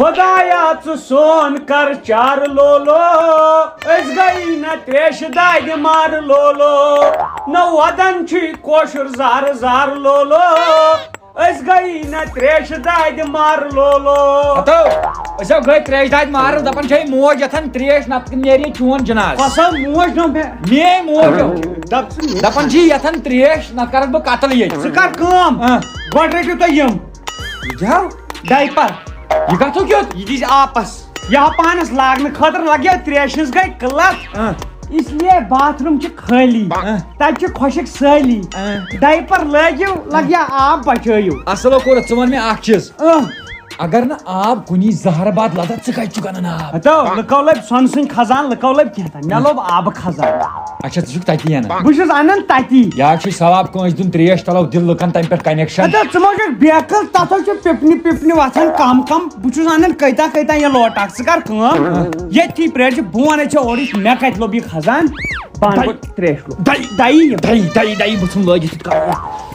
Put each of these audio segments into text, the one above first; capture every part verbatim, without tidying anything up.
خۄدایا، ژٕ سون کر چار لولو، أسۍ گٔیی نہ تریشہِ دادِ مار لولو، نہ وَدان چھُے کٲشُر زار زار لولو، أسۍ گٔیی نہ تریشہِ دادِ مار لولو۔ ہتو، أسۍ ہو گٔے تریش دادِ مارس، دپان چھے موج یتھن تریش، نتہٕ نیرِ یہِ چون جناز۔ کۄسا موج نو مےٚ؟ میٲنۍ موج ہو۔ دپ، دپان چھِ یتھن تریش، نتہٕ کرکھ بہٕ قتل ییٚتہِ۔ ژٕ کر کٲم، آ۔ گۄڈٕ رٔٹِو تُہۍ یِم۔ یہِ کیٛاہ ہو؟ ڈایپر۔ یہِ کتھُک کیُتھ؟ یہِ دِژ آپس۔ یہِ آو پانس لاگنہٕ خٲطرٕ، لگیو تریشہِ ہٕنٛز گٔے قٕلت۔ آ۔ اس لیے باتھ روم چھُ خٲلی۔ آ۔ تتہِ چھِ خۄشک سٲلی۔ آ۔ ڈایپر لٲگِو، لگیا آب بچٲیِو۔ اصل ہو کوٚرُتھ، ژٕ وَن مےٚ اکھ چیٖز۔ آ۔ اگر نہٕ آب کُنی زہر باد لدت، ژٕ کتہِ چھُکھ انان آب؟ ہتو، لُکو لٔبۍ سۄنہٕ سٕنٛدۍ خزان، لُکو لٔبۍ کینٛہہ تام۔ مےٚ لوٚب آبہٕ خزان۔ اچھا، ژٕ چھُکھ تتی انان؟ بہٕ چھُس انان تتی۔ یا چھُے ثواب کٲنٛسہِ دیُن تریش، تلو دِل لُکن تمہِ پٮ۪ٹھ کنیکشن۔ ہتو، ژٕ ما چھُکھ بیقل، تتھ حظ چھُ پِپنہِ پِپنہِ وۄتھان کم کم۔ بہٕ چھُس انان کۭتیاہ کۭتیاہ یہِ لوٹہٕ اکھ۔ ژٕ کر کٲم، ییٚتھی پرٛٲرۍ زِ بہٕ ونے ژےٚ اورٕ یُس مےٚ کتہِ لوٚب یہِ خزان۔ بہٕ انہٕ دَے۔ پتہٕ تریش لوٚب۔ دَے۔ دَیی یِم۔ دَے، دَے، دَے، بہٕ ژھُن لٲگِتھ یِتھ کٔنۍ۔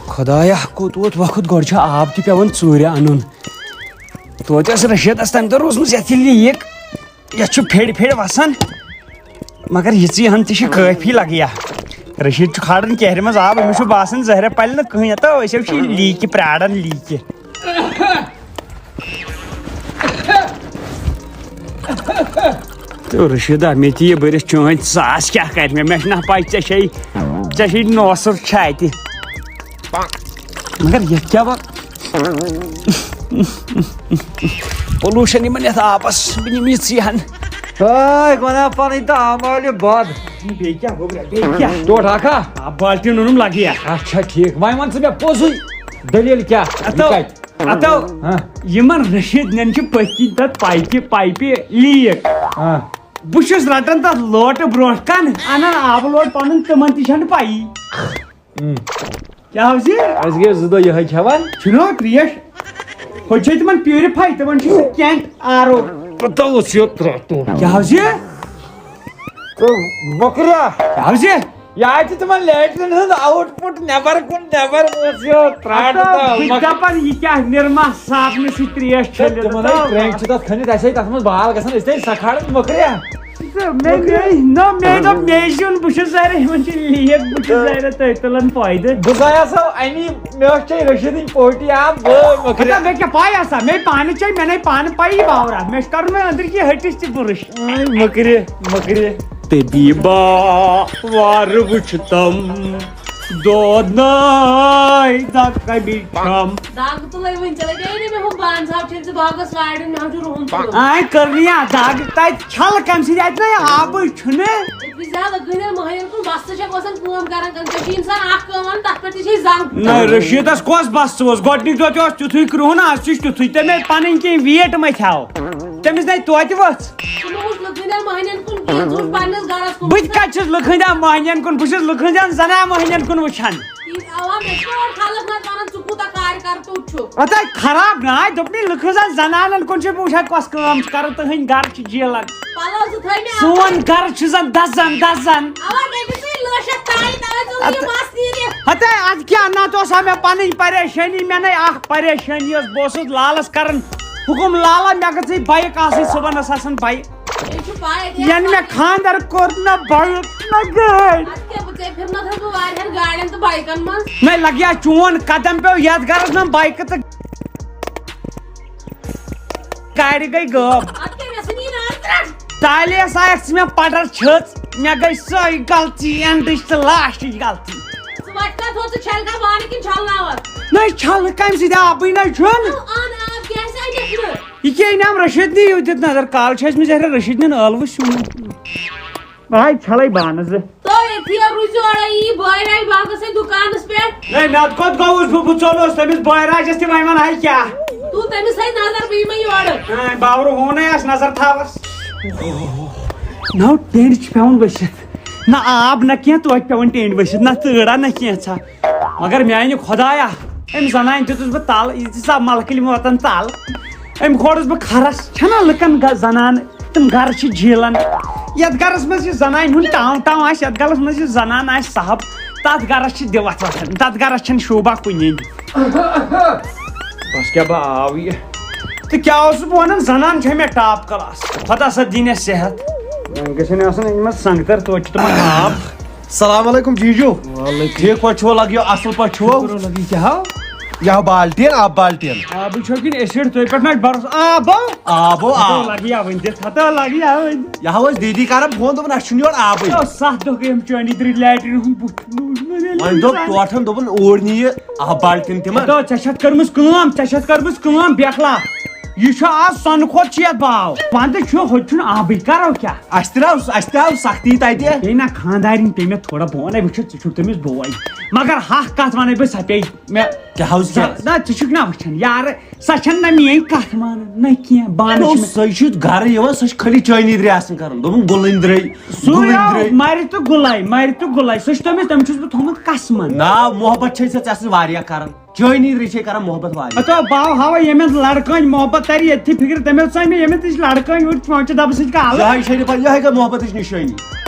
خۄدایا، کوٚت ووت وقت، گۄڈٕ چھُ آب تہِ پٮ۪وان ژوٗرِ انُن۔ توتہِ ٲس رشیدس تمہِ دۄہ روٗزمٕژ یتھ یہِ لیٖک۔ یتھ چھُ پھیٚڑۍ پھیٚڑۍ وسان، مگر یِژٕے ہن تہِ چھِ کٲفی لگیا۔ رشید چھُ کھالان کیہرِ منٛز آب، أمِس چھُ باسان زہرہ پلہِ نہٕ کٕہٕنۍ۔ ہتو، أسۍ حظ چھِ لیٖکہِ پراران، لیٖکہِ۔ تہٕ رشیدا، مےٚ تہِ یہِ بٔرِتھ چٲنٛٹۍ ساس کیٛاہ کرِ مےٚ؟ مےٚ چھِنہ پَے ژےٚ چھے، ژےٚ چھے نوسُر چھا اَتہِ۔ مگر یَتھ کیٛاہ وَ-، پولوٗشن یِمن یَتھ آبس، بہٕ نِمہٕ یہِ ژٕے ہن۔ ہے، گۄناہ پنٕنۍ تہٕ اعمالہِ بد۔ بیٚیہِ کیٛاہ گوٚبرا، بیٚیہِ کیٛاہ؟ ٹوٹھ اکھا؟ آ، بالٹیٖن اوٚنُم لگیا۔ اچھا، ٹھیٖک۔ وۄنۍ وَن ژٕ مےٚ پوٚزُے، دٔلیٖل کیٛاہ؟ یہِ اتو، کَتہِ؟ اتو، ہاں۔ یِمن رشیٖد نٮ۪ن چھِ پٔتۍ کِنۍ تتھ پایپہِ، پایپہِ لیٖک۔ ہاں۔ بہٕ چھُس رٹان تتھ لوٹہٕ برونٛٹھ کن، انان آبہٕ لوٹہٕ پنُن، تِمن تہِ چھنہٕ پَیی۔ ہم۔ کیٛاہ حظ یہِ؟ اَسہِ گٔے زٕ دۄہ یِہوٚے کھٮ۪وان۔ چھُنہٕ حظ ترٛیش؟ ہُتہِ چھے تِمن پیورِفاے، تِمن چھُ سُہ کینٹ آر او۔ پتہٕ اوس یہِ ترٛٹھ۔ کیٛاہ حظ یہِ؟ تہٕ مۄکریا۔ کیٛاہ حظ یہِ؟ یہِ آیہِ تہِ تِمن لیٹرِن ہُنٛد آوُٹ پُٹ نٮ۪بر کُن، نٮ۪بر اوس یہِ ترٛٹھ ہتو، تہٕ بہٕ چھُس مۄکر۔ دپان، یہِ کیٛاہ نِرما صابنہٕ سۭتۍ ترٛیش چھٔلِتھ؟ تِمن ہٕے ہتو۔ ٹرٛینٛک چھِ تتھ کھٔنِتھ، اَسہِ ہے تتھ منٛز بال گژھان، أسۍ تہِ ہے سکھاڑان مۄکریا۔ مےٚ، مےٚ، نہ، مےٚ دوٚپ، مےٚ زیُن، بہٕ چھُس ظٲہِر، یِمن چھِ لیک، بہٕ چھُس ظٲہِر تُہۍ تُلان فٲیدٕ۔ بہٕ زایس ہو امی، مےٚ ٲس چے رشیدٕنۍ پوٹی آب، بہٕ مۄکرِ۔ ہتا، مےٚ کیٛاہ پاے آسان، مےٚ پانہٕ چے، مےٚ نے پانہٕ پَیی باورہ، مےٚ چھُ کَرُن وۄنۍ أنٛدٕرۍ کِنۍ ۂٹِس تہِ بُرُش۔ آے مۄکرِ، مۄکرِ۔ طبیبا، وارٕ وٕچھ تم، دود ناے دگ کمِچ چھم۔ دگ تُلے وٕنہِ ژےٚ لگے نہٕ مےٚ ہُم بانہٕ صاحب چھٔلۍ زِ باغس وارٮ۪ن، مےٚ ہا چھُ رُہُن تُلُن۔ آے کٔرنی آ دگ تتہِ چھل کمہِ سۭتۍ؟ اتہِ نَے آبٕے چھُنہٕ۔ أتھۍ وِزِ ہا لٔگٕے نہٕ مٔہنِوٮ۪ن کُن، وستہٕ چھےٚ باسان کٲم کران کران۔ ژےٚ چھُے انسان اکھ کٲم ونان، تتھ پٮ۪ٹھ تہِ چھے زنگ۔ نہ، رشیدس کۄس بستہٕ اوس؟ گۄڈنِکۍ دۄہ تہِ اوس تیُتھُے کرٛہُن، از تہِ چھُ تیُتھُے۔ تٔمۍ پنٕنۍ کینٛہہ ویٹ مہ تھاو۔ تٔمِس نَے توتہِ ؤژھ۔ ژٕ مہ وٕچھ لٔگٕے نہٕ مٔہنِوٮ۪ن کُن کینٛہہ، ژٕ وٕچھ پننِس گرس کُن۔ بہٕ تہِ کتہِ چھُس لُکہٕ ہٕنٛدٮ۪ن مٔہنِوٮ۪ن کُن؟ بہٕ چھُس لُکہٕ ہٕنٛدٮ۪ن زنان مٔہنِوٮ۪ن کُن وٕچھان۔ اوا، مےٚ چھِ اورٕ خلق نتہٕ ونان، ژٕ کوٗتاہ کارِ کرتُت چھُکھ۔ اَتھ ہے خراب ناے، دوٚپمَے لُکہٕ زن زنانن کُن چھُ بہٕ وٕچھان کۄس کٲم چھِ کران، تُہٕنٛدۍ گرٕ چھِ جیلان۔ پلو زٕ تھٲے مےٚ سون اَتھ۔ گرٕ چھُ زن دزان، دزان۔ اوا، مےٚ دِژٕے لٔش اَتھ تانۍ، تَوَے ژوٚل یہِ اَدٕ، مَس نیٖرِتھ۔ ہتے، اَدٕ کیٛاہ، نتہٕ اوس ہا مےٚ پنٕنۍ پریشٲنی، مےٚ نے اکھ پریشٲنی ٲس، بہٕ اوسُس لالس کران حُکُم، لالا، مےٚ گٔژھٕے بایِک آسٕنۍ، صُبحن ٲس آسان بایِک۔ یہِ چھُ پاے، یہِ یَنہٕ مےٚ خانٛدر کوٚر نہ بایِک نہ گٲڑۍ۔ اَدٕ کیٛاہ، بہٕ ژےٚ پھِرنٲوتھَس بہٕ واریاہَن گاڑٮ۪ن تہٕ بایِکَن منٛز۔ نہ لگیا چون قدم پیوٚو یَتھ گرس نہ بایِکہٕ تہٕ گاڑِ گٔے غٲب۔ اَدٕ کیٛاہ، مےٚ ژھٕنی نار ترٛٹھ۔ تالے سا یَتھ ژٕ مےٚ پٹر چھٔژ، مےٚ گٔے سۄے غلطی، اینڈٕچ تہٕ لاسٹٕچ غلطی۔ ژٕ وَتہِ کَتھ ہوٚت، ژٕ چھَلکھا بانہٕ کِنہٕ چھَلناوَکھ؟ نہ چھَلہٕ کَمہِ سۭتۍ، آبٕے نہ چھُنہٕ۔ اَن آب، کیٛازِ اَنٮ۪کھ نہٕ؟ یہِ کیٛاہ أنۍ أمۍ رشیٖد نی یوٗت دیُت نظر، کالہٕ چھُ اَسہِ مےٚ زہرِ رشیٖد نِن ٲلوٕ سیُن۔ بہٕ ہاے چھَلے بانہٕ زٕ۔ تو ییٚتھی روٗزِو اورے، یی بٲے راج باغس سۭتۍ دُکانس پٮ۪ٹھ۔ ہے، مےٚ کوٚت گوٚوُس بہٕ؟ بہٕ ژوٚلُس تٔمِس بٲے راجس تہِ، وۄنۍ وَنہٕ ہاے کیٛاہ؟ تُل تٔمِس ہے نظر، بہٕ یِمے یورٕ۔ ہے، باورٕ ہونے آسہِ نظر تھاوس۔ نو ٹینٹ چھِ پٮ۪وان ؤسِتھ۔ نہ آب نہ کینٛہہ، توتہِ پٮ۪وان ٹینٹ ؤسِتھ، نہ تۭرا نہ کینٛژھا۔ مگر میانہِ خۄدایا، أمۍ زنانہِ دیُتُس بہٕ تل، یہِ دِژا ملکٕلۍ موتن تل۔ أمۍ کھولُس بہٕ کھرس، چھَنا لُکن گ-، زنان، تِم گرٕ چھِ جیلن۔ یتھ گرس منٛز یہِ زنانہِ ہُنٛد ٹاو ٹاو آسہِ، یتھ گرس منٛز یہِ زنان آسہِ صاحب، تتھ گرس چھِ دِوتھ وتھان، تتھ گرس چھنہٕ شوبہ کُنی۔ بس کیٛاہ بہٕ آو یہِ۔ کیٛاہ اوسُس بہٕ وَنان، زَنان چھےٚ مےٚ ٹاپ کلاس۔ خۄدا سا دِنٮ۪س صحت۔ وۄنۍ گژھن آسان أنۍ مٕژ سنٛگتر، توتہِ چھِ تِمن آب۔ السلام علیکم جیجو۔ وعلیکم۔ ٹھیٖک پٲٹھۍ چھِوا؟ لگیو اَصٕل پٲٹھۍ چھِوا؟ شُکر لگی کیٛاہ ہو؟ یہِ ہا بالٹیٖن، آب بالٹیٖن۔ آبٕے چھو کِنہٕ ایسڈ؟ تُہۍ پٮ۪ٹھ نہ بَرُس آب ہو؟ آب ہو، ہتو آب۔ لگی ہا وٕنہِ تہِ، ہتو لگی ہا وٕنہِ۔ یہِ ہا ٲس دیدی کران فون، دوٚپُن اَسہِ چھُنہٕ یورٕ آبٕے۔ او، ستھ دۄہ گٔے یِم چٲنی درٕے لیٹرین ہُنٛد بُتھ۔ وۄنۍ دوٚپ ٹوٹھن، دوٚپُن اوٗرۍ نِیہِ آب بالٹیٖن تِمن۔ ہتو، ژےٚ چھَتھ کٔرمٕژ کٲم، ژےٚ چھَتھ کٔرمٕژ کٲم، بیکلا۔ یہِ چھُ آز سۄنہٕ کھۄتہٕ چیت باو۔ ونٛدٕ چھُ، ہُتہِ چھُنہٕ آبٕے، کرو کیٛاہ؟ اَسہِ تہِ آو، اَسہِ تہِ آو سختی تَتہِ۔ بیٚیہِ نہ خانٛدارِنۍ پیٚیہِ مےٚ تھوڑا، بہٕ وَنے، وٕچھِو، ژٕ چھُکھ تٔمِس بوے۔ مگر ہَکھ کَتھ وَنے بہٕ، سۄ پیٚیہِ مےٚ۔ کیٛاہ حظ کیٛاہ؟ نہ، ژٕ چھُکھ نہ وٕچھان، یارٕ، سۄ چھَنہٕ نہ میٛٲنۍ کَتھ مانان، نہ کینٛہہ، بانہٕ نو، چھِ مےٚ۔ سۄے چھُ گَرٕ یِوان، سۄ چھِ خٲلی چٲنی درے آسان کَران۔ دوٚپُن، گُلٕنۍ درے، سُے گُلٕنۍ آو درے۔ مَرِ تہٕ گُلَے، مَرِ تہٕ گُلَے۔ سۄ چھِ تٔمِس، تٔمِس چھُس بہٕ تھوٚمُت قسمَن۔ نا، محبت چھے ژےٚ، ژےٚ سۭتۍ واریاہ کَران۔ چٲنی رٕے چھے کران محبت واریاہ۔ ہتو باو ہاوا ییٚمٮ۪ن لڑکٲنۍ محبت تری ییٚتہِ فکرِ، تٔمۍ اوس سٲمِتھ ییٚمٮ۪ن تہِ چھِ لڑکٲنۍ ہُرۍ چھِ، وۄنۍ چھِ دبہٕ سۭتۍ کالہٕ۔ یہے چھے نہٕ پتہٕ، یہے گٔے محبتٕچ نِشٲنی۔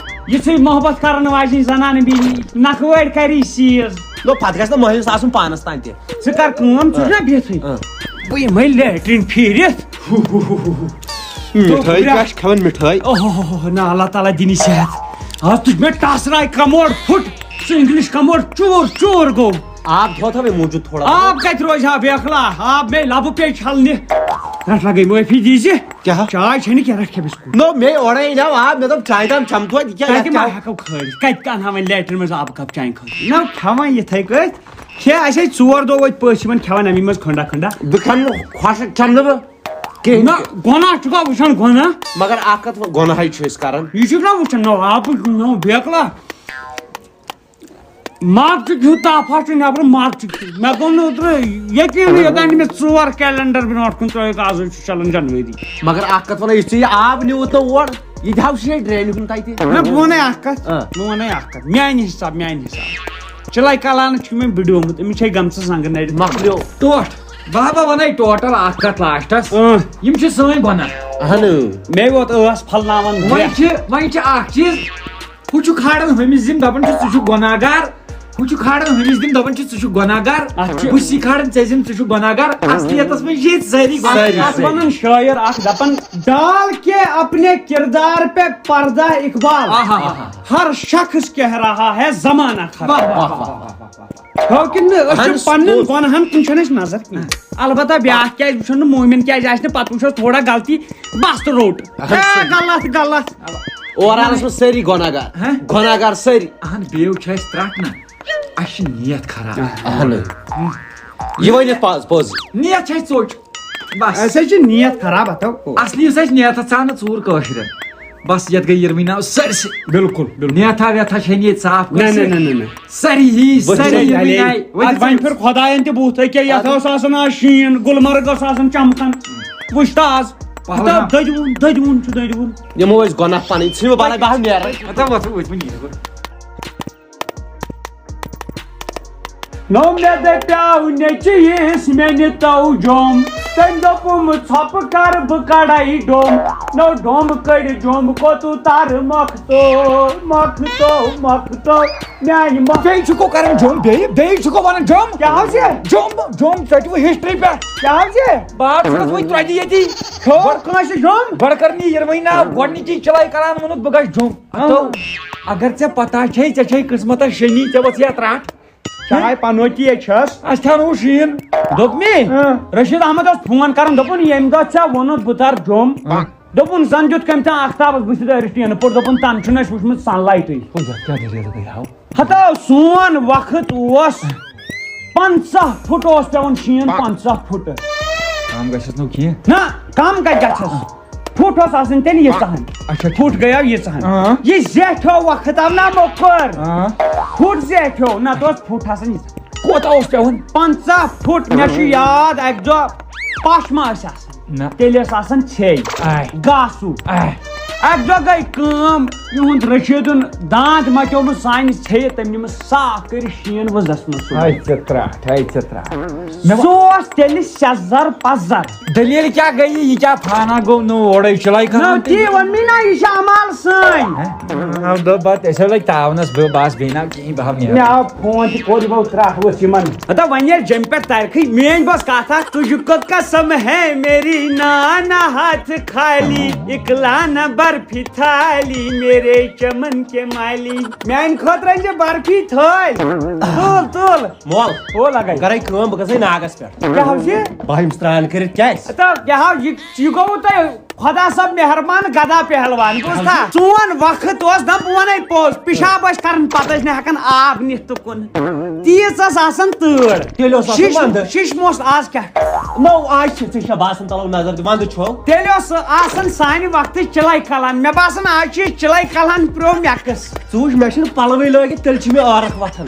یِژھٕے محبت کرن واجٮ۪ن زنانہٕ بیٚنہِ نکھٕ وٲرۍ کری سیٖز۔ نو، پتہٕ گژھِ نہٕ مٲہِس آسُن پانس تام تہِ۔ ژٕ کر کٲم، ژٕ چھُکھ نا بِہتھٕے؟ اۭں۔ بہٕ یِمے لیٹرین پھیٖرِتھ۔ مِٹھٲے کیٛاہ چھِ کھٮ۪وان مِٹھٲے؟ اوہ، نہ، اللہ تعالیٰ دِنی صحت۔ آز تُج مےٚ ٹاسراے کموڈ پھُٹ، سُہ انگلش کموڈ چوٗر چوٗر گوٚو۔ آب تھوتھا مےٚ موٗجوٗد تھوڑا بہت۔ آب کتہِ روزِ ہا بیکلا؟ آب مےٚ لبہٕ پیٚیہِ چھلنہِ۔ رٹھ لگے معٲفی دیٖزِ۔ کیٛاہ؟ چاے چھے نہٕ کینٛہہ، رٹھ کھےٚ بسکوٗٹ۔ نو، مےٚ اورے أنیو آب، مےٚ دوٚپ چاے تام چمہٕ توتہِ، یہِ کیٛاہ، تتہِ یتھ ما کیٛاہ؟ ہٮ۪کو کھٲلِتھ؟ کتہِ تہِ انہٕ ہا وۄنۍ لیٹرین منٛز آبہٕ کپ چانہِ خٲطرٕ؟ نہ، کھٮ۪وان یِتھے کٲٹھۍ۔ کھے اَسہِ ہے ژور دۄہ وٲتۍ پٔژھۍ یِمن کھٮ۪وان اَمی منٛز کھنڈا کھنڈا۔ بہٕ کھٮ۪مہٕ نہٕ خۄشک، کھٮ۪مہٕ نہٕ بہٕ کِہیٖنۍ نہ، تہِ۔ گۄناہ چھُکھا وٕچھان گۄناہ؟ مگر اکھ کتھ، گۄناہے چھِ أسۍ کران۔ یہِ چھُکھ نہ وٕچھان، نہ آبٕچ، نہ بیکلا۔ مارچُک ہیوٗ تاپھا چھُ نٮ۪برٕ، مارچُک ہیوٗ۔ مےٚ گوٚو نہٕ اوترٕ یقیٖنٕے، یوٚتام نہٕ مےٚ ژور کیلنڈر برونٛٹھ کُن ترٲوِکھ، آزٕے چھُ چلان جنؤری۔ مگر اکھ کتھ وَنو، یُس ژےٚ یہِ آب نیوٗت نہ اور، یہِ تہِ ہاو چھُ یہِ ڈرینہِ ہُنٛد تَتہِ۔ نہ، بہٕ وَنے اکھ کتھ، آ۔ بہٕ وَنے اکھ کتھ، میانہِ حساب، میانہِ حساب۔ چِلَے کلانس چھُ مےٚ بڈیومُت، أمِس چھے گٔمژٕ زنٛگہٕ نرِ۔ مۄکلیو۔ ٹوٹھ۔ بہٕ ہا بہٕ وَنے ٹوٹل اکھ کتھ لاسٹس۔ اۭں۔ یِم چھِ سٲنۍ گۄناہ۔ اہن۔ مے ووت ٲس پھلناوان مےٚ گرٛٮ۪کھ۔ چھِ، وۄنۍ چھِ اکھ چیٖز، ہُہ چھُ کھالان ہُمِس ذِمہٕ، دَپان چھُ، "ژٕ چھُکھ گۄناہ گار۔" ہُہ چھُ کھالان ہُمِس ذِمہٕ، دَپان چھُ، "ژٕ چھُکھ گۄناہ گار۔" اَتھ چھُ بہٕ چھُس کھالان ژےٚ ذِمہٕ، "ژٕ چھُکھ گۄناہ گار۔" اصلیتس منٛز چھِ ییٚتہِ سٲری گۄناہ سٲری، گار۔ اَتھ سٲری۔ وَنان شٲعر اکھ، دَپان، "ڈال کے اپنے کردار پہ پردہ اقبال، آہا۔ ہر شخص کہہ رہا ہے زمانہ خراب۔" واہ، واہ، واہ، واہ، واہ، واہ۔ ہو کِنہٕ نہٕ؟ أسۍ چھِ اہن، پننٮ۪ن پوٚز۔ گۄناہن کُن چھَنہٕ اَسہِ نظر کینٛہہ۔ البتہ بیٛاکھ کیٛازِ وٕچھو نہٕ مومِن کیٛازِ آسہِ نہٕ، پتہٕ وٕچھو تھوڑا غلطی، بس تہٕ روٚٹ۔ اہن، ہے، صحیح۔ غلط، غلط۔ اوور آلس منٛز سٲری گۄناہ گار۔ ہہ؟ گۄناہ گار سٲری۔ اہن، بیٚیہِ چھِ اَسہِ ترٛٹھ نہ، اَسہِ چھِ نیت خراب۔ اہن۔ یہِ ؤنِتھ پوٚز، پوٚز۔ نیت چھِ اَسہِ ژوٚٹ۔ بس۔ اَسہِ حظ چھِ نیت خراب، ہتو۔ اصلی یُس اَسہِ نیتس ژاو نہٕ ژوٗر کٲشرٮ۪ن۔ بس، یتھ گٔے یِروٕنۍ ناو سٲرسٕے۔ بِلکُل، بِلکُل۔ نیتھا ویتھا چھے نہٕ ییٚتہِ صاف نہ، کٲنٛسہِ۔ نہ، نہ، نہ، نہ۔ سٲری یی، وۄنۍ سٲری چھُ یِروٕنۍ ڈلے۔ آیہِ۔ وۄنۍ اَدٕ وۄنۍ پھِر خۄداین تہِ بُتھ، أکیٛاہ یتھ اوس آسان آز شیٖن، گُلمرگ اوس آسان چمکان۔ وٕچھ تہٕ آز۔ پہلگام۔ دٔدوُن، دٔدوُن چھُ دٔدوُن۔ نِمو أسۍ گۄناہ پنٕنۍ، ژھٕنِو بلاے، بہٕ ہا نیرٕ۔ ہتا وۄتھو، وۄتھو، نیٖرِو۔ نو مےٚ دَپیٛاو نیٚچِوِس میٛانہِ تو جوٚم، تٔمۍ دوٚپُم، "ژھۄپہٕ کر بہٕ کڑے ڈوٚم۔" نو ڈوٚم کٔڑۍ جوٚم کوٚتُو تر مۄختو، مۄختو، مۄختو، میٛانہِ مۄ-، بیٚیہِ چھُکو کران جوٚم، بیٚیہِ، بیٚیہِ چھُکو ونان جوٚم؟ کیٛاہ حظ یہِ؟ جوٚم، جوٚم ژٔٹِو ہسٹری پٮ۪ٹھ۔ کیٛاہ حظ یہِ؟ بہٕ حظ چھُس وۄنۍ ترٛۄجہِ ییٚتی۔ کھو۔ گۄڈٕ کٲنٛسہِ جوٚم؟ گۄڈٕ کٔر مےٚ یِروٕنۍ ناو، گۄڈٕنِچی چِلَے کران ووٚنُکھ، بہٕ گژھٕ جوٚم۔ اۭں۔ تو اگر ژےٚ پتہ چھے، ژےٚ چھے قٕسمتس شٔنی، ژےٚ ؤژھ یا ترٛٹھ۔ چاے پنوتی ہے چھس۔ اَسہِ تھاونوو شیٖن۔ دوٚپ مےٚ، اۭں۔ رشیٖد احمد اوس فون کران، دوٚپُن، "ییٚمہِ دۄہ ژےٚ ووٚنُتھ بہٕ ترٕ جوٚم۔" اۭں۔ دوٚپُن، "زن دیُت کٔمۍ تام آختابس بٕتھِ دٲرِتھ ٹیٖنہٕ پوٚٹ؟" دوٚپُن، "تنہٕ چھُنہٕ اَسہِ وٕچھمُت سن لایٹٕے۔" ہُہ، یتھ کیٛاہ دٔلیٖل گٔے ہاو؟ ہتو سون وقت اوس پنٛژاہ فُٹ اوس پٮ۪وان شیٖن، پنٛژاہ فُٹ۔ کم گژھٮ۪س نہٕ کینٛہہ۔ نہ، کم کتہِ گژھٮ۪س؟ فُٹ اوس آسان تیٚلہِ ییٖژاہ ہن۔ اچھا، ٹھیٖک۔ فُٹ گٔیو ییٖژاہ ہن۔ آ۔ یہِ زیٹھیو وقت آو نہ موٚکُر۔ آ۔ فُٹ زیٹھیو، نتہٕ اوس فُٹ آسان ییٖژاہ۔ کوتاہ اوس پٮ۪وان؟ پنٛژاہ فُٹ، مےٚ چھُ یاد اکہِ دۄہ پش ما ٲسۍ آسان۔ نہ۔ تیٚلہِ ٲس آسان ژھے۔ آے۔ گاسُک۔ آے۔ اکہِ دۄہ گٔے کٲم، یِہُنٛد رشیٖدُن دانٛد مۄکیومُت سانہِ ژھیٚیہِ، تٔمۍ نِمہٕ صاف کٔرِتھ شیٖن وٕزَس منٛز سُہ۔ ہاے ژےٚ ترٛٹھ، ہاے ژےٚ ترٛٹھ۔ مےٚ سُہ اوس تیٚلہِ سٮ۪زر پزر۔ دٔلیٖل کیٛاہ گٔیہِ؟ یہِ کیٛاہ فانا گوٚو نوٚو اورَے چِلَے نہ، کَران؟ تی ووٚن مےٚ نا، یہِ چھِ اَمال سٲنۍ۔ ہہ؟ آو دوٚپ بَتہٕ، أسۍ حظ لٔگۍ تاونَس، بہٕ بہٕ آس بیٚیہِ نہ کِہیٖنۍ، بہٕ ہاو نیرٕ۔ مےٚ آو فون تہِ کوٚر یِمو ترٛٹھ ؤژھ یِمَن۔ ہتا وۄنۍ ییٚلہِ جیٚمہِ پٮ۪ٹھ ترکھٕے، میٛٲنۍ بس کَتھ اَکھ، تُجھ کو قسم ہے میری نانا ہاتھ خالی، اکلا نہ برفی تھالی میرے چمن کے مالی۔ میانہِ خٲطرٕ أنۍ زِ برفی تھٲلۍ۔ تُل، تُل۔ مول، او لگے۔ بہٕ کرے کٲم، بہٕ گژھے ناگس پٮ۪ٹھ۔ کیٛاہ حظ یہِ؟ بہٕ یِم سرٛان کٔرِتھ کیٛاہ آسہِ؟ تہٕ کیٛاہ حظ یہِ، یہِ گوٚوٕ تۄہہِ خۄدا صٲب مہربان گدا پہلوان، بوٗزتھا؟ چون وقت اوس، دَپ بہٕ وَنے پوٚز، پِشاب ٲسۍ کران، پتہٕ ٲسۍ نہٕ ہٮ۪کان آب نِتھ تُکُن۔ تیٖژ ٲس آسان تۭر۔ تیٚلہِ اوس آسان شِش-، ونٛدٕ۔ شِشمہٕ اوس، آز کیٛاہ؟ نو، آز چھِ، ژےٚ چھےٚ باسان تَلو نظر دِ، ونٛدٕ چھُ۔ تیٚلہِ اوس آسان سانہِ وقتہٕ چِلَے کَلان۔ مےٚ باسان آز چھِ یہِ چِلَے کَلان Pro Max۔ ژٕ وٕچھ، مےٚ چھِنہٕ پَلوٕے لٲگِتھ، تیٚلہِ چھِ مےٚ عٲرَق وۄتھان۔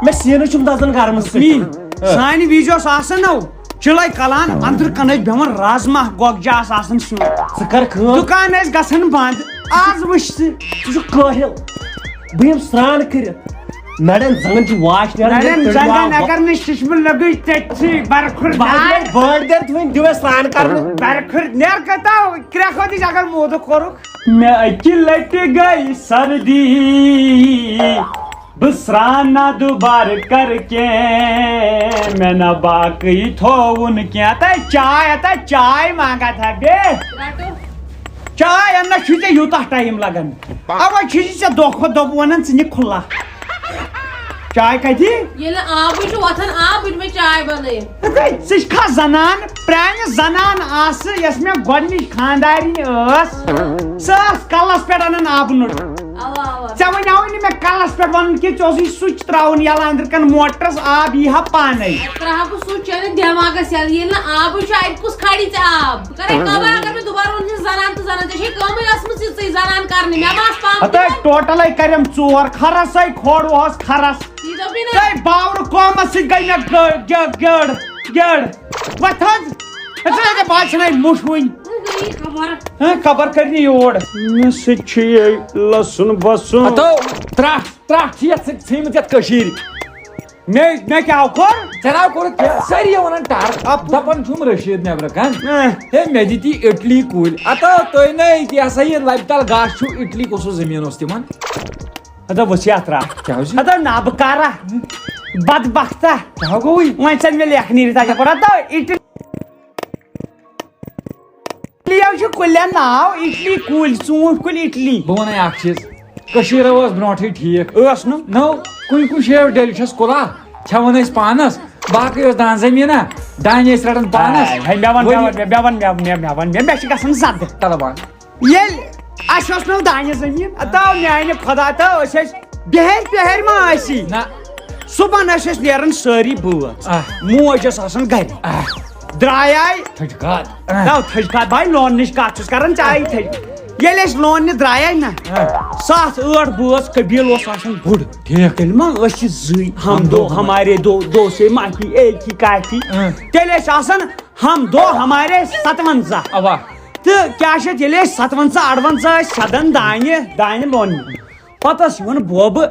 مےٚ سیٖنہٕ چھُم دَزان گرمہٕ سۭتۍ۔ می، ہہ۔ سانہِ وِزِ اوس آسان نو چِلَے کَلان، أنٛدرٕ کَنہِ ٲسۍ بیٚہوان رازما گۄگجہِ آسہٕ آسان سیُن۔ ژٕ کر کٲم۔ دُکان ٲسۍ گژھان بنٛد۔ آز وٕچھ ژٕ۔ ژٕ چھُکھ کٲہِل۔ بہٕ یِمہٕ سرٛان کٔرِتھ۔ نرٮ۪ن زنٛگن چھِ واش نیران، نرٮ۪ن ییٚلہِ تٔڑۍ زنٛگن واو۔ اگر نہٕ شِشمہٕ لٔگٕے، تیٚلہِ چھِ برکھُر بہٕ حظ داے۔ دِمے بٲڑ دٮ۪ر تھٲوِنۍ، دِیِو اَسہِ سرٛان کرنہٕ۔ برکھُر نیر کتا کرٛٮ۪کھ وٲتِج اگر موٗدٕ کوٚرُکھ۔ مےٚ اَکہِ لٹہِ گٔے سردی، بہٕ سرٛان نہ دُبارٕ کرٕ کینٛہہ، مےٚ نہ باقٕے تھووُن کینٛہہ۔ ہتا چاے، ہتا چاے منٛگا تھا بے۔ رٹو۔ چاے اننس چھُے ژےٚ یوٗتاہ ٹایم لگان۔ اوا چھُے ژےٚ دۄہ کھۄتہٕ دۄہ بہٕ ونان ژٕ نہِ کھُلا۔ چاے کتہِ؟ ییٚلہِ آبٕے چھُ وۄتھان، آب بہٕ دِمے چاے بنٲیِتھ۔ ہے، ژٕ چھکھا زنان، پرانہِ زنان آسہٕ، یۄس مےٚ گۄڈنِچ خاندارِنۍ ٲس، سۄ ٲس کلس پٮ۪ٹھ انان آبہٕ نوٚٹ۔ اوا، اوا۔ ژےٚ وَنیٛاوُے نہٕ مےٚ کَلَس پٮ۪ٹھ وَنُن کینٛہہ، ژےٚ اوسُے سُچ ترٛاوُن یَلہٕ أنٛدرٕ کَنہِ موٹرَس، آب یی ہا پانَے۔ ترٛاوہا بہٕ سُچ ییٚلہِ دٮ۪ماغَس یَلہٕ، ییٚلہِ نہٕ آبٕے چھُ، اَتہِ کُس کھالی ژےٚ آب؟ بہٕ کَرَے کَبر اگر مےٚ دُبارٕ ووٚن زِ زَنان تہٕ زَنان، ژےٚ چھے کٲمٕے ٲسمٕژ یِژٕے زَنان کَرنہِ، مےٚ ما آسہٕ پانہٕ ہَتَے تہِ۔ ٹوٹَلَے کَرٮ۪م ژور، خرَسَے کھوڑوہَس خرَس۔ یی دوٚپُے نہ۔ تَے باورٕ قومَس سۭتۍ گٔے مےٚ گٔ-، گٔ-، گٔڑ، گٔڑ۔ وۄتھ حظ۔ ژٕ ہے بہٕ حظ چھَنَے مُٹھ وٕنۍ۔ وۄنۍ گٔیی خبر۔ ہہ، خبر کَرنہِ یور۔ مےٚ سۭتۍ چھِ یہِ لَسُن بَسُن۔ ہَتو، ترٛٹھ، ترٛٹھ چھِ یَتھ سۭتۍ ژھٕنمٕژ یَتھ کٔشیٖرِ۔ مےٚ، مےٚ کیٛاہ کوٚر؟ ژےٚ نہ کوٚرُتھ کینٛہہ، سٲری یِوان ٹَر۔ اَپ-، دَپان چھُم رٔشیٖد نٮ۪برٕ کَن۔ اہ۔ ہے، مےٚ دِتی اِٹلی کُلۍ۔ ہَتو، تُہۍ نَے، یہِ ہسا یہِ لَبہِ تَل گاسہٕ چھُ، اِٹلی کُس زٔمیٖن اوس تِمَن؟ ہَتو، وٕچھ یَتھ ترٛٹھ۔ کیٛاہ حظ؟ ہَتو، نہ بہٕ کَرا۔ بدبختا۔ کیٛاہ گوٚوُے؟ وۄنۍ ژَل مےٚ لیکھنٕے یہِ تَتہِ پٮ۪ٹھ۔ ہَتو، اِٹلی۔ اِٹلیو چھُ کُلٮ۪ن ناو، اِٹلی کُلۍ، ژوٗنٛٹھۍ کُلۍ اِٹلی۔ بہٕ وَنَے اَکھ چیٖز، کٔشیٖر ٲس برونٛٹھٕے ٹھیٖک۔ ٲس نہٕ؟ نو، کُنہِ کُنہِ جایہِ اوس ڈیلِشَس کُلا، کھٮ۪وان ٲسۍ پانَس، باقٕے ٲس دان زٔمیٖنہ، دانہِ ٲسۍ رَٹان پانَس۔ ہے، مےٚ وَن، مےٚ ؤری وَن، مےٚ، مےٚ وَن، مےٚ، مےٚ، مےٚ وَن، مےٚ، مےٚ چھِ گژھان زَدٕ۔ تَلہٕ وَن۔ ییٚلہِ اَسہِ اوس نہٕ دانہِ زٔمیٖن، تَو میٛانہِ خۄدا، تَو أسۍ ٲسۍ بِہٲرۍ پِہٲرۍ ما ٲسی؟ نہ۔ صُبحن ٲسۍ أسۍ نیران سٲری بٲژ۔ آ۔ موج ٲس آسان گرِ۔ آ۔ درٛایے۔ تھٔج کاد۔ آ۔ نہ، تھٔج کاد، بھاے، لوننٕچ کتھ چھُس کران، چاہے تھٔج۔ ییٚلہِ أسۍ لوننہِ درٛایے نہ، آ۔ ستھ ٲٹھ بٲژ، قبیٖلہٕ اوس آسان بوٚڑ۔ ٹھیٖک۔ تیٚلہِ ما ٲسۍ یہِ زٕے؟ ہم ہم دو دو ہمارے۔ ہمارے دو، دو سے مافی، ایک ہی کافی۔ آ۔ تیٚلہِ ٲسۍ آسان ہم دو ہمارے ستونزہ۔ اوا۔ تہٕ کیٛاہ چھِ اَتھ، ییٚلہِ أسۍ ستونزہ اَڑونزہ ٲسۍ سیٚدان دانہِ، دانہِ لوننہِ۔ پتہٕ ٲس یِوان بوبہٕ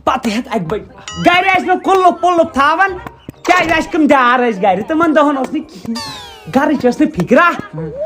بتہٕ ہٮ۪تھ اَکہِ بجہِ۔ گرِ آسہِ نہٕ کُلُف پُلُف تھاوان، کیٛازِ اَسہِ کٕم دیار ٲسۍ گرِ، تِمن دۄہن اوس نہٕ کِہیٖنۍ۔ گرٕچ ٲس نہٕ فِکرا۔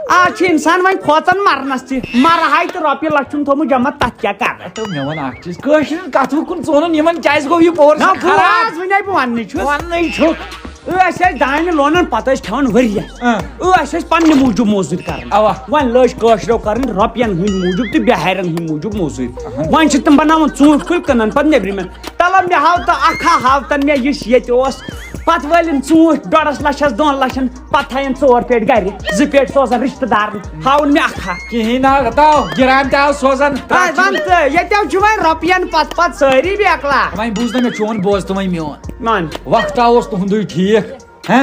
آز چھُ اِنسان وۄنۍ کھوژان مرنس تہِ، مرٕ ہاے تہٕ رۄپیہِ لچھ چھُم تھوٚمُت جمع، تتھ کیٛاہ کرٕ؟ تہٕ مےٚ وَن اکھ چیٖز، کٲشرٮ۪ن کتھٕ کُن ژونُن یِمن کیٛازِ گوٚو یہِ پوٗرٕ نہ، سیوٚد بہٕ خراب؟ حظ وَنے بہٕ وَننٕے چھُس۔ وَننٕے چھُکھ۔ أسۍ ٲسۍ دانہِ لونان، پتہٕ ٲسۍ کھٮ۪وان ؤرۍ یَس۔ اۭں۔ أسۍ ٲسۍ پننہِ موٗجوٗب موٚزوٗرۍ کران۔ اوا۔ وۄنۍ لٔج کٲشرٮ۪و کرٕنۍ رۄپین ہٕنٛدۍ موٗجوٗب تہٕ بِہارٮ۪ن ہٕنٛدۍ موٗجوٗب موٚزوٗرۍ۔ اہن۔ وۄنۍ چھِ تِم بناوان ژوٗنٛٹھۍ کُلۍ، کٕنان پتہٕ نیبرِمٮ۪ن۔ تلہ مےٚ ہاو تہٕ اکھا ہاو تن مےٚ یُس ییٚتہِ اوس۔ پتہٕ وٲلِن ژوٗنٛٹھۍ ڈۄڈس لچھس، دۄن لچھن، پتہٕ تھاین ژور پیٹہِ گرِ، زٕ پیٹہِ سوزان رشتہٕ دارن، ہاوُن مےٚ اکھا۔ کِہیٖنۍ نہ، ہتاو، گِران تہِ آو سوزان۔ آ، وَن تہٕ، ییٚتٮ۪و چھُ وۄنۍ رۄپین پتہٕ پتہٕ سٲری بیکلا۔ وۄنۍ بوٗز نہ مےٚ چون، بوز تہٕ وۄنۍ میون۔ مان۔ وقتا اوس تُہُنٛدُے ٹھیٖک۔ ہہ؟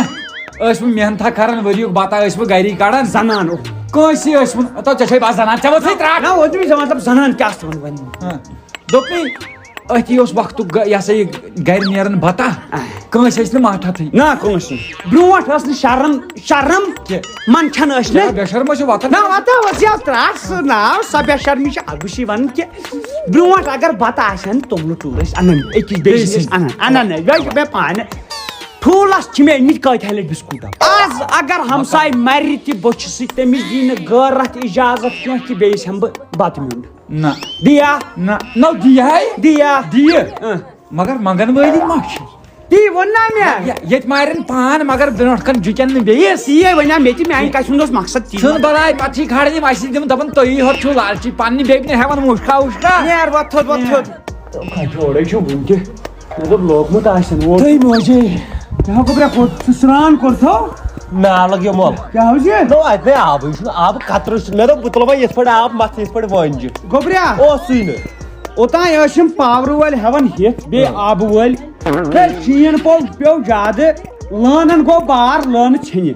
ٲسۍ وۄنۍ محنتھا کران، ؤریُک بتہ ٲسۍ وۄنۍ گری کڑان۔ زنان اوس۔ کٲنٛسی ٲسۍ وۄنۍ، ہتاو، ژےٚ چھے بس زنان، ژےٚ وٲژٕے ترٛٹھ۔ نہ، وۄنۍ چھُ مےٚ مطلب زنان کیٛاہ چھُ وۄنۍ وۄنۍ؟ ہہ۔ دوٚپمَے، أتی اوس وقتُک گ-، یہِ ہسا یہِ گرِ نیران بتہ۔ کٲنٛسہِ ٲسۍ نہٕ ماٹھتھٕے۔ نہ، کٲنٛسہِ نہٕ۔ برونٛٹھ ٲس نہٕ شرم، شرم کہِ منٛدچھان ٲسۍ نہٕ۔ بے شرم ٲسِو وۄتھان۔ نہ، وۄتھان ٲس یہِ ترٛٹھ سُہ ناو، سۄ بے شرمی چھِ اَکھ۔ بہٕ چھُس یہِ وَنان کہِ برونٛٹھ اگر بتہٕ آسہِ ہن، توٚملہٕ ٹوٗر ٲسۍ اَنان، أکِس بیٚیِس بیٚیہِ نِش سٕنٛدِ۔ اَنان، اَنان ٲسۍ۔ یہِ چھُ مےٚ پانہٕ۔ ٹھوٗلَس چھِ مےٚ أنۍمٕتۍ کٲتۍ ہَے لَٹہِ بِسکوٗٹ ڈَبہٕ۔ آز اگر ہمساے مَرِ تہِ بٔچھِ سۭتۍ، تٔمِس دی نہٕ غٲرتھ اِجازت کینٛہہ کہِ بیٚیِس ہٮ۪مہٕ بہٕ بَتہٕ میوٚنٛڈ۔ نہ۔ دِیا؟ نہ، نہ دِیا ہے۔ دِیا؟ دِیہِ۔ اۭں۔ مگر منٛگن وٲلۍ ما چھِ؟ تی ووٚن نا مےٚ۔ یہِ-، ییٚتہِ مارن پان، مگر برونٛٹھ کَن جُکن نہٕ بیٚیِس۔ تی ہے وَنیٛا مےٚ تہِ، میٛانہِ کَتھِ ہُنٛد اوس مقصد تی۔ ژھٕن بلاے، پَتہٕ چھی کھالان یِم اَسی دِم، دَپان تُہی ہوت چھِو لالچی، پَننہِ بیٚبہِ نہٕ ہٮ۪وان مُشکا وُشکا۔ نیر وۄتھ تھوٚد، وۄتھ تھوٚد۔ کھَے چھُ اورَے چھُ وٕنہِ تہِ۔ مےٚ دوٚپ لوگمُت آسن ووٹ۔ تُہۍ موجے۔ مےٚ ہا گوٚبرا کوٚت سُہ سرٛان کوٚرتھو؟ نالہٕ گیوٚمُل۔ کیٛاہ حظ یہِ؟ نو، اَتہِ نے آبٕے چھُنہٕ، آبہٕ قطرٕ چھُنہٕ۔ مےٚ دوٚپ، بہٕ تُلہٕ وۄنۍ یِتھ پٲٹھۍ آب مَتھ، یِتھ پٲٹھۍ وٲنجہِ۔ گوٚبرا۔ اوسُے نہٕ۔ اوٚتام ٲسِم پاورٕ وٲلۍ ہٮ۪وان ہٮ۪تھ، بیٚیہِ ہاں۔ آبہٕ وٲلۍ۔ ہے، شیٖن پوٚو، پیوٚو زیادٕ، لٲنَن گوٚو بار، لٲنہٕ ژھیٚنہِ۔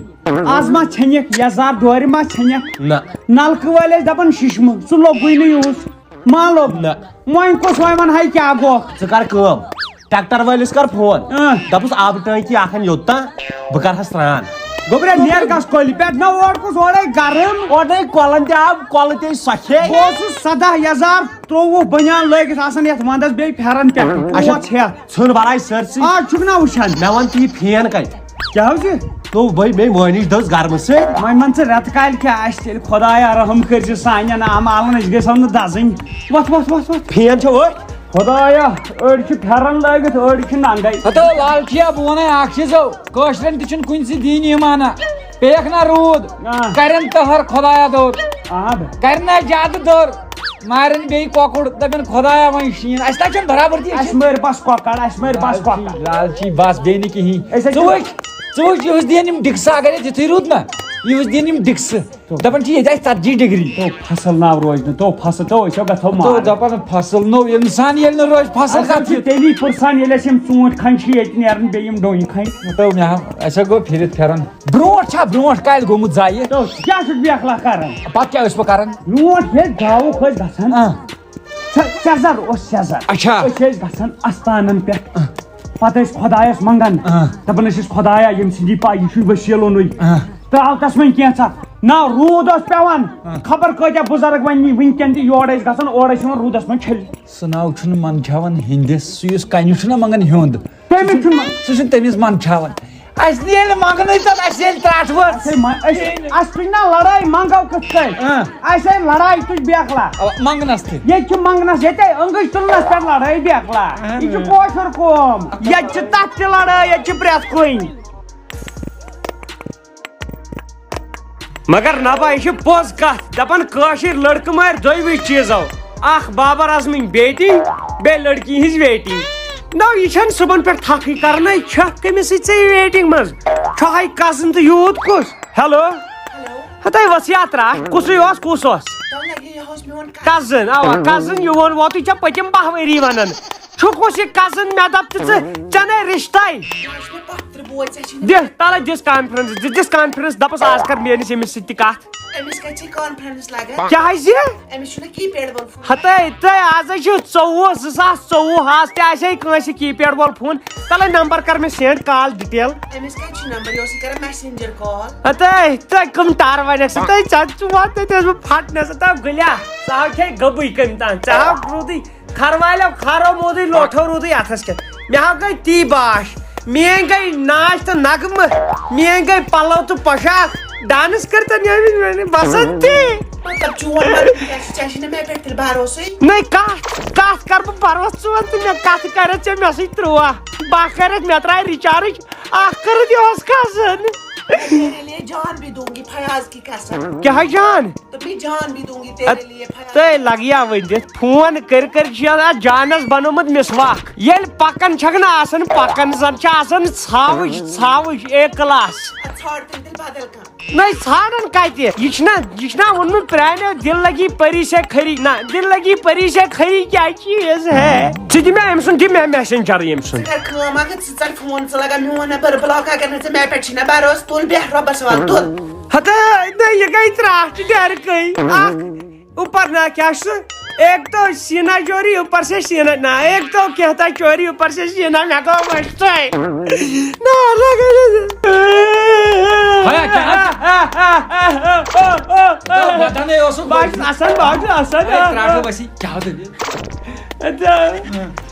آز ما ژھیٚنِکھ، یَزار ڈورِ ما ژھیٚنِکھ؟ نہ۔ نَلکہٕ وٲلۍ ٲسۍ دَپان شِشمہٕ، سُہ لوٚگُے نہٕ یوٗز۔ ما لوٚگ؟ نہ۔ وۄنۍ کُس وۄنۍ وَنہٕ ہاے کیٛاہ گوٚو؟ ژٕ کر کٲم، ٹریکٹر وٲلِس کر فون۔ اۭں۔ دَپُس آبہٕ ٹٲنٛکی اَکھ اَن یوٚتام، بہٕ کَرٕ ہا سرٛان۔ گوٚبریا، نیر گژھ کۄلہِ پٮ۪ٹھ۔ نہ، اورٕ کُس اورَے گرم۔ اورَے کۄلَن تہِ آب، کۄلہٕ تہِ سۄکھے۔ بہٕ اوسُس سَداہ یَزار ترٛۆوُہ بٔنیان لٲگِتھ آسان یَتھ وَندَس، بیٚیہِ پھٮ۪رَن پٮ۪ٹھ اچھا۔ کوچ ہٮ۪تھ۔ ژھٕن بَلاے سٲرسٕے۔ آز چھُکھ نہ وٕچھان۔ مےٚ وَن تہٕ یہِ فین کَتہِ؟ کیٛاہ حظ یہِ؟ تو بھائی، مے مٲنِش دٔز گرمہٕ سۭتۍ۔ وۄنۍ وَن ژٕ رٮ۪تہٕ کالہِ کیٛاہ آسہِ تیٚلہِ؟ خۄدایا رحم کٔرۍ زِ سانٮ۪ن اعمالن، أسۍ گژھو نہٕ دَزٕنۍ۔ وۄتھ، وۄتھ، وۄتھ، وۄتھ۔ فین چھا وۄتھ؟ خۄدایا، أڑۍ چھِ پھٮ۪رن لٲگِتھ، أڑۍ چھِ ننگے۔ ہتو لالچیا، بہٕ وَنے اکھ چیٖزو، کٲشرٮ۪ن تہِ چھُنہٕ کُنہِ سۭتۍ دیٖن ایٖمانا۔ پیٚیَکھ نا روٗد، آ۔ کَرٮ۪ن تٔہَر خۄدایا دوٚر۔ آ، بے۔ کَرِ نا زیادٕ دوٚر، مارن بیٚیہِ کۄکُر، دَپن خۄدایا وۄنۍ شیٖن۔ اَسہِ تہِ چھَنہٕ برابردی، أسۍ اَسہِ چھِ مٲرۍ بس کۄکر، اَسہِ مٲرۍ بس کۄکر۔ لالچی، لالچی، بس بیٚیہِ نہٕ کِہیٖنۍ۔ أسۍ حظ ژٕ چھِ وٕچھ، ژٕ وٕچھ، یِہُس دِیَن یِم ڈِکسہٕ، اگر یَتھ یِتھُے روٗد نا، یِہُس دِیَن یِم ڈِکسہٕ۔ دَپان چھِ ییٚتہِ آسہِ ژتجی ڈگری۔ تو فصل ناو روزِ نہٕ، تو فصل، تو أسۍ ہو گژھو تو مارٕ۔ دَپان فصل نوٚو اِنسان ییٚلہِ نہٕ روزِ، فصل اَسہِ حظ کَتھ چھِ یہِ؟ تیٚلی پُرسان، ییٚلہِ اَسہِ یِم ژوٗنٛٹھۍ کھنٛڈ چھِ ییٚتہِ نیران، بیٚیہِ یِم ڈوٗنۍ کھنٛڈ۔ تو مےٚ ہا، اَسہِ ہا گوٚو پھِرِتھ پھِران۔ برونٛٹھ چھا برونٛٹھ کالہِ گوٚمُت ضایہِ؟ تو کیٛاہ چھُکھ بیکھلا کران؟ پَتہٕ کیٛاہ ٲسۍ بہٕ کران؟ برونٛٹھ ییٚلہِ گاوُکھ ٲسۍ گژھان، آ۔ سہ-، سیٚزر اوس سیٚزر۔ اچھا۔ أسۍ ٲسۍ گژھان اَستانَن پٮ۪ٹھ۔ آ۔ پَتہٕ ٲسۍ خۄدایَس منٛگان۔ آ۔ دَپان ٲسۍ أسۍ، "خۄدایا، ییٚمہِ سٕنٛدی پَے یہِ چھُے وسیٖلہٕ نُے۔ آ۔ ترٛاو تَس وۄنۍ کینٛژھا۔" نہ، روٗد اوس پٮ۪وان۔ آ۔ خبر کۭتیٛاہ بُزرگ وۄنۍ نی وٕنکٮ۪ن تہِ یور ٲسۍ گژھان، اورٕ ٲسۍ یِوان روٗدَس منٛز چھٔلِتھ۔ سُہ ناو چھُنہٕ منٛدچھاوان ہِنٛدِس، سُہ یُس کَنہِ چھُنہ منٛگان ہیوٚنٛد۔ تٔمِس چھُنہٕ سُہ چھُنہٕ تٔمِس منٛدچھاوان۔ اَسہِ ییٚلہِ منٛگنٕے تَتھ، اَسہِ ییٚلہِ ترٛٹھ وٲژ۔ اَسہِ ہے ما-، أسۍ، اَسہِ تُج نا لڑٲے منٛگو کِتھ کٔنۍ؟ اۭں۔ اَسہِ ہے لڑٲے تُج بیکلا۔ اَوا، منٛگنَس تہِ۔ ییٚتہِ چھُ منٛگنَس، ییٚتے أنٛگٕج تُلنَس پٮ۪ٹھ لڑٲے بیکلا۔ اہن یہِ چھُ حظ۔ کٲشُر قوم۔ ییٚتہِ چھِ تَتھ تہِ لڑٲے، ییٚتہِ چھِ پرٛٮ۪تھ کُنہِ۔ مگر نبا، یہِ چھِ پوٚز کتھ، دپان کٲشِرۍ لڑکہٕ مارۍ دۄیوٕے چیٖزو، اکھ بابر اعظمٕنۍ بیٹنگ، بیٚیہِ لڑکی ہٕنٛز ویٹنگ۔ نو، یہِ چھَنہٕ صُبحن پٮ۪ٹھ تھکھٕے کرنے، چھکھ کٔمِس سۭتۍ ژےٚ یہِ ویٹنگ منٛز؟ چھۄہے کزن تہٕ یوٗت کُس؟ ہیلو۔ ہیلو۔ ہتے وسیا ترٛٹھ، کُسُے اوس، کُس اوس؟ تَوٕ لگے یہِ اوس میون کزن۔ کزن، اوا، کزن، یہِ ووٚن ووتُے ژےٚ پٔتِم باہ ؤری ونان۔ چھُکھ اوس یہِ کزن، مےٚ دپ تہٕ ژٕ، ژےٚ نے رشتے۔ یہِ اوس مےٚ پتھ ترٛےٚ بوے، ژےٚ چھِ دِ، تَلے دِس کانفرنس، دِ، دِس کانفرنس، دپس آز کر میٲنِس ییٚمِس سۭتۍ تہِ کتھ۔ أمِس کتہِ چھِ کانفرنس لگان؟ کیٛازِ؟ أمِس چھُنہ کیپیڈ وول فون۔ ہتے، تہٕ آز ہے چھُ ژوٚوُہ، زٕ ساس ژوٚوُہ، آز تہِ آسہِ ہے کٲنٛسہِ کیپیڈ وول فون۔ تَلے نمبر کر مےٚ سینڈ، کال ڈیٹیل۔ أمِس کتہِ چھُ نمبر؟ یہِ اوس یہِ کران میسنجر کال۔ ہتے، تہٕ کٕم ٹر ونکھ ژٕ، تہٕ ژےٚ چھُ وَن تہٕ تیٚلہِ بہٕ پھٹنس، تہٕ گُلیا، ژٕ ہاو کھے گبٕے کٔمۍ تام، ژےٚ ہاو روٗدٕے۔ کھروالٮ۪و کھرو موٗدٕے لوٹھو روٗدٕے اَتھس کٮ۪تھ۔ مےٚ ہا گٔے تی باش۔ میٲنۍ گٔے ناچ تہٕ نغمہٕ، میٲنۍ گٔے پلو تہٕ پۄشاک۔ ڈانس کٔرتن ییٚمہِ میانہِ بسنتی۔ مطلب چون ونُن کیٛاہ چھُ؟ ژےٚ چھُے نہٕ مےٚ پٮ۪ٹھ تیٚلہِ بھروسٕے۔ نٔے کتھ، کتھ کر بہٕ بھروسہٕ؟ ژٕ وَن تہٕ مےٚ کتھ کرتھ ژےٚ مےٚ سۭتۍ ترٛووہ؟ بہٕ کرتھ مےٚ ترٛایہِ رِچارٕج۔ اکھ کٔرٕتھ یہِ اوس کھسان۔ تیرے لیے جان بھی دوں گی فیاض کی قسم۔ کیٛاہ جان؟ تو میں جان بھی دوں گی تیرے لیے فیاض۔ تہٕ لگیا ؤنِتھ فون کٔرۍ کٔرۍ چھِ اَتھ جانس بنومُت مسواک۔ ییٚلہِ پکان چھکھ نہ آسان پکان، زن چھِ آسان ژھاوٕج، ژھاوٕج اے کلاس۔ ژھانڈ تیٚلہِ بدل کانٛہہ۔ نہ، ژھانڈان کتہِ؟ یہِ چھُنہ، یہِ چھُنہ ووٚنمُت پرٛانیو، دل لگی پری سے کھری۔ نہ، دل لگی پری سے کھری کیا چیز ہے؟ ژٕ دِ مےٚ أمۍ سُنٛد، دِ مےٚ میسنجر أمۍ سُنٛد۔ ژٕ کر کٲم اکھ، ژٕ ژَٹ فون، ژٕ لگا میون نمبر بلاک، اگر نہٕ ژےٚ مےٚ پٮ۪ٹھ چھُے نہ بھروسہٕ، تُل بیٚہہ رۄبس حوالہٕ، تُل۔ ہتے، نہ، یہِ گٔے ترٛٹھ ڈیرکٕے۔ اکھ اوپر نا کیٛاہ چھُ سُہ؟ ایک تو سینا چوری، اوپر سے سینا، نہ، ایک تو کہتا چوری، اوپر سے سینا، مےٚ گوٚو مٔشتٕے۔ نہ، لگا۔ ہیا، کیٛاہ؟ بہٕ ہا نے اوسُس بہٕ حظ چھُس اَسان، بہٕ حظ چھُس اَسان۔ ہے، ترٛٹھ ؤسی، کیٛاہ دٔلیٖل؟ اَدٕ،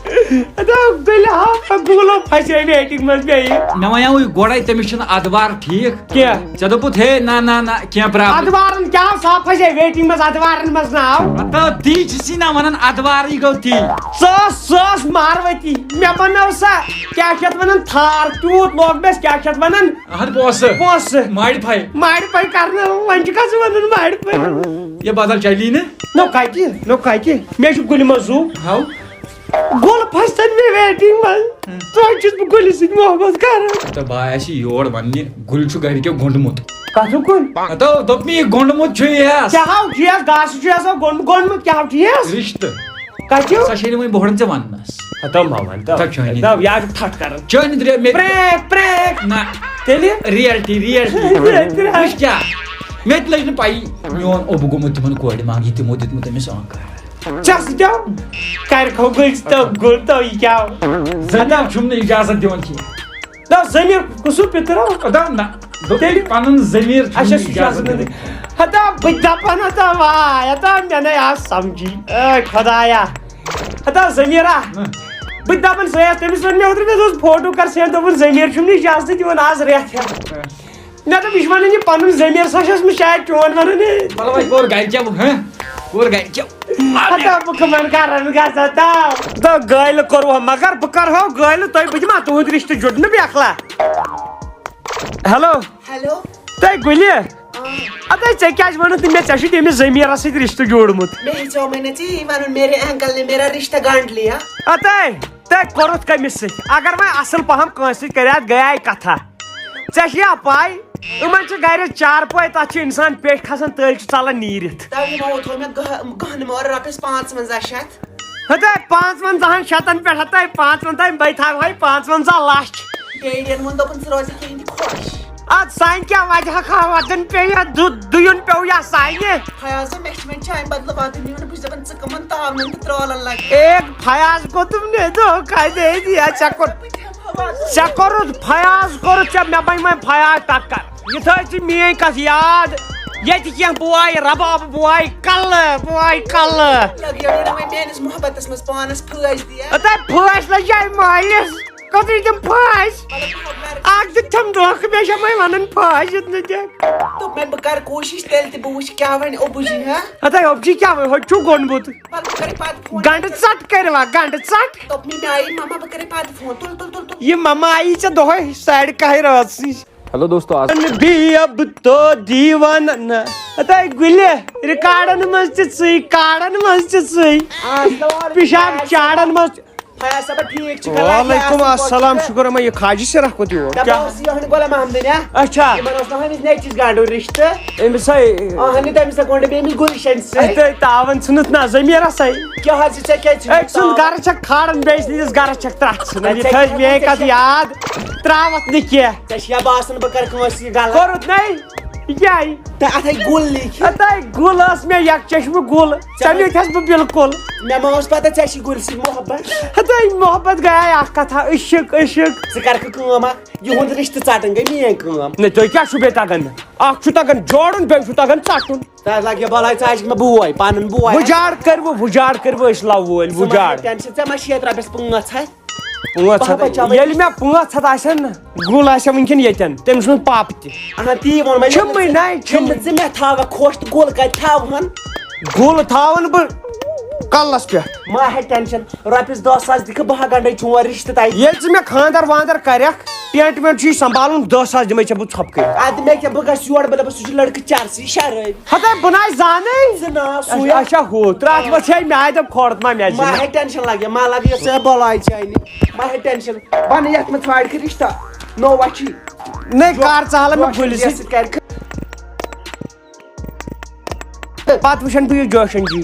اَدٕ، گٔلۍ ہا، گوٗلو پھسے ویٹِنٛگ منٛز بیٚیہِ۔ مےٚ وَنیٛاوُے گۄڈَے، تٔمِس چھُنہٕ اَدوار ٹھیٖک۔ کینٛہہ۔ ژےٚ دوٚپُتھ، ہے، نہ، نہ، نہ، کینٛہہ پرابلم۔ ادوارن کیٛاہ آو؟ سُہ آو پھسے ویٹنگ منٛز، ادوارن منٛز نہ آو۔ مطلب، تی چھِ سی نہ ونان، ادوارٕے گوٚو تی۔ سۄ ٲس، سۄ ٲس ماروتی۔ مےٚ بنٲو سۄ، کیٛاہ چھِ اتھ ونان، تھار۔ تیوٗت لوگ مےٚ، کیٛاہ چھِ اتھ ونان؟ اہن، پونٛسہٕ۔ پونٛسہٕ۔ ماڈفاے۔ ماڈفاے کرنہٕ، وۄنۍ چھُکھا ژٕ ونان ماڈفاے؟ یہِ بدل چلی نہٕ۔ نو کتہِ؟ نو کتہِ؟ مےٚ چھُ گُلہِ منٛز زُو۔ ہاو۔ گُل پھسن مےٚ ویٹنگ منٛز۔ ہم۔ توتہِ چھُس بہٕ گُلہِ سۭتۍ محبت کران۔ تہٕ بہٕ آیس یہِ یور وننہِ، گُلۍ چھُ گرِ کیو گوٚنڈمُت۔ کتھٕ کُن؟ ہتو، دوٚپ مےٚ، یہِ گوٚنڈمُت چھُ یس۔ کیٛاہ ہاو چھُ یس؟ گاسہٕ چھُ یس، ہاو گوٚنڈ-، گوٚنڈمُت کیٛاہ ہاو چھُ یس؟ رشتہٕ۔ کتہِ؟ سۄ چھےٚ نہٕ وۄنۍ بوہرن ژےٚ وننس۔ ہتو ما ون تو۔ ہتو چٲنی۔ ہتو، یہِ حظ چھُ تھٹھ کران۔ چٲنی درٛے مےٚ۔ پرٛیک، پرٛیک۔ نہ۔ تیٚلہِ؟ Reality, reality. ریلٹی۔ وٕچھ کیٛاہ؟ مےٚ تہِ لٔج نہٕ پَیی۔ میون اوٚب گوٚمُت تِمن کورِ منٛگ، یہِ تِمو دیُتمُت أمِس آنکار۔ ژےٚ سۭتۍ آو؟ کرِ کھو گٔلۍ ژٕ تو گُل تو یہِ کیٛاہ آو؟ زٔمیٖن چھُم نہٕ اجازت دِوان کینٛہہ۔ نہ، ضمیٖر کُسُر پِتٕر آو؟ خۄدا نہ، دوٚپ تیٚلہِ پنُن ضمیٖر چھُم اچھا، نہٕ سُہ چھُ اجازت آسان دِوان۔ ہتا بہٕ تہِ دپان ہتا واے، ہتا مےٚ نے آو سمجھی۔ اے خۄدایا، ہتا ضمیٖرا۔ ہہ۔ بہٕ تہِ دپان سُہ یَتھ، تٔمِس ووٚن مےٚ اوترٕ، مےٚ دوٚپُس فوٹو کر سینڈ، دوٚپُن ضمیٖر چھُم نہٕ اجازت دِوان آز رٮ۪تھ ہٮ۪تھ۔ ہہ۔ مےٚ دوٚپ، یہِ چھُ وَنان، یہِ پَنُن ضمیٖر سا چھُس بہٕ شاید چون وَنان، ہے۔ مطلب، وۄنۍ کوٚر گرِکٮ۪و، ہہ؟ کوٚر گرِکٮ۪و۔ ہتا بہٕ کَمَن کَرَن گژھان تاو؟ تہٕ گٲلۍ کوٚروٕ، مگر بہٕ کَرٕہو گٲلۍ تۄہہِ، بہٕ دِمہٕ ہا تُہُنٛد رِشتہٕ جُڑنہٕ بیکھلا۔ ہیلو۔ ہیلو۔ تۄہہِ گُلہِ؟ آ۔ اَدٕ ژےٚ کیٛازِ ووٚنُتھ نہٕ مےٚ، ژےٚ چھُے تٔمِس ضمیٖرَس سۭتۍ رِشتہٕ جوڑمُت؟ مےٚ ہیٚژیو وۄنۍ نہ ژےٚ یی وَنُن، میرے انکل نے میرا رشتہ گانٹ لیا۔ اَدٕ تۄہہِ کوٚرُتھ کٔمِس سۭتۍ؟ اگر وۄنۍ اَصٕل پَہَم کٲنٛسہِ سۭتۍ کَرِ، اَتھ گٔیے کَتھا۔ ژےٚ چھےٚ یا پَے، یِمَن چھِ گَرِ چارپٲے، تَتھ چھُ اِنسان پیٚٹھۍ کھسان، تٔلۍ چھُ ژَلان نیٖرِتھ۔ تَوے یِمو تھوٚو مےٚ گہ-، گہنہٕ مور رۄپیَس پانٛژوَنٛزاہ شیٚتھ۔ ہَتاے، پانٛژوَنٛزاہَن شیٚتَن پٮ۪ٹھ، ہَتاے، پانٛژوَنٛزاہ، بَے تھاوہَے پانٛژوَنٛزاہ لَچھ۔ ڈیڈیَن ووٚن، دوٚپُن، ژٕ روزِ کِہیٖنۍ تہِ خۄش۔ اَدٕ سانہِ کیٛاہ وجہ خاوَتَن پیٚیہِ، دُ-، دُیُن پیوٚو یا سانہِ؟ فیاض، مےٚ چھِ وۄنۍ چانہِ بدلہٕ واتُن یُن، بہٕ چھُس دَپان، ژٕ کٕمَن تاونَن تہٕ ترٛالَن لَگہِ؟ ایک فیاض کو تم نے دھوکہ دے دیا، ژےٚ کوٚر، ژےٚ کوٚرُتھ فیاض، کوٚرُتھ ژےٚ، مےٚ بَنہِ وۄنۍ فیاض ٹَکَر۔ یہِ تھٲے ژٕ میٛٲنۍ کَتھ یاد، ییٚتہِ کینٛہہ بوے رباب بوے کَلہٕ، بوے کَلہٕ۔ لَگ یہِ وَنہِ وۄنۍ میٛٲنِس محبتَس منٛز پانَس پھٲسۍ دِیا۔ ہَتاے پھٲسۍ لَجاے مٲلِس، کوٚتٕے دِم پھٲسۍ؟ مطلب، اَکھ دِتھ تھَم دھوکہٕ، بیٚیہِ چھےٚ وۄنۍ وَنان پھٲسۍ دیُت نہٕ تٔمۍ۔ دوٚپ مےٚ، بہٕ کَرٕ کوٗشِش تیٚلہِ تہِ، بہٕ وٕچھِ کیٛاہ وَنہِ ابوٗ جی، ہا؟ ہَتاے ابوٗ جی کیٛاہ وَنہِ، ہُتہِ چھُ گوٚنٛڈمُت۔ پَتہٕ بہٕ کَرٕ پَتہٕ فون۔ گَنٛڈٕ ژَٹ کٔرِوا، گَنٛڈٕ ژَٹ۔ دوٚپ مےٚ، مےٚ آیی مَما، بہٕ کَرٕ پَتہٕ فون۔ تُل، تُل، تُل، تُل۔ یہِ مَما آیی ژےٚ دۄہَے ساڑِ کَہہِ رٲژ نِش۔ ہیلو دوستو، آز بیب تو دیوان نہ۔ ہتاے گُلہِ، ریکارڈن منٛز تہِ ژٕے، کارڈن منٛز تہِ ژٕے۔ آ، السلام علیکم۔ پِشاب چاڑن منٛز تہِ۔ فیاض صٲب، ٹھیٖک چھُکھا؟ وعلیکم السلام، شُکر رحمان، یہِ خاجہِ سِرا کوٚت یور؟ دَپان کیٛاہ؟ اوس یہِ اہنہِ غلام محمدٕنۍ، ہا؟ اچھا۔ یِمن اوس نہ ہُمِس نیٚچِس گانڈو رِشتہٕ۔ أمِس ہے۔ اہنہِ تٔمِس تہِ گۄڈٕ بیٚیہِ أمِس گُلشن سۭتۍ۔ تہٕ تاوان ژھٕنُتھ نہ ضمیٖرس ہے۔ کیٛاہ حظ چھِ ژےٚ کیٛازِ چھِ أکۍ سُنٛد تاوان؟ گرٕ چھکھ کھاران، بیٚیہِ سٕنٛدِس گرس چھکھ ترٛٹھ ژھٕنان۔ یہِ تھٲے میٛٲنۍ کتھ یاد، ترٛاوتھ نہٕ کینٛہہ۔ ژےٚ چھِ یا باسان بہٕ کرٕ کٲنٛسہِ یہِ غلط؟ کوٚرُتھ نے؟ یہِ کیٛاہ؟ تہٕ اَتھ ہے گُل لیٖکھِتھ۔ ہتاے گُل ٲس مےٚ یک چشمہٕ گُل، ژےٚ تَمے مےٚ چھَس بہٕ بِلکُل۔ مےٚ ما اوس پتہ ژےٚ چھی گُلۍ سۭتۍ محبت۔ ہتاے محبت گٔیے اکھ کتھا، عشق، عشق۔ ژٕ کَرکھٕ کٲم اکھ، یِہُنٛد رِشتہٕ ژَٹٕنۍ گٔے میٛٲنۍ کٲم۔ نہ، تُہۍ کیٛاہ چھُو بیٚیہِ تَگان؟ اکھ چھُ تَگان جوڑُن، بیٚیہِ چھُ تَگان ژَٹُن۔ تَتھ لَگہِ بَلاے، ژٕ آسکھ مےٚ بوے، پَنُن بوے۔ وُجار کٔرِوٕ، وُجار کٔرِوٕ، أسۍ لَوٕ وٲلۍ، ژٕ ما وُجار۔ ہےٚ ٹٮ۪نشن، ژےٚ ما چھِ یَتھ رۄپیَس پانٛژھ ہَتھ؟ پانٛژھ ہتھ۔ بہٕ ہا بچاوے۔ ییٚلہِ مےٚ پانٛژھ ہَتھ آسن نہ، گُل آسہِ ہا وٕنکیٚن ییٚتٮ۪ن، تٔمۍ سُنٛد پاپہٕ تہِ۔ اہن، تی ووٚن مےٚ، چھُمٕے ییٚلہِ نہ، نہٕ، چھُمٕے۔ ییٚلہِ نہٕ ژٕ مےٚ تھاوکھ خۄش تہٕ گُل کَتہِ تھاوہَن؟ گُل تھاوَن بہٕ کَلَس پٮ۪ٹھ۔ ما ہے ٹٮ۪نشَن، رۄپیَس دَہ ساس دِکھٕ، بہٕ ہا گَنٛڈَے چون رِشتہٕ تَتہِ۔ ییٚلہِ ژٕ مےٚ خانٛدَر وانٛدَر کَرٮ۪کھ، ٹٮ۪نٛٹ وٮ۪نٛٹ چھُے سنٛبھالُن، دَہ ساس دِمَے ژےٚ بہٕ ژھۄپہٕ کٔرِتھ۔ اَدٕ مےٚ کیٛاہ، بہٕ گژھٕ یور، بہٕ دَپَس، سُہ چھُ لٔڑکہٕ چرسٕے شرٲبۍ۔ ہَتَے بہٕ نہ آسہٕ زانٕے۔ ژٕ نہ آس سُے۔ اچھا، ہُہ، ترٛٹھ وَژھِ ہے میٛادِ کھۄڑ ما میٛادِ ما چھِ ہے ٹٮ۪نشَن لَگہِ، ما لَگہِ یۄس ژےٚ بَلاے چانہِ۔ ما ہے ٹٮ۪نشَن، بَنہٕ یَتھ منٛز ژھانٛڈ کہِ رِشتہ۔ نو وَچھی۔ نَے کر ژٕ ہالَن مےٚ گُلِس سۭتۍ۔ کَرِ۔ پَتہٕ وٕچھَن بہٕ یہِ جوشَن جی۔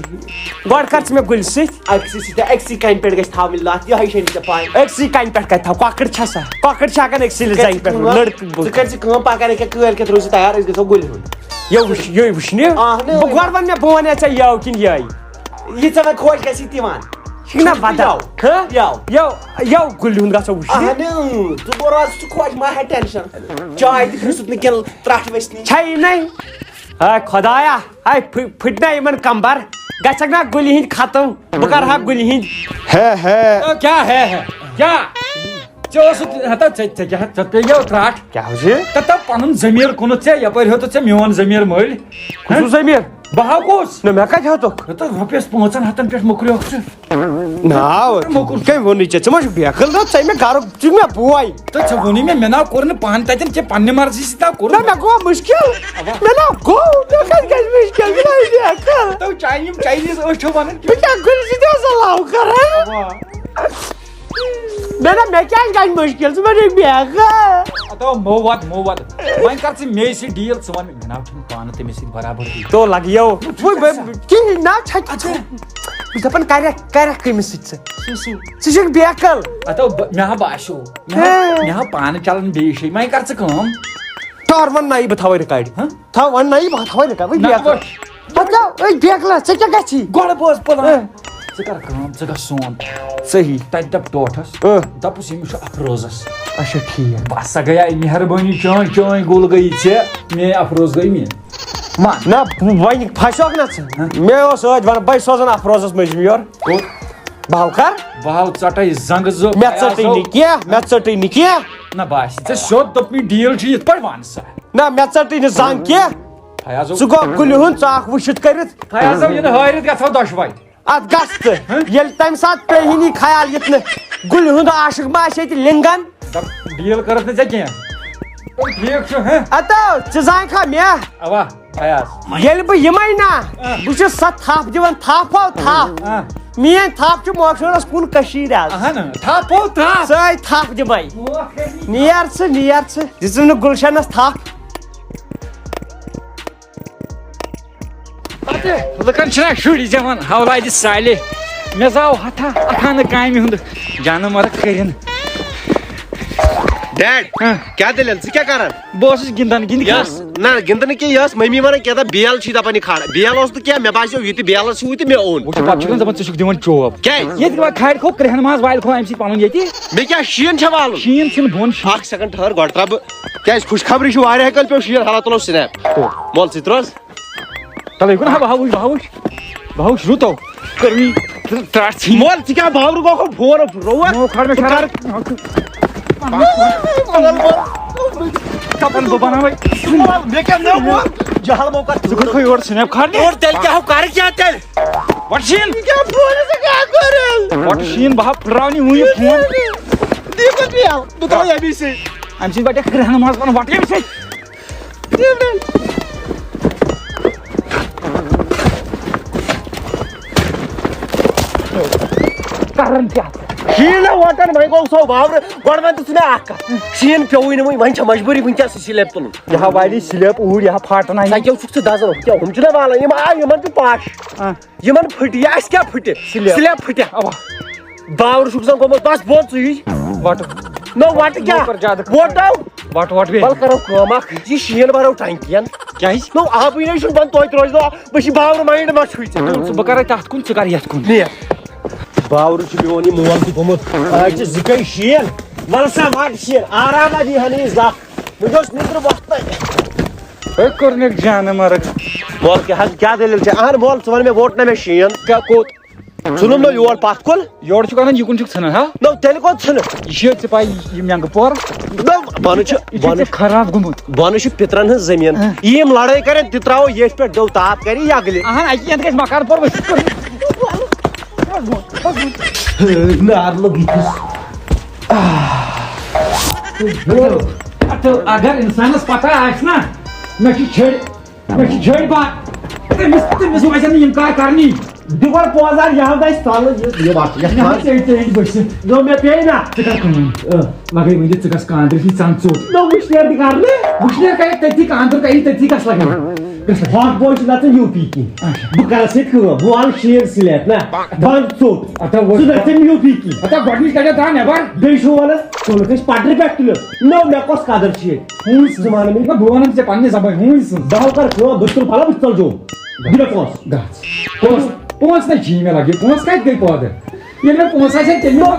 گۄڈٕ کر ژٕ مےٚ گُلِس سۭتۍ۔ أکسٕے سۭتۍ، أکسٕے کَنہِ پٮ۪ٹھ گژھِ تھاوٕنۍ لَتھ، یِہوٚے چھَنہٕ ژےٚ پَے۔ أکسٕے کَنہِ پٮ۪ٹھ کَتہِ تھاو؟ کۄکٕر چھےٚ سا؟ کۄکٕر چھِ ہٮ۪کان أکسٕے ژٕ کر زَنٛگہِ ژٕ پٮ۪ٹھ کٲم، لٔڑکہٕ ژٕ کر ژٕ کٲم، پَگاہ نہٕ کینٛہہ، کٲلۍ کٮ۪تھ روٗزِ تیار، أسۍ گژھو گُلہِ ہُنٛد۔ یہِ وٕچھ، یہِ وٕچھنہِ۔ اَہنہٕ۔ بہٕ گۄڈٕ وَنہٕ مےٚ، بہٕ وَنہٕ ژےٚ یَو کِنہٕ یَے۔ یہِ ژےٚ وۄنۍ خۄش گژھی تِوان۔ یہِ چھُ نہ بدل۔ یَو۔ ہہ؟ یَو۔ یَو، یَو گُلہِ ہُنٛد گژھو وٕچھنہِ۔ اہنہِ، اۭں، ژٕ گوٚو راز، ژٕ چھُ خۄش، مہ ہےٚ ٹٮ۪نشن۔ چاے تہِ پرٛژھُتھ نہٕ کینٛہہ، ترٛٹھ ؤژھنٕے۔ چھےٚ یہِ نَے؟ ہے خۄدایا، ہے پھُ-، پھٕٹۍ نا یِمن کمبر؟ گژھکھ نا گُلہِ ہِنٛدۍ ختم؟ بہٕ کرٕ ہا گُلہِ ہِنٛدۍ۔ ہے، ہے۔ او، کیٛاہ ہے، ہے؟ کیٛاہ؟ ژےٚ اوسُتھ، ہتا ژےٚ، ژےٚ کیٛاہ، ژےٚ پیٚیو ترٛٹھ۔ کیٛاہ حظ یہِ؟ تہٕ تَو پنُن ضمیٖر کُنُتھ ژےٚ، یپٲرۍ ہیوٚتُتھ ژےٚ میون ضمیٖر مٔلۍ۔ کُس ہہ؟ ضمیٖر؟ بہٕ ہا گوٚوس۔ نہ، مےٚ کتہِ ہیوٚتُکھ؟ ہتا رۄپیس پانٛژن ہتن پٮ۪ٹھ مۄکلیوکھ ژٕ۔ نا، مۄکُل۔ کٔمۍ ووٚنُے ژےٚ؟ ژٕ ما چھُکھ بیقل؟ نہ، ژٕ مےٚ گرُک، ژٕ چھُکھ مےٚ بوے۔ تہٕ ژےٚ ووٚنُے مےٚ، مےٚ نا کوٚر نہٕ پانہٕ تتٮ۪ن کینٛہہ، پننہِ مرضی سۭتۍ نا کوٚر نہ، مےٚ۔ مےٚ گوٚو مُشکِل۔ اوا۔ مےٚ نا گوٚو، مےٚ کتہِ گژھِ مُشکِل؟ ژٕ ما چھُکھ بیقل؟ تو چاینی، چاینیٖز ٲسۍ چھو ونان کہِ۔ بہٕ کیٛاہ گُلہِ سۭتۍ اوسا love کران؟ اوا۔ نہ، نہ، مےٚ کیٛازِ گژھِ مُشکِل؟ ژٕ ما چھُکھ بیقل؟ اتو مو وت، مو وت۔ وۄنۍ کر ژٕ مے سۭتۍ deal، ژٕ ون مےٚ، مےٚ نا چھُنہٕ پانہٕ تٔمِس سۭتۍ برابر کینٛہہ۔ تو لگیو۔ وۄنۍ بہٕ کِہیٖنۍ نا چھا۔ اچھا۔ بہٕ چھُس دَپان، کَرٮ۪کھ، کَرٮ۪کھ کٔمِس سۭتۍ ژٕ؟ سُہ، سُہ۔ ژٕ چھُکھ بیقل۔ ہتو بہٕ، مےٚ ہا باسیو، مےٚ ہا، ہے۔ مےٚ ہا پانہٕ چلان بیٚیہِ جایہِ۔ وۄنۍ کر ژٕ کٲم۔ ٹٲر وَن نَیہِ، بہٕ تھاوَے رِکارڈِ۔ ہہ؟ تھاو وَن نَیہِ، بہٕ تھاوَے رِکارڈ۔ وۄنۍ نہ، بیقل۔ وۄنۍ۔ پَتہٕ کیٛاہ؟ أے بیقل، ژےٚ کیٛاہ گژھی؟ گۄڈٕ بوز plan۔ ہہ۔ ژٕ کر کٲم، ژٕ گژھ سون۔ صحیح۔ تَتہِ دَپ ٹوٹھَس، ہہ۔ دَپُس، ییٚمِس چھُ افروزَس۔ اچھا، ٹھیٖک۔ بس، سۄ گٔیے مہربٲنی چٲنۍ، چٲنۍ گُل گٔیی ژےٚ، میٛٲنۍ افروز گٔے میٛٲنۍ۔ ما۔ نہ، وۄنۍ پھسیوکھ نہ ژٕ۔ ہہ؟ مےٚ اوس سۭتۍ وَنان، بہٕ ہے سوزَن افروزَس مٔنٛزِم یورٕ۔ کوٚت؟ بہٕ ہاو کر؟ بہٕ ہاو ژَٹَے زنٛگہٕ زٕ۔ مےٚ ژٔٹٕے نہٕ کینٛہہ، مےٚ ژٔٹٕے نہٕ کینٛہہ۔ نہ، باسہِ ژےٚ سیوٚد دوٚپ مےٚ deal چھُ یِتھ پٲٹھۍ وَن سا۔ نہ، مےٚ ژٔٹٕے نہٕ زنٛگ کینٛہہ۔ فیاضو۔ ژٕ گوٚو گُلہِ ہُنٛد ژاکھ وٕچھِتھ کٔرِتھ۔ فیاضو، یِنہٕ ہٲرِتھ گژھو دۄشوَے۔ اتھ گژھ ژٕ۔ ہہ؟ ییٚلہِ تمہِ ساتہٕ پیٚیہِ نہٕ خیال یُتھ نہٕ گُلہِ ہُنٛد عاشق ما آسہِ ییٚتہِ لِنٛگن۔ دپ، deal کٔرٕتھ نہٕ ژےٚ کینٛہہ۔ ٹھیٖک چھُ، ہہ؟ اتو، ژٕ زانکھا مےٚ؟ اوا، فیاض۔ ییٚلہِ بہٕ یِمے نا، اہ۔ بہٕ چھُس سۄ تھپھ دِوان، تھپھ ہو تھپھ۔ اہ۔ میٲنۍ تھپھ چھِ مۄخصرس کُن کٔشیٖرِ از۔ اہن، تھپھ ہو تھپھ۔ سۄے تھپھ دِمے۔ اوکے۔ نیر ژٕ، نیر ژٕ۔ دِژٕم نہٕ گُلشنس تھپھ۔ پتہٕ لُکن چھِنہ شُرۍ زٮ۪وان، حولادِ صالح۔ مےٚ زاو ہتھا اکھ انہٕ کامہِ ہُنٛد جانہٕ مرگ کٔرِن۔ Dad، ہاں۔ کیٛاہ دٔلیٖل؟ ژٕ کیٛاہ کران؟ بہٕ اوسُس گِنٛدان، گِنٛدٕ کھا؟ یس، نہ، گِنٛدنہٕ کینٛہہ، یہِ ٲس مٔمی ونان کینٛہہ دپ بیل چھی دپان یہِ کھال۔ بیل اوس نہٕ کینٛہہ، مےٚ باسیو یہِ تہِ بیل ٲس ہُہ تہِ مےٚ اوٚن۔ وٕچھ، پتہٕ چھُکھ نہٕ دپان ژٕ چھُکھ دِوان چوب۔ کیٛازِ؟ ییٚتہِ وۄنۍ کھالہِ کھو کرٛٮ۪ہن منٛز والہِ کھو امہِ سۭتۍ پنُن ییٚتہِ۔ مےٚ کیٛاہ شیٖن چھا والُن؟ شیٖن چھُنہٕ بۄن شیٖن۔ اکھ second ٹھٔہر گۄڈٕ ترٛاو بہٕ۔ کیٛازِ خوشخبری چھِ واریاہ کٲلۍ پیوٚو شیٖن، حالہ تُلو snap۔ مول ژٕ تہِ روز۔ تَلے کُن ہا، بہٕ ہا وٕچھ، بہٕ ہا وٕچھ، بہٕ ہا وٕچھ رُتو۔ کٔر مےٚ ترٛٹھ ژھٕنۍ۔ مول، ژٕ کیٛاہ باورٕ گوٚکھ فون روو؟ مو کھار مےٚ بہٕ کھار۔ کَرٕ۔ دَپان بہٕ بَناوَے۔ مول، مےٚ کیٛاہ مےٚ ووٚن؟ جہل مو کَر۔ ژٕ کِتھ کٔنۍ یور snap کھارنہِ؟ اور تیٚلہِ کیٛاہ ہو کَرٕ کیٛاہ تیٚلہِ؟ وَٹ شیٖن۔ کیٛاہ فون ژٕ کیٛاہ کَرٕ؟ وَٹ شیٖن، بہٕ ہا پھٕٹراونہِ وٕنہِ فون۔ دی گۄڈٕ بیل، بہٕ ترٛاوٕ ییٚمی سۭتۍ۔ اَمہِ سۭتۍ وَٹہِ کرٛٮ۪ہنہٕ منٛز پَنُن وَٹہٕ ییٚمہِ سۭتۍ۔ کران کیٛاہ؟ شیٖن نہ وۄٹان، وۄنۍ گوٚو سُہ وَورٕ۔ گۄڈٕ وَن تہٕ ژٕ مےٚ اَکھ کَتھ۔ شیٖن پیوٚوُے نہٕ وٕنہِ، وۄنۍ چھا مجبوٗری وٕنکٮ۪س سُہ slab تُلُن؟ یہِ ہا والہِ slab اوٗرۍ، یہِ ہا پھاٹناوِ۔ سۄ کیٛاہ چھُکھ ژٕ دَزان؟ ہُم کیٛاہ، ہُم چھِنہ والان، یِم آ، یِمَن چھُ پَش۔ آ۔ یِمَن پھٕٹہِ، اَسہِ کیٛاہ پھٕٹہِ؟ Slab۔ Slab پھٕٹہِ۔ اَوا۔ باورٕ چھُکھ زَن گوٚمُت، بَس بوز ژٕے۔ وَٹہٕ۔ نو وَٹہٕ کیٛاہ؟ نوکر زیادٕ۔ ووٹو۔ وَٹہٕ، وَٹہٕ بیٚیہِ۔ وَلہٕ کَرو کٲم اَکھ، یہِ شیٖن بَرو ٹنٛکِیَن۔ کیٛازِ؟ نو آبٕے نَے چھُنہٕ بَنان توتہِ روزِ نو، بہٕ چھِ باورٕ mind ما چھُے ژےٚ؟ ژٕ، ژٕ بہٕ کَرَے تَتھ کُن، ژٕ کَر یَتھ کُن۔ نیر۔ باورٕ چھُ میون یہِ مول تہِ گوٚمُت۔ آز چھِ زٕ کَے شیٖن۔ وَلہٕ سا وَٹ شیٖن، آرام دی ہَن یہِ زَکھ۔ مےٚ گوٚژھ نِندرٕ وۄتھنَے۔ ہے کوٚر مےٚ جانہٕ مرگ۔ مول کیٛاہ حظ، کیٛاہ دٔلیٖل چھےٚ؟ اَہَن مول، ژٕ وَن مےٚ ووٹ نہ مےٚ شیٖن۔ کیٛاہ کوٚت؟ ژھٕنُم نہ یور پتھ کُن۔ یورٕ چھُکھ اَنان، یِکُن چھُکھ ژھٕنان، ہا؟ نو، تیٚلہِ کوٚت ژھٕنہٕ؟ یہِ چھُ ژےٚ پَے، یہِ مٮ۪نٛگہٕ پورٕ۔ نو، بۄنہٕ چھُ، یہِ چھُ بۄنہٕ ژےٚ چھُ، خراب گوٚمُت۔ بۄنہٕ چھُ پِترَن ہٕنٛز زٔمیٖن۔ اۭں۔ یہِ یِم لڑٲے کرن، تہِ ترٛاوو ییٚتھۍ پٮ۪ٹھ، دو تاپ کرِ یہِ اگلہِ۔ اہن، اَتہِ یَتھ گژھِ مکان پورٕ ؤسِتھ۔ نار لوٚگ ییٚتِس۔ اَتھٕ، اگر اِنسانَس پتہ آسہِ نا، مےٚ چھِ چھٔڑۍ مےٚ چھِ جھٔڑۍ بار۔ تٔمِس، تٔمِس پَزن نہٕ یِم کار کرنی۔ دِ گۄڈٕ پوزار، یہِ ہاو دَسہِ تَلہٕ، یہِ، یہِ وَتھ، یَتھ یہِ ہا منٛز۔ ژےٚ، ژےٚ یِتھ بٔسِتھ۔ نو، مےٚ پیٚیہِ نا۔ ژٕ کر کٲم؟ اۭں۔ مگر یہِ ؤنۍ دِ، ژٕ گژھ کانٛدرِ ہی ژَن ژوٚٹ۔ نو، وٕشنیر تہِ کرنہٕ۔ وٕشنیر کرِ تٔتی، کانٛدٕر کرِ تٔتی، کَس لَگہِ؟ کَس لَگہِ؟ ہاکھ بوے چھُ نَژان یوٗ پی کِنۍ۔ اچھا۔ بہٕ کرس ییٚتہِ کٲم، بہٕ والہٕ شیٖن سِلیپ نا۔ بنٛد ژوٚٹ۔ اَتھ ہا ووت۔ ژٕ نَژان یوٗ پی کِنۍ۔ اَتھ ہا گۄڈٕنِچ لَٹہِ درٛاو نٮ۪بر۔ بیٚیہِ چھُ وَنان، ژٕ وَنکھ أسۍ پٹرِ پٮ۪ٹھ تُلِتھ۔ نو، مےٚ کۄس قدر چھِ ییٚتہِ؟ ہوٗنۍ سٕنٛز۔ ژٕ وَن مےٚ۔ نہ، بہٕ وَنَن ژےٚ پننہِ زبٲنۍ، ہوٗنۍ سٕنٛز۔ بہٕ ہاو کر کٲم، بہٕ تُلہٕ پھلہ، بہٕ تہِ ژَلہٕ جوٚم۔ گژھ۔ گژھ۔ پونٛسہٕ نہ چھی مےٚ لگے، پونٛسہٕ کتہِ گٔے پٲدٕ؟ ییٚلہِ مےٚ پونٛسہٕ آسہِ ہا، تیٚلہِ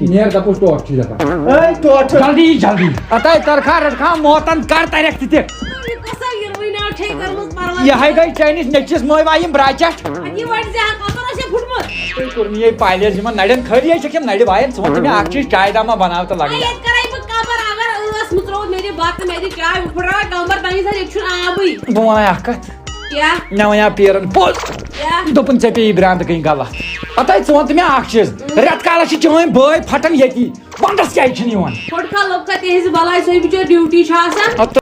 نیر، دَپُس ٹوٹھ چھی دَپان۔ اے، ٹوٹھ۔ جلدی یی، جلدی۔ اَتھ آے ترخا رٹخا موتن کر ترکھ تہِ تہِ۔ یہِ کۄس یِروٕنۍ ناو چھے کٔرمٕژ پرواز؟ یہِ ہے گٔے چٲنِس نیٚچوِس مٲلۍ واجہِ یِم براچٹ۔ اَدٕ یہِ وَٹہِ زِ ہا کۄکر اوس یہِ پھُٹمُت۔ تُہۍ کوٚر نہٕ یہِ پایلیس یِمن نرٮ۪ن خٲلی ہے چھکھ یِم نرِ وایان۔ ژٕ وَن تہٕ مےٚ اَکھ چیٖز، چاے داما بناو تہٕ لگہٕ اے، یَتھ کَرے بہٕ قبر، اگر ٲس مٕژ روٗد، مےٚ دِ بَتہٕ، مےٚ دِ چاے، بہٕ پھُٹراوے کمبر تَمہِ ساتہٕ، ییٚتہِ چھُنہٕ آبٕے۔ بہٕ وَنَے اَکھ کَتھ۔ کیٛاہ؟ مےٚ وَنیٛاو پیٖرَن پوٚز۔ کیٛاہ؟ دوٚپُن، "ژےٚ پیٚیی برٛانٛدٕ کٕنۍ غلط۔" پَتہٕ ہے ژٕ وَن تہٕ مےٚ اَکھ چیٖز، رٮ۪تہٕ کالَس چھِ چٲنۍ بٲے پھَٹان ییٚتی، وَنٛدَس کیٛازِ چھِنہٕ یِوان؟ پھوٚٹ کھا لوٚگ کھا تِہِنٛزِ بَلاے، سۄے بِچٲرۍ ڈیوٹی چھِ آسان۔ اَدٕ تہٕ،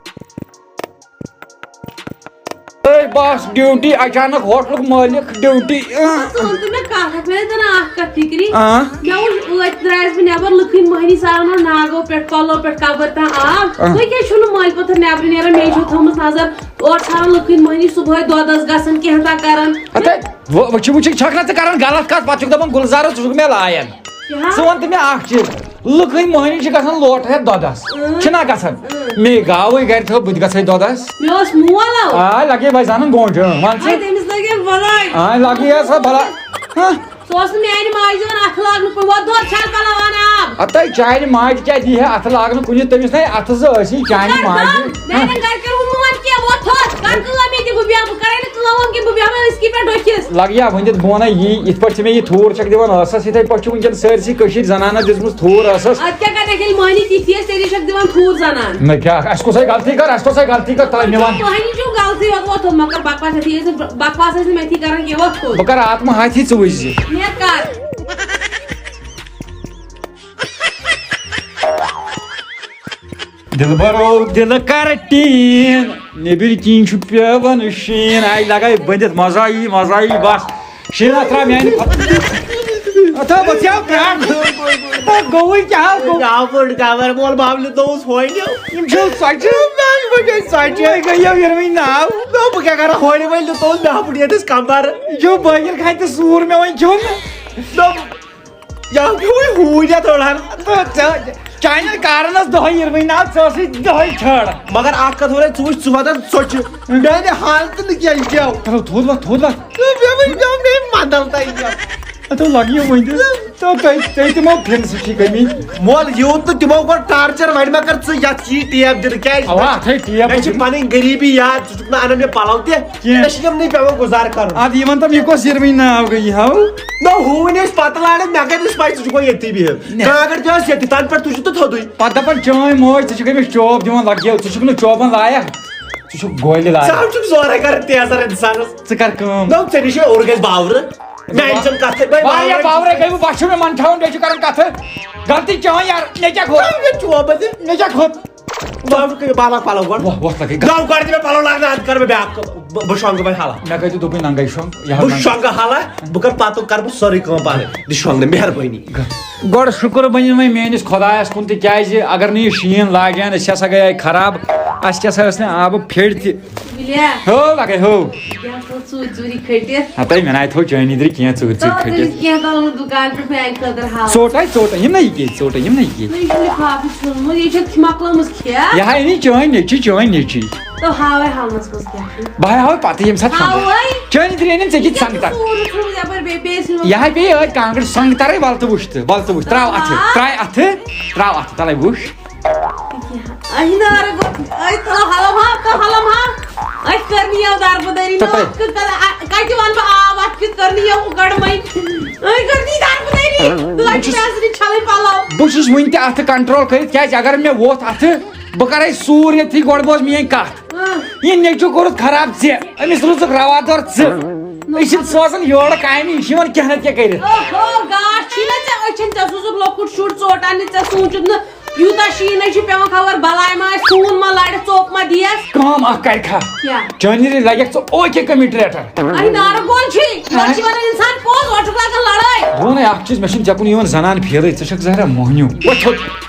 ہے بَس ڈیوٹی، اچانک ہوٹلُک مٲلِک ڈیوٹی۔ ژٕ وَن تہٕ مےٚ کَتھ اَکھ، مےٚ ٲس دَپان اَکھ کَتھ فِکرِ۔ آ۔ مےٚ وُچھ، ٲدۍ درٛایَس بہٕ نٮ۪بَر، لُکٕنۍ مۄہنی ساران ناگو پٮ۪ٹھ، کۄلو پٮ۪ٹھ، قبر تام آب۔ آ۔ تُہۍ کیٛازِ چھُو نہٕ مٲلۍ پوٚتُر نٮ۪برٕ نیران؟ مے چھو تھٲومٕژ نظر۔ اورٕ ژھانڈان لُکٕنۍ مۄہنی صُبحٲے دۄدس گژھان کینٛہہ تام کران۔ ہتے، وۄ-، وٕچھِو، وٕچھِو، چھکھ نہ ژٕ کران غلط کتھ، پتہٕ چھُکھ دپان، "گُلزارو، ژٕ چھُکھ مےٚ لایان۔" کیٛاہ؟ ژٕ وَن تہٕ مےٚ اکھ چیٖز، لُکٕنۍ مۄہنی چھِ گژھان لوٹہٕ ہٮ۪تھ دۄدس، اۭں۔ چھِنہ گژھان؟ اۭں۔ مے گاوٕے گرِ تھٲو، بہٕ تہِ گژھے دۄدس۔ مےٚ اوس مول آو۔ آ، لگے بھائی زانن گونٛج، اۭں، وَن ژٕ۔ ہاے، تٔمِس لگے بلاے۔ آ، لگے ہا سا بلاے۔ ہاں۔ سُہ اوس نہٕ میانہِ ماجہِ دِوان اَتھٕ لاگنہٕ کُنہِ، وۄتھ دۄد چھَل بَلاوان آب۔ ہتے چانہِ ماجہِ کیٛاہ دی ہے اَتھٕ لاگنہٕ کُنہِ؟ تٔمِس نے اَتھٕ زٕ ٲسی چانہِ کر ماجہِ۔ کٲم، میانٮ۪ن گرِکٮ۪ن ووٚن نہٕ وۄنۍ کینٛہہ، وۄتھ تھوٚد، کر کٲم ییٚتہِ، بہٕ بیٚہمہٕ، بہٕ کرے نہٕ کٲم کینٛہہ، بہٕ بیٚہمہٕ أسکی پٮ۪ٹھ ڈۄکھِس۔ لگیا وۄنۍ دِتھ بونہ یی، یِتھ پٲٹھۍ ژےٚ مےٚ یہِ تھوٗر چھکھ دِوان ٲسس، یِتھے پٲٹھۍ چھِ وٕنکیٚن سٲرسٕے کٔشیٖرِ زنانن دِژمٕژ تھوٗر ٲسس۔ اَدٕ کیٛاہ کرکھ ییٚلہِ مٔہنی تِتھی ٲسۍ، تیٚلہِ چھکھ دِوان تھوٗر زنان۔ نہ کیٛاہ، اَسہِ کُس ہے غلطی کٔر، اَسہِ کُس ہے غلطی کٔر، تۄہہِ نِوان۔ مٔہنی چھُو غلطی یوت، وۄتھ تھوٚد، مگر بکواس یَتھ یی، بکواس ٲسۍ نہٕ مےٚ تھی کران کینٛہہ، وۄتھ تھوٚد۔ بہٕ کرٕ آتمہٕ ہاتھی ژٕ وٕچھ زِ۔ نیت کر۔ دلبرو دل کر ٹین، نیبر کِنۍ چھُ پیوان شین۔ آیہِ لگاے بٔنِتھ، مزٕ آیی، مزٕ آیی، بس۔ شین اتھ ترٛاو میانہِ پتہٕ۔ اتھ آو بس یاو ترٛاو۔ اتھ گوٚوٕے کیٛاہ گوٚو؟ آو پٲٹھۍ کور مول بابلہِ دوس ہوینہِ۔ یِم چھِ ژۄچہِ۔ بہٕ چھُس ژۄچہِ۔ وۄنۍ گٔیو یِروٕنۍ ناو۔ دوٚپ بہٕ کیٛاہ کرٕ، ہوینہِ وٲلۍ دیُت دوس مےٚ ہاپُٹ ییٚتٮ۪س کمبر۔ یہِ چھُ بٲگِر کھانہِ تہٕ سوٗر مےٚ وۄنۍ کھیوٚن۔ دوٚپ یا پیوٚوُے ہوٗج اَتھ أڑہَن۔ تہٕ ژےٚ، چانٮ۪ن کارَن ٲس دۄہَے یِروٕنۍ ناو، ژٕ ٲسٕے دۄہَے چھٲڑ۔ مگر اَکھ کَتھ وَنے، ژٕ وٕچھ، ژٕ وَدَن ژۄچہِ۔ میٛانہِ حالتہٕ نہٕ کینٛہہ، یہِ کیٛاہ؟ تَلہٕ تھوٚد وَتھ، تھوٚد وَتھ۔ تہٕ مےٚ وٕنۍ پیوٚو مےٚ مَندَل تَتہِ۔ اَتھ لَگہِ یہِ ؤنِتھ۔ تہٕ تۄہہِ، تۄہہِ تِمو پھِرِ سۭتۍ چھِ گٔمٕتۍ۔ مول، یوٗت نہٕ تِمو کوٚر ٹارچَر، وۄنۍ مہ کَر ژٕ یَتھ یی ٹیپ دِنہٕ، کیٛازِ؟ اَوا، اَتھَے ٹیپ مےٚ چھِ دِنہٕ۔ پَنٕنۍ غریٖبی یاد، ژٕ چھُکھ نہٕ اَنان مےٚ پَلَو تہِ۔ کینٛہہ۔ مےٚ چھِ یِمنٕے پٮ۪وان گُزار کَرُن۔ اَدٕ یِمَن تَم یہِ کۄس یِروٕنۍ ناو گٔے یہِ ہاو؟ نہ، ہوٗنۍ ٲسۍ پتہٕ لاران، مےٚ کتہِ ٲس پَے ژٕ چھُکھ وۄنۍ ییٚتھی بِہِتھ؟ نہ۔ کانٛگٕر تہِ ٲس ییٚتھی، تَنہٕ پٮ۪ٹھ تُجہِ تہٕ تھوٚدُے۔ پَتہٕ دَپان چٲنۍ موج، ژٕ چھُکھ أمِس چوب دِوان، لَگیو، ژٕ چھُکھ نہٕ چوبَن لایق، ژٕ چھُکھ گولہِ ژٕ لایق۔ ہاو چھُکھ زورَے کَران تیزَر اِنسانَس۔ ژٕ کَر کٲم۔ نہ، ژےٚ نِش ہے اوٚر گژھِ باورٕ۔ مےٚ أنۍ زَن کَتھٕ، بَے واریاہ باورَے۔ باورَے گٔے، بہٕ بَچھُ مےٚ منٛدچھاوان، بیٚیہِ چھُ کَران کَتھٕ۔ غلطی چٲنۍ یار، مےٚ کیٛاہ کھوٚت؟ ژٕ ہاو مےٚ چوبَس دِ۔ مےٚ کیٛاہ کھوٚت؟ ژٕ ہاو مےٚ پَلو، پَلو گۄڈٕ۔ وۄتھ، وۄتھ لَگے۔ گۄڈٕ، گۄڈٕ دِ مےٚ پَلو لاگنہٕ، اَدٕ کَرٕ بہٕ بیٛاکھ کٲم۔ بہٕ، بہٕ شۄنٛگہٕ وۄنۍ حالہ۔ مےٚ کَتہِ دوٚپُے ننٛگَے شۄنٛگ؟ یہِ ہا بہٕ ننٛگَے۔ شۄنٛگہٕ حالہ، بہٕ کَرٕ پَتہٕ کَرٕ بہٕ سٲرٕے کٲم پانَے۔ دِ شۄنٛگنہٕ، مہربٲنی۔ گۄڈٕ شُکُر بَنہِ وۄنۍ میٛٲنِس خۄدایَس کُن، تِکیٛازِ اگر نہٕ یہِ شیٖن لاگہِ ہا، أسۍ ہسا گٔیے خراب۔ اَسہِ کیٛاہ سا ٲس نہٕ آبہٕ پھیٚرۍ تہِ۔ بِلیا۔ ہو، لَگے ہو۔ یہِ ہسا ژوٗرِ ژوٗرِ کھٔٹِتھ۔ ہَتَے مےٚ نَے تھوٚو چٲنی دِرِ کینٛہہ ژوٗرِ ژوٗرِ تَو کھٔٹِتھ۔ تٔمِس کینٛہہ تَرُن دُکان پٮ۪ٹھ میٛانہِ خٲطرٕ ہاو۔ ژوٚٹ ہَے ژوٚٹ، یِم نَے یہِ کیٛاہ، ژوٚٹ، یِم نَے یہِ کیٛاہ۔ نہ، یہِ چھُ لِفافہٕ ژھیوٚنمُت، یہِ چھُ مۄکلٲمٕژ کھیٚتھ۔ یہِ ہَے نی چٲنۍ نیٚچی، چٲنۍ نیٚچی۔ تو ہاوے ہاونس منٛز کیٛاہ چھُ۔ بہٕ ہاے ہاوے پتہٕ ییٚمہِ ساتہٕ ہاوے۔ خانٛدر۔ چٲنۍ درٛے نِم ژےٚ کِتھ ژےٚ چھُ سنٛگتر۔ سورُے ژھُنمُت یپٲرۍ بیٚیہِ، بیٚیہِ ٲسۍ نہٕ یہِ ہاے پیٚیہِ أتھۍ کانٛگٕر سنٛگترے، وَلہٕ تہٕ وٕچھ تہٕ، وَلہٕ تہٕ وٕچھ، ترٛاو اَتھٕ، آ۔ ترٛاے اَتھٕ، ترٛاو اَتھٕ، تَلَے وٕچھ۔ اَہہِ نارٕ گوٚو، أتھۍ تَلہٕ ہَلَم ہا، تہٕ ہَلَم ہا۔ أتھۍ کٔر نہٕ یَو دَربٕدٔری، نہ تَپٲرۍ۔ اَتھ کٔر کَتھ، اَ-، کَتہِ وَنہٕ بہٕ آب، اَتھ کیُتھ کٔر نہٕ یَو گَڑمَے۔ أتھۍ کٔر نہٕ یہِ دَربٕدٔری، تہٕ بہٕ اَتہِ چھُس، پیسہٕ نہٕ چھَلٕنۍ پَلَو۔ بہٕ چھُس وٕنہِ تہِ اَتھٕ control کٔرِتھ، کیٛازِ اگر مےٚ ووٚتھ اَتھٕ، بہٕ کَرَے سوٗر ییٚتھی، گۄڈٕ بوز میٛٲنۍ کَتھ۔ اۭں۔ یہِ نیٚچوٗ کوٚرُتھ خراب ژےٚ، أمِس روٗزُکھ رَوا دور ژٕ۔ أسۍ چھِنہٕ سوزان یورٕ کامہِ، یہِ چھِ یِوان کینٛہہ نَتہٕ کینٛہہ کٔرِتھ۔ اوہو، گاش چھی نہ ژےٚ أچھَن، ژےٚ سوٗزُکھ لۄکُٹ شُر ژوٚٹ اَننہِ، ژےٚ سوٗنٛچُتھ نہٕ یوٗتاہ شیٖن ہے چھُ پٮ۪وان، خبر بَلاے ما آسہِ، سون ما لَڑِ، ژوٚپ ما دِیَس۔ کٲم اَکھ کَرِکھا؟ کیٛاہ؟ چٲنی لَگٮ۪کھ ژٕ okay communicator۔ اَہَے نارٕ گول چھُے، یورٕ چھِ وَنان اِنسان پوٚز، اورٕ چھُکھ لاگان لَڑٲے۔ بہٕ وَنَے اَکھ چیٖز، مےٚ چھُنہٕ ژےٚ کُن یِوان زَنان پھیرٕے، ژٕ چھَکھ زہرا موٚہنیوٗ۔ وۄتھ تھوٚد۔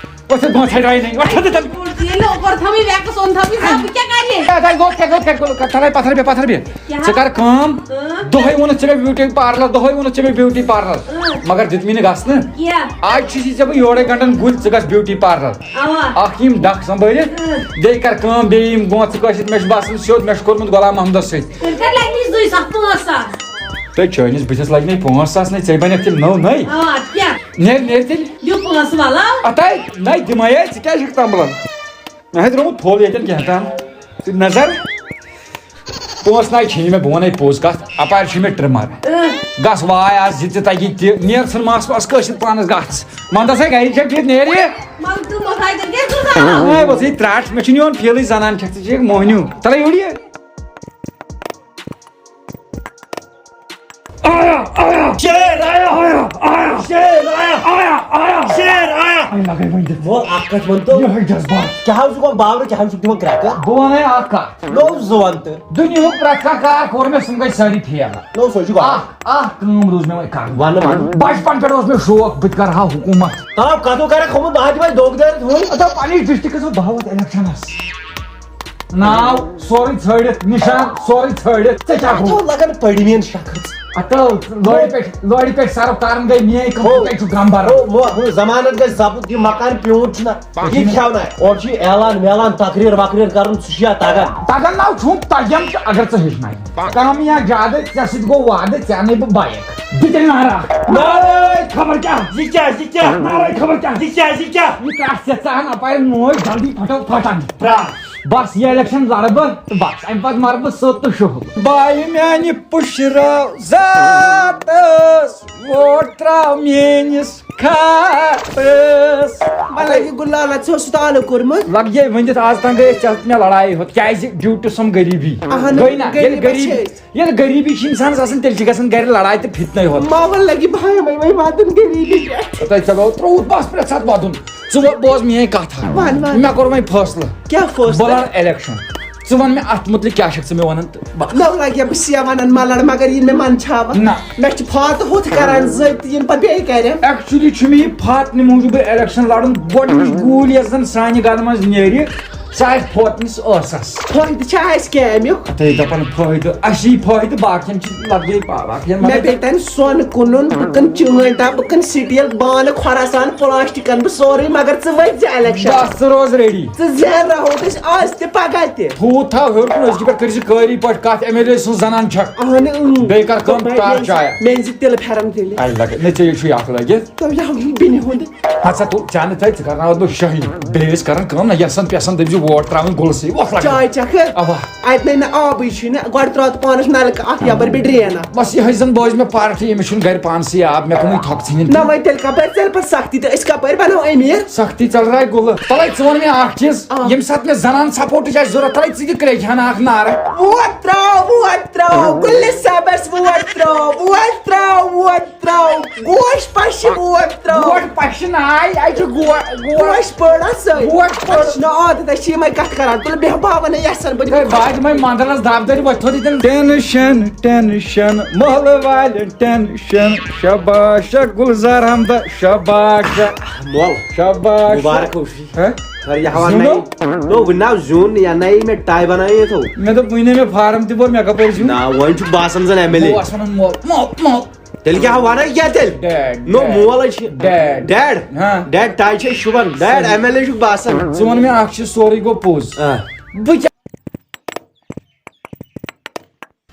وۄتھ تھوٚد، بہٕ ما ژھٹراوے نہٕ، وۄتھ تھوٚد تَتھ۔ ییٚلہِ اوٚکُر تھاوٕے وٮ۪کٕس اوٚن تھاوٕے، بہٕ کیٛاہ کَرٕ ہے؟ ہے، تۄہہِ گوٚو، کیٛاہ گوٚو، کیٛاہ گوٚو، کَتھ تھاوَے پَتھَر بیٚہہ، پَتھَر بیٚہہ۔ کیٛاہ؟ ژٕ کَر کٲم، اۭں۔ دۄہَے ووٚنُتھ ژےٚ مےٚ beauty parlour، دۄہَے ووٚنُتھ ژےٚ مےٚ beauty parlour۔ اۭں۔ مگر دیُت مےٚ نہٕ گژھنہٕ۔ کیٛاہ؟ آز چھُس یہِ ژےٚ بہٕ یورَے گَنٛڈَن گُلۍ، ژٕ گژھ beauty parlour۔ اَوا۔ اَکھ یِم ڈَکھ سنٛبھٲلِتھ، اۭں۔ بیٚیہِ کَر کٲم، بیٚیہِ یِم گونٛژھٕ کٲشِرۍ، مےٚ چھُ باسان سیوٚد، مےٚ چھُ کوٚرمُت غلام محمدَس سۭتۍ۔ تیٚلہِ کَر لَگہِ نہٕ زٕے ستھ پانٛژھ ساس۔ تہٕ چٲنِس بٕتھِس لگہِ نَے پانٛژھ ساس نَے، ژےٚ بنٮ۪کھ تیٚلہِ نٔو نٔے۔ آ، کیٛاہ؟ نیر، نیر تیٚلہِ۔ دیُو پانٛژھ وَلہٕ۔ اَتَے، نَے دِمَے ہے، ژٕ کیٛازِ چھَکھ تَمبلان؟ مےٚ ہے درٛامُت پھوٚل ییٚتٮ۪ن کینٛہہ تام۔ ژٕ نظر۔ پونٛسہٕ نَے چھِی نہٕ مےٚ، بہٕ وَنے پوٚز کَتھ، اَپارِ چھُ مےٚ trimmer۔ اۭں۔ گژھ واے آز زِ ژٕ تَگی تہِ، نیر ژھٕن مَس وَس کٲشِر پانَس گژھ۔ وَنٛدَس ہے گَرِ چھَکھ بِہِتھ، نیر یہِ۔ مگر ژٕ مۄہراے تیٚلہِ کیٛازِ ژٕ زالان؟ نَے بہٕ ژٕے ترٛٹھ، مےٚ چھُنہٕ یِوان فیٖلٕے زَنان چھَکھ ژٕ، ژٕ چھَکھ موٚہنیوٗ۔ تَلے یوٚڑ یہِ۔ آیا، آیا۔ شیر آیا۔ آیا، آیا۔ شیر آیا۔ آیا، آیا۔ شیر آیا۔ اے لگے وۄنۍ دِتھ۔ وۄل اکھ کتھ ؤنۍ تو۔ یِہوٚے جذبات۔ کیٛاہ حظ چھُکھ وۄنۍ باورٕ، کیٛاہ حظ چھُکھ دِوان کرٛٮ۪کہٕ؟ بہٕ وَنے اکھ کتھ۔ نوٚو زٕ وَن تہٕ۔ دُنیاہُک پرٛٮ۪تھ کانٛہہ کار کوٚر مےٚ، تِم گٔے سٲری fail۔ نوٚو سوٗنٛچِو گۄڈٕ۔ اکھ، اکھ کٲم روٗز مےٚ وۄنۍ کرٕنۍ۔ وَنہٕ، وَنہٕ۔ بچپن پٮ۪ٹھ اوس مےٚ شوق، بہٕ تہِ کرٕ ہا حکوٗمت۔ تاو کتھو کرکھ ہومُت، بہٕ ہا دِمے دھوکہٕ دٲرِتھ ہُنٛد۔ دَپ پننِس ڈسٹرکس منٛز بہاوتھ الیکشنس۔ ناو سورُے ژھٲڑِتھ، نِشان سورُے ژھٲڑِتھ، ژےٚ کیٛاہ گوٚو؟ اتھو لگان پٔڑۍ میٲنۍ شخص۔ اتھو لورِ پٮ۪ٹھ، لورِ پٮ۪ٹھ سرف تارن گٔے میٲنۍ کٲم، ہو۔ ژٕ کتہِ چھُکھ گم بران؟ ہو، مو-، ہو، ضمانت گژھِ ضبط، یہِ مکان پیوٗنت چھُنہ، یہِ کھٮ۪وناے۔ اورٕ چھُ یہِ اعلان میلان، تقریر وقریر کرُن، سُہ چھُ یا تگان۔ تگان ناو چھُم تگیم تہٕ اگر ژٕ ہیٚچھناے۔ کم یا زیادٕ، ژےٚ سۭتۍ گوٚو وعدٕ، ژےٚ اَنے بہٕ بایِک۔ دِ تیٚلہِ نعرٕ اکھ۔ نعرے خبر کیٛاہ؟ یہِ کیٛاہ؟ یہِ کیٛاہ؟ نعرے خبر کیٛاہ؟ یہِ کیٛاہ؟ یہِ کیٛاہ؟ یہِ کیٛاہ چھِ ژٕ ہن اپارِ نوے جلدی پھٹو پھٹان؟ پرٛار۔ بس، یہِ الیکشن لڑٕ بہٕ تہٕ بس، امہِ پتہٕ مرٕ بہٕ سوٚت تہٕ شُہُل۔ بایہِ میانہِ پُشراو ذاتس، ووٹ تراو میٲنِس خاتس۔ مطلب، یہِ گُلال اتھ چھُ سُہ تعلق کوٚرمُت۔ لگ یے ؤنِتھ، آز تام گٔے أسۍ ژےٚ سۭتۍ مےٚ لڑایہِ ہوت۔ کیازِ؟ ڈیوٗ ٹُو سم غریبی۔ اہن، گٔے نا؟ ییٚلہِ غریبی غریبی، چھِ أسۍ۔ ییٚلہِ غریبی چھِ انسانس آسان، تیٚلہِ چھِ گژھان گرِ لڑایہِ تہٕ فتنَے ہوت۔ ماحول لگہِ بہایم وۄنۍ واتُن غریبی پٮ۪ٹھ۔ تۄہہِ چلو ترٛووُتھ بس پرٛٮ۪تھ ساتہٕ ودُن۔ ژٕ وۄ-، بوز میٲنۍ کتھ ہا۔ ون، ون۔ مےٚ کوٚر وۄنۍ فٲصلہٕ۔ کیٛاہ فٲصلہٕ؟ بہٕ لڑٕ الیکشن۔ ژٕ وَن مےٚ اَتھ مُتعلِق کیٛاہ چھَکھ ژٕ مےٚ وَنان تہٕ بَس۔ نو لگہِ بہٕ سیاہ وَنان مَلَڑ، مگر یِنہٕ مےٚ منٛدچھاوَکھ۔ نہ۔ مےٚ چھِ فاتہٕ ہُتھ کَران زٔدۍ تہٕ یِنہٕ پَتہٕ بیٚیہِ کَرٮ۪ن۔ Actually چھُ مےٚ یہِ فاتنہٕ موٗجوٗبٕے election لَڑُن۔ گۄڈٕنِچ گوٗلۍ یۄس زَن سانہِ گَرٕ منٛز نیرِ، سُہ آسہِ فوتنِس ٲسَس۔ فٲیدٕ چھا اَسہِ کیٚنٛہہ اَمیُک؟ تُہۍ دَپان فٲیدٕ، اَسہِ یی فٲیدٕ، باقیَن چھِ لَگے پا-، باقیَن مےٚ مگر پیٚیہِ تَنہٕ سۄن کٕنُن، بہٕ کٕنہٕ چٲنۍ تام، بہٕ کٕنہٕ سِٹیٖل بانہٕ، خۄراسان، پلاسٹِک کٕنہٕ بہٕ سورُے، مگر ژٕ ؤتھۍ زِ election۔ بَس، ژٕ روز ready۔ ژٕ زینراوہوتھ أسۍ آز تہِ پگاہ تہِ۔ تھوٗ تھاو ہیوٚر کُن، أزکہِ پٮ۪ٹھ کٔرۍ زِ قٲری پٲٹھۍ کَتھ، ایم ایل اے سٕنٛز زنان چھَکھ۔ اہنہِ، اۭں۔ بیٚیہِ کَر کٲم، تہٕ ٹارچ آیا۔ مےٚ أنۍ زِ تِلہٕ پھٮ۪رن تیٚلہِ۔ اَلہِ لَگے، نہ ژےٚ چھُے اَکھ لٲگِتھ۔ تَو یہِ ہاو بیٚنہِ ہُنٛد۔ ہَتہٕ سا تُل، ژےٚ نہٕ تھٲے، ژٕ کَرناوَتھ بہٕ شٲہی۔ بیٚیہِ ٲسۍ کَران کٲم نہ، یَسَن پٮ۪سَن دٔپۍ زِ ووٹ ترٛاوٕنۍ گُلسٕے، وۄتھ لَگے۔ چاے چَکھٕ؟ اَوا۔ اَتہِ نَے نہٕ آبٕے چھُے نہٕ، گۄڈٕ ترٛاو تہٕ پانَس نَلکہٕ اَکھ یَپٲرۍ بیٚیہِ drain اَکھ۔ بَس یِہوٚے زَن بوزِ مےٚ پارٹی، أمِس چھُنہٕ گَرِ پانسٕے آب، مےٚ کُنُے تھۄکہٕ ژھٕنِن۔ نہ وۄنۍ تیٚلہِ کَپٲرۍ ژَلہِ پَتہٕ سَختی تہٕ أسۍ کَپٲرۍ بَنو أمیٖر؟ سَختی ژَلہِ راے گُلہٕ۔ تَلَے ژٕ وَن مےٚ اَکھ چیٖز، آ۔ ییٚمہِ ساتہٕ مےٚ زَنان support-ٕچ آسہِ ضوٚرَتھ، تَلَے ژٕ تہِ کرٛیکھ ہَنا اَکھ نعرٕ۔ ووٹ ترٛاو، ووٹ ترٛاو، گُلہٕ صٲبَس ووٹ ترٛاو، ووٹ ترٛاو، ووٹ ترٛاو، گوش پَشہِ ووٹ ترٛاو۔ ووٹ پَشہِ ناے، اَتہِ چھُ گو-، گوش۔ گوش پٲڑا سۭتۍ۔ گوش پٲڑ۔ نہ عادت، أسۍ چھِ یِمَے کَتھٕ کَران۔ تُلہٕ بیٚہہ بہٕ ہا وَنَے یَسَن، بہٕ ہے، دِمہٕ بہٕ حظ دِمَے مَندَلَس دَب دٲرِتھ، وۄتھِ تھوٚد ییٚتٮ۪ن۔ Tension، tension، محلہٕ والٮ۪ن tension۔ شاباش گُلزار احمد، شاباش۔ مول۔ شاباش۔ مُبارک ہو۔ ہہ؟ خٲر، یہِ ہاوان زیُن نَے۔ ہو؟ نو، وٕنہِ ناو زیُن، یا نَے مےٚ ٹاے بَنٲیِتھ ہو۔ مےٚ دوٚپ، وٕنہِ مےٚ فارم تہِ بوٚر، مےٚ کَپٲرۍ زیُن؟ نہ، وۄنۍ چھُ باسان زَن ایم ایل اے۔ بہٕ اوسُس وَنان مول، مول، مول۔ تیٚلہِ کیٛاہ وَنان کیٛاہ تیٚلہِ؟ Dad، نو، dad۔ مول ہے چھِ۔ Dad۔ Dad؟ ہاں۔ Dad، ٹاے چھے شوٗبان۔ Dad، صحیح۔ ایم ایل اے چھُکھ باسان۔ ژٕ وَن مےٚ اَکھ چیٖز، سورُے گوٚو پوٚز۔ آ۔ بہٕ کیٛاہ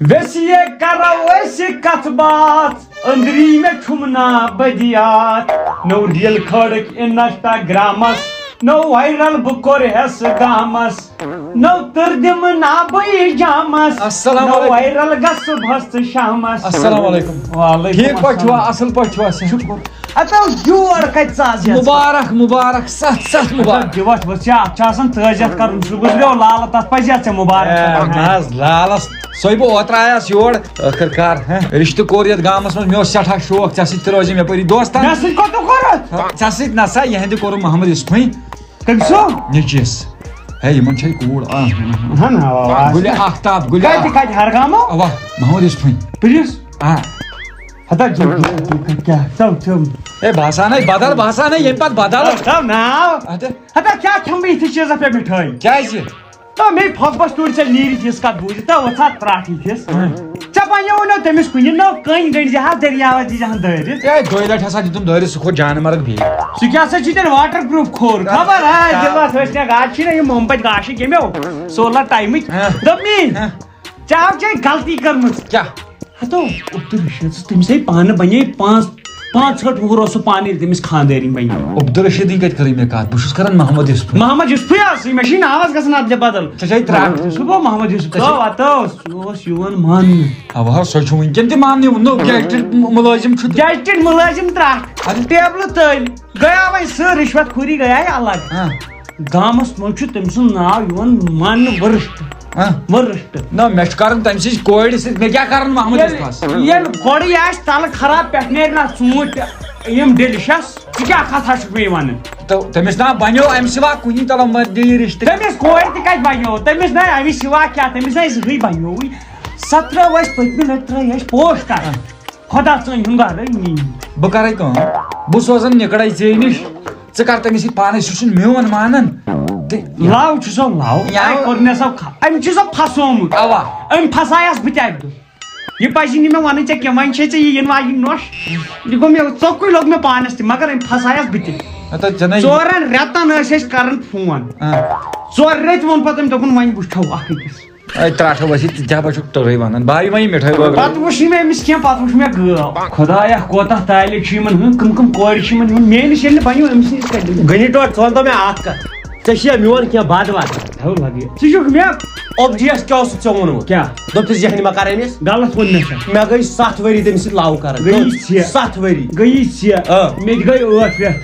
ویسے کرو أسۍ کتھ باتھ، أنٛدری مےٚ چھُم نا بدیات۔ نٔو reel کھٲڑٕکھ Instagram-س، نٔو viral بہٕ کوٚر ہٮ۪س گامس۔ نٔو تٔر دِمہٕ نا بہٕ یہِ جامس۔ السلام نٔو علیکم۔ Viral گژھٕ صُبحس تہٕ شامس۔ السلام علیکم۔ وعلیکم ٹھیٖک پٲٹھۍ چھِوا؟ السلام۔ اَصٕل پٲٹھۍ چھِوا؟ شُکُر۔ اَتھ آو یور کَتہِ ژاس یَتھ؟ مُبارک، مُبارک، ستھ ستھ مُبارک۔ دِوَس وٕچھ، اَتھ چھِ آسان تٲجیَتھ کَرُن۔ سُہ گُزریو لالہٕ، تَتھ پَزِ ہا ژےٚ مُبارک ہے، کَرُن۔ نہ حظ، لالَس سُے بہٕ اوترٕ آیَس یور۔ ٲخٕر کار، ہہ، رِشتہٕ کوٚر یَتھ گامَس منٛز۔ مےٚ اوس سٮ۪ٹھاہ شوق، ژےٚ سۭتۍ تہِ روزِ مےٚ پٲری دوستان۔ مےٚ سۭتۍ کوٚت کوٚرُتھ؟ ژےٚ سۭتۍ نہ سا، یِہِنٛدِ کوٚرُم محمد یوسفٕنۍ۔ کٔمۍ سُنٛد؟ نیٚچوِس۔ ہے، یِمَن چھے کوٗر۔ آ۔ ہَن، آ، آ۔ گُلہِ آختاب، گُلہِ۔ کَتہِ، کَتہِ، ہرگامو؟ اَوا، محمد یوسفٕنۍ۔ پُلیٖس؟ آ۔ ہتا جو، کیٛاہ، تو، تو۔ ہے، باسان ہے بدل، باسان ہے ییٚمہِ پتہٕ بدل۔ تو ناو۔ اَدٕ۔ ہتا کیٛاہ کھٮ۪مہٕ بہٕ یِتھِس چیٖزس پٮ۪ٹھ مِٹھٲے؟ کیٛازِ؟ تو مے پھۄکھ بس توٗرۍ ژےٚ نیٖرِتھ یِژھ کتھ بوٗزِتھ، تو ؤژھ ہا ترٛٹھ یِتھِس۔ ہُم۔ ژےٚ بنیوو نہٕ تٔمِس کُنہِ، نہ کٔنۍ گٔنٛڈۍ زِ ہا، دٔریاوس دِژ ہا دٲرِتھ۔ ہے، دۄیہِ لٹہِ ہسا دیُتُم دٲرِتھ، سُہ کھوٚت جانہٕ مرگ بیٚیہِ۔ سُہ کیٛاہ سا چھُ تیٚلہِ waterproof کھوٚر؟ خبر، آ، آ۔ یہِ وَتھ ٲسۍ مےٚ گاش چھِنہ یِم مُمبَے گاشِکۍ ییٚمیو، solar timeٕکۍ۔ ہاں۔ دوٚپمی، ہاں۔ ژےٚ آو ژےٚ غلطی کٔرمٕژ۔ کیٛاہ؟ ہتو، عبدالرشید، تٔمِس ہے پانہٕ بنے پانٛژھ، پانٛژھ ہٲٹھ وُہُر اوس سُہ پانہٕ، ییٚلہِ تٔمِس خانٛدٲرِنۍ بنے۔ عبدالرشیدٕنۍ کتہِ کٔرٕے مےٚ کتھ؟ بہٕ چھُس کران محمد یوسف۔ محمد یوسفٕے آسٕے، مےٚ چھُے ناوس گژھان ادلہِ بدل۔ ژےٚ چھےٚ ترٛٹھ۔ سُہ گوٚو محمد یوسف۔ ژےٚ چھےٚ تو، وتو، سُہ اوس یِوان ماننہٕ۔ اوا، سُہ چھُ وٕنکٮ۪ن تہِ ماننہٕ یِوان۔ نوٚو گیزٹِڈ مُلٲزِم چھُ۔ گیزٹِڈ مُلٲزِم ترٛٹھ۔ اَدٕ ٹیبلہٕ تٔلۍ۔ گٔیاو وۄنۍ سُہ رِشوت خوری گٔیاے الگ۔ ہاں۔ گامس منٛز چھُ تٔمۍ سُنٛد ناو یِوان ماننہٕ ؤرسٹ۔ ہاں۔ ؤرسٹ۔ نہ، مےٚ چھُ کرُن تٔمۍ سٕنٛزِ کورِ سۭتۍ، مےٚ کیٛاہ کرُن محمد ییٚلہِ، یوسفس؟ ییٚلہِ گۄڈٕ یہِ آسہِ تَلہٕ خراب، پٮ۪ٹھٕ نیرِ نہ ژوٗنٛٹھۍ یِم ڈیلِشس، ژٕ کیٛاہ کتھا چھُکھ مےٚ یہِ ونان؟ تہٕ تٔمِس نا بنیو امہِ سوا کُنی تلہٕ مت دِیہِ رِشتہٕ۔ تٔمِس کورِ تہِ کتہِ بنیو؟ تٔمِس نا امہِ سوا کیٛاہ؟ تٔمِس نا زٕہٕے بنیووٕے۔ سۄ ترٲو اَسہِ پٔتمہِ لٹہِ ترٲے اَسہِ پوسٹر۔ خۄدا ژٲنۍ ہُنٛد گرٕ میٛٲنۍ۔ بہٕ کرے کٲم، بہٕ سوزن نِکڑے ژےٚ نِش، ژٕ کر تٔمِس سۭتۍ پانے، سُہ چھُنہٕ میون مانان۔ تہٕ لو چھُ سو لو، یا اے کوٚر مےٚ سو کھا-، أمۍ چھُ سو پھسومُت۔ اوا۔ أمۍ پھسایس بہٕ تہِ اکہِ دۄہ۔ یہِ پزی نہٕ مےٚ ونٕنۍ ژےٚ کینٛہہ، وۄنۍ چھے ژےٚ یہِ یِنہٕ واجِنۍ نۄش۔ یہِ گوٚو مےٚ، ژوٚکُے لوٚگ مےٚ پانس تہِ، مگر أمۍ پھسایس بہٕ تہِ۔ ہتا ژےٚ نَے ژورن رٮ۪تن ٲسۍ أسۍ کران فون۔ آ۔ ژور رٮ۪تۍ ووٚن پتہٕ أمۍ، دوٚپُن، وۄنۍ وٕچھو اکھ أکِس۔ اے ترٛٹھ ؤسِتھ، ژٕ کیٛاہ بہٕ چھُکھ تٔرٕے وَنان؟ بھائی وۄنۍ یہِ مِٹھٲے وٲگرٲے۔ پَتہٕ وٕچھ نہٕ مےٚ أمِس کینٛہہ، پَتہٕ وٕچھ مےٚ گٲو۔ خۄدایا، کوتاہ تعلق چھُ یِمَن ہُنٛد، کٕم کٕم کورِ چھِ یِمَن ہُنٛد، میٲنِس ییٚلہِ نہٕ بَنیو، أمِس نِش کَتہِ دِمہٕ؟ غنی ٹوٹھ، ژٕ وَن تہٕ مےٚ اَکھ کَتھ، ژےٚ چھِیا میون کینٛہہ بَد وَد؟ ہیو لَگہِ۔ ژٕ چھُکھ مےٚ اوٚبجیس کیٛاہ اوسُتھ ژےٚ ووٚنمُت؟ کیٛاہ؟ دوٚپتُس، یہِ ہَنہِ ما کَرٕ أمِس؟ غلط ووٚن مےٚ ژےٚ۔ مےٚ گٔے سَتھ ؤری تٔمِس سۭتۍ love کَران۔ گٔیی ژےٚ۔ سَتھ ؤری۔ گٔیی ژےٚ۔ آ۔ مےٚ تہِ گٔے ٲٹھ رٮ۪تھ۔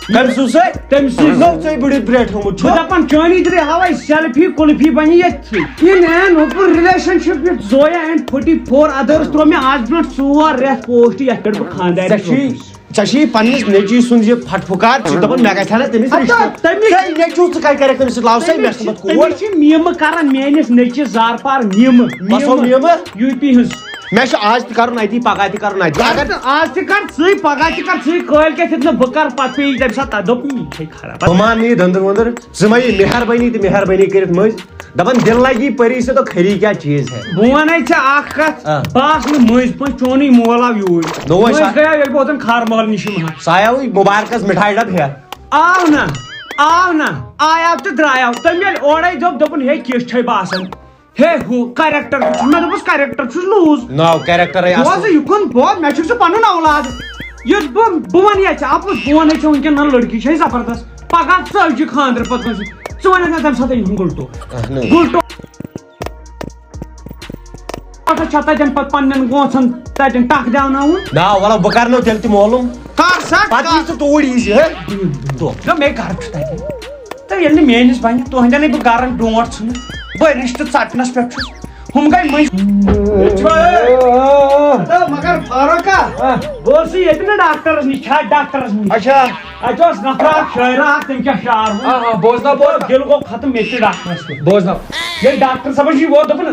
کٔمۍ سٕنٛز سۭتۍ؟ تٔمۍ سٕنٛز۔ نٔو ژٔے بٕڈِتھ برٛیٹھومُت چھُ۔ بہٕ دَپان، چٲنی درٛے ہاوَے selfie کُلفی بَنہِ ییٚتھی۔ In an open relationship with Zoya and forty four others ترٛوو مےٚ آز برٛونٛٹھ ژور رٮ۪تھ post، یَتھ پٮ۪ٹھ بہٕ خانٛدارِ ژےٚ چھُے، چھوٚپُس۔ ژےٚ چھُے پنٛنِس نیٚچوٗ سُنٛد یہِ پھَٹھ پھُکار، ژٕ چھُکھ دَپان مےٚ گژھِ ہا نہٕ تٔمِس اَدٕ رِشتہٕ۔ تٔمِس ژےٚ نیٚچوٗ، ژٕ کَتہِ کَرٮ۪کھ تٔمِس سۭتۍ love؟ سۄے مےٚ تٔمِس چھِ، چھِ تٔمِس مےٚ چھِ میٖمہٕ کَران میٛٲنِس نیٚچِس زارپار میٖمہٕ۔ بَس ہو میٖمہٕ۔ میٖمہٕ۔ یوٗ پی ہٕنٛز۔ مےٚ چھُ آز تہِ کَرُن اَتی، پَگاہ تہِ کَرُن اَتی۔ اگر آز تہِ، آز تہِ کر ژٕے، پَگاہ تہِ کر ژٕے، کٲلۍ کٮ۪تھ یِتھ نہٕ بہٕ کَرٕ، پَتہٕ پیٚیہِ تَمہِ ساتہٕ تَتھ دوٚپ، یہِ چھے خراب۔ بہٕ مانہٕ نہٕ یہِ دٔنٛدٕ وۄنٛدٕ، ژٕ مہ یہِ مہربٲنی تہٕ مہربٲنی کٔرِتھ مٔنٛزۍ۔ دَپان دِل لگی پٔری سے تو کھری کیا چیٖز ہے۔ بہٕ وَنے ژےٚ اَکھ کَتھ، آ۔ بہٕ آس نہٕ مٔنٛزۍ پٲٹھۍ، چونُے مول آو یوٗرۍ۔ نوٚو ہے مٔنٛزۍ سا۔ گٔیاو ییٚلہِ بہٕ اوتَن خار محل نِش یِم ہا۔ سُہ آیاوٕے مُبارکَس مِٹھایہِ ڈَبہٕ ہٮ۪تھ۔ آو نہ، آو نہ، آیاو تہٕ درٛایاو۔ تٔمۍ ییٚلہِ اورَے دوٚپ، دوٚپُن، ہے، کِژھ چھے باسان؟ ہے ہُہ character تہِ چھُ، مےٚ دوٚپُس character چھُس loose۔ ناو character ہے بوز اصل۔ یہِ کُن بوز، مےٚ چھُکھ ژٕ پنُن اولاد۔ یُتھ بہٕ، بہٕ وَنہٕ یا ژےٚ اَپُز، بہٕ وَنے ژےٚ وٕنکٮ۪ن نہ لڑکی چھے زبردست۔ پگاہ ژَجہِ خانٛدرٕ پتہٕ کٲنٛسہِ، ژٕ وَنکھ نہ تَمہِ ساتہٕ أمۍ گُلٹو۔ اہن۔ گُلٹو۔ پتہٕ چھا تَتٮ۪ن پتہٕ پننٮ۪ن گونٛژھن تَتٮ۪ن ٹکھ دیٛاوناوُن؟ نا، وَلہٕ بہٕ کرنو تیٚلہِ تہِ معلوم۔ کر سا، پتہٕ کر۔ یی ژٕ توٗرۍ یی زِ، ہے؟ دۄہ۔ نہ، مےٚ گرٕ چھُ تَتہِ۔ تہٕ ییٚلہِ نہٕ میٲنِس بَنہِ، تُہنٛدٮ۪نٕے بہٕ گرن ڈونٛٹھ ژھٕنہٕ۔ بہٕ رِشتہٕ ژَٹنَس پٮ۪ٹھ چھُس۔ ہُم گٔے مٔنٛزۍ۔ مگر فاروق، بہٕ اوسُس ییٚتہِ نہٕ ڈاکٹرس نِش، چھا ڈاکٹرس نِش؟ اچھا۔ اَتہِ اوس نفرا اکھ شٲعرا اکھ، تٔمۍ کیٛاہ شعر ووٚن؟ آ، آ، بوزناو، بوزناو۔ دِل گوٚو ختم، مےٚ تہِ ڈاکٹرس کُن۔ بوزناو۔ ییٚلہِ ڈاکٹر صٲبن یہِ ووت، دوٚپُن،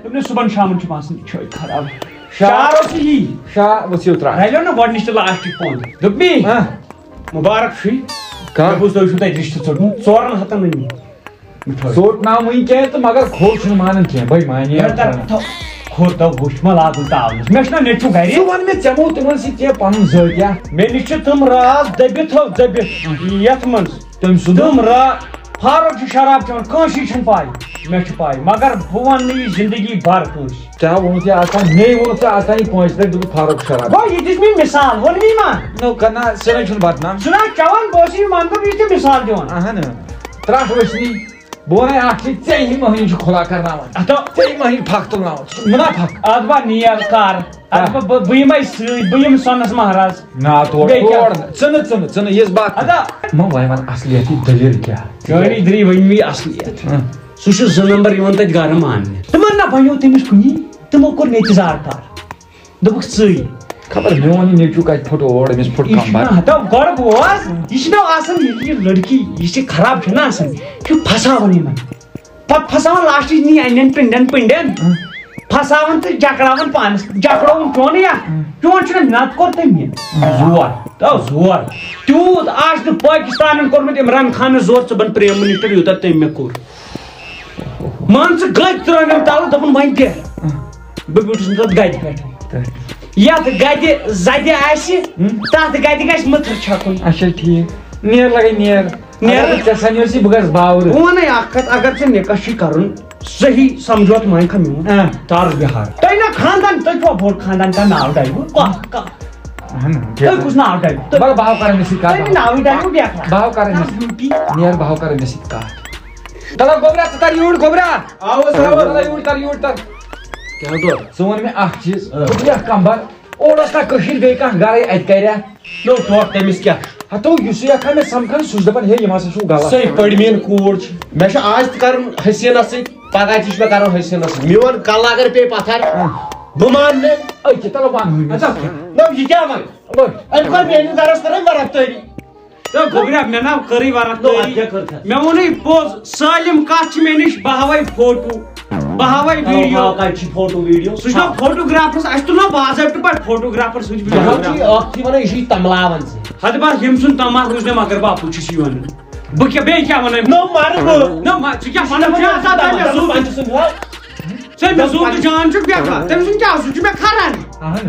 دوٚپُن، صُبحن شامن چھُ باسان، یہِ چھُ خراب۔ شعر۔ شعر اوس یی۔ شعر، وٕچھِو ترٛٹھ۔ رلیو نہ گۄڈٕنِچ تہٕ لاسٹٕچ پونٛد۔ دوٚپمی، ہاں۔ مُبارک چھُے۔ کَر؟ مےٚ بوٗز تۄہہِ چھُو تَتہِ رِشتہٕ ژوٚٹمُت، ژورَن ہَتَن أنۍ مٕتۍ۔ مِٹھٲے۔ ژوٚٹ ناو وٕنۍ کینٛہہ تہٕ مگر کھوٚو چھُنہٕ مانان کینٛہہ۔ بٔے مانے مےٚ اَتھ کَر وَنان۔ تھو-، کھوٚو تو وٕچھ مہ لاگُن تاونَس۔ مےٚ چھُنہ نیٚچوٗ گَرِ۔ ژٕ وَن مےٚ، ژےٚ مو تِمَن سۭتۍ کینٛہہ پَنُن ذٲتیہ؟ مےٚ نِش چھِ تِم راز دٔبِتھ ہو دٔبِتھ یَتھ منٛز۔ تٔمۍ سُنٛد؟ تِم را-، فاروق چھُ شراب چٮ۪وان، کٲنٛسی چھَنہٕ پَے۔ مےٚ چھِ پَے، مگر بہٕ وَنہٕ نہٕ یہِ زِندگی بھر کٲنٛسہِ۔ ژےٚ ہا ووٚنُتھ یہِ آز تام، مے ووٚنُتھ ژےٚ آز تام یہِ پانٛژِ لَٹہِ، دوٚپُتھ فاروق شراب۔ گوٚو، یہِ دِژ مےٚ مِثال، ووٚن مےٚ ما؟ نو، کَنا، ژےٚ نَے چھُنہٕ بدنام۔ ژٕ نہ چٮ۪وان، بہٕ اوسُس یہِ وَنان، دوٚپ، یہِ تہِ مِثال دِوان۔ اَہَن۔ ترٛٹھ وٕچھنی۔ بہٕ وَنَے اَکھ چیٖز، ژےٚ ہی مٔہنِو چھُ کھُلا کرناوان۔ اَتھ ہا ژےٚ ہی مٔہنِو پھَکھ تُلناوان۔ ژٕ چھُکھ مُنافق۔ اَتھ بہٕ نیر کار۔ اَتھ ہا۔ بہٕ، بہٕ، بہٕ یِمَے سۭتۍ، بہٕ یِمہٕ سۄنَس مہراز۔ نا، تورٕ، بیٚیہِ کیٛاہ؟ تورٕ نہٕ۔ ژٕ نہٕ، ژٕ نہٕ، ژٕ نہٕ یِژھ بات۔ اَدا۔ مہ وَے وَن اَصلِیَت، یہِ دٔلیٖل کیٛاہ؟ چٲنی درٛے ؤنۍ مٕے اَصلِیَت۔ ہہ۔ سُہ چھُ زٕ نمبر یِوان تَتہِ گَرٕ ماننہِ۔ تِمَن نہ بَنیو تٔمِس کُنی۔ تِمو کوٚر مےٚ تہِ زارٕ کار۔ دوٚپُکھ ژٕے۔ خبر میون یہِ نیٚچوٗ کَتہِ پھُٹ اور، أمِس پھُٹ یہِ چھُنہ کمبر۔ ہَتو گۄڈٕ بوز، یہِ چھُنہ آسان، یہِ، یہِ لڑکی، یہِ چھِ خراب چھَنہ آسان، یہِ چھُ پھساوان یِمَن۔ پَتہٕ پھساوان لاسٹٕچ نی اَنٮ۪ن پِنڈٮ۪ن پِنڈٮ۪ن۔ اۭں۔ پھساوان تہٕ جکڑاوان پانَس، جکڑووُن چون یا؟ اۭں۔ چون چھُنہ، نَتہٕ کوٚر تٔمۍ مےٚ۔ اۭں۔ زور، تو زور۔ تیوٗت آسہِ نہٕ پٲکِستانَن کوٚرمُت عمران خانَس زور، ژٕ بَن پرٛیم مِنِسٹَر، یوٗتاہ تٔمۍ مےٚ کوٚر۔ مان ژٕ گٔدۍ ترٲوِم تَلہٕ، دوٚپُن، "وۄنۍ دِ۔" بہٕ بیوٗٹھُس نہٕ تَتھ گَدِ پٮ۪ٹھ۔ تہٕ؟ یَتھ گَدِ زَدِ آسہِ، ہُم؟ تَتھ گَدِ گژھِ مٕتھٕر چھَکُن۔ اچھا، ٹھیٖک۔ نیر لَگے نیر۔ اگر ژےٚ سَنیوسی بہٕ گژھٕ باورٕ۔ بہٕ وَنَے اَکھ کَتھ، اگر ژےٚ نِکاح چھُے کَرُن، صحیح سَمجھوتہٕ مانہِ کھا میون؟ آ۔ طرز بِہار۔ تۄہہِ نا خاندان، تۄہہِ چھُوا بوٚڑ خاندان، کانٛہہ ناو ڈایہِ؟ کانٛہہ، کانٛہہ۔ اہن، تۄہہِ کُس ناو ڈایہِ؟ تۄہہِ مگر بہٕ ہاو کَرٕ أمِس سۭتۍ کَتھ۔ تۄہہِ ناو ڈایہِ بیٚیہِ اَکھ۔ بہٕ ہاو کَرٕ أمِس۔ کَر ڈیوٹی۔ نیر، بہٕ ہاو کَرٕ أمِس سۭتۍ کَتھ۔ تَلہ گوٚبرا، ژٕ تَر یوٗرۍ گوٚبرا۔ آو حظ، آو حظ۔ تَلہ یوٗرۍ تَر، یوٗرۍ تَر۔ کیٛاہ گوٚو؟ ژٕ وَن مےٚ اَکھ چیٖز، آ۔ بہٕ دِیَکھ کمبر، اورٕ ٲس کانٛہہ کٔشیٖر بیٚیہِ کانٛہہ گَرَے اَتہِ کَرِ ہا۔ نو ٹوٹھ تٔمِس کیٛاہ؟ ہتو یُس یہِ یَکھا مےٚ سَمکھان، سُہ چھُ دَپان، ہے، یِم ہسا چھُو غلط۔ سۄے پٔڑمین کوٗر چھِ۔ مےٚ چھُ آز تہِ کَرُن حسیٖنَس سۭتۍ، پگاہ تہِ چھُ مےٚ کَرُن حسیٖنَس سۭتۍ۔ میون کَلہٕ اگر پیٚیہِ پَتھر، ہاں۔ بہٕ مانہٕ نہٕ۔ أکہِ تَلہٕ وَنہٕ وٕنہِ۔ اچھا۔ نہ، یہِ کیٛاہ وَنہِ؟ بٔٹھ۔ أمۍ کٔر میٛٲنِس گَرَس کٔرٕن ورق تٲری۔ تہٕ گوٚبریا، مےٚ نا کٔرٕے ورق نو، تٲری۔ اَتھ کیٛاہ کٔر کَتھ؟ مےٚ ووٚنُے پوٚز، سٲلِم کَتھ چھِ مےٚ نِش، بہٕ ہاوَے فوٹو، بہٕ ہاوَے نو، ویٖڈیو۔ ہاو کَتہِ چھِ فوٹو ویٖڈیو؟ سُہ چھُ نا فوٹوگرافرَس، اَسہِ تُل نا باضٲبطہٕ پٲٹھۍ فوٹوگرافر سۭتۍ یہِ ویٖڈیو۔ حظ چھُ اَکھ تہِ وَنان، یہِ چھُ یہِ تَملاوان ژٕ۔ ہَتہٕ بَس، ییٚمۍ سُنٛد تَماہ روٗز مےٚ مگر بہٕ اَپُز چھُس یہِ وَنان۔ بہٕ کیٛاہ، بیٚیہِ کیٛاہ وَنَے؟ نو، مَرٕ بہٕ۔ نہ، مَ-، ژٕ کیٛاہ وَنان چھُکھ؟ ژٕ ہسا دَپ مےٚ زُو۔ پَنٛجہِ سُنٛد حظ۔ ژٕ ہے مےٚ زُو تہٕ جان چھُکھ بیٚکھا، تٔمۍ سُنٛد کیٛاہ، سُہ چھُ مےٚ کھَران۔ اَہَن۔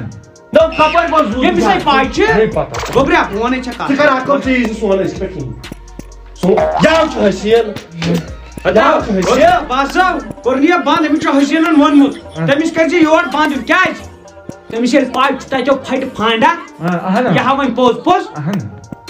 نو کپٲرۍ گوٚو زوٗ ییٚمِس ہے پاے چھِ۔ ہے پتہ۔ گوٚبریا، بہٕ وَنَے ژےٚ کَتھ۔ ژٕ کر اَکھ کٲم، ژٕ یی زِ سون أسۍ پٮ۪ٹھ کِہیٖنۍ۔ سُہ یاو چھُ حسین۔ ہتا، یاو چھُ حسین۔ بہٕ ہسا کوٚر نہٕ یہِ بنٛد، أمِس چھُ حسینن ووٚنمُت، ہاں۔ تٔمِس کٔرۍ زِ یور بنٛد، کیٛازِ؟ تٔمِس ییٚلہِ پاے چھِ تَتیو پھٹہِ پھانڈا، ہاں، اہن۔ یہِ ہاوَن پوٚز پوٚز۔ اہن۔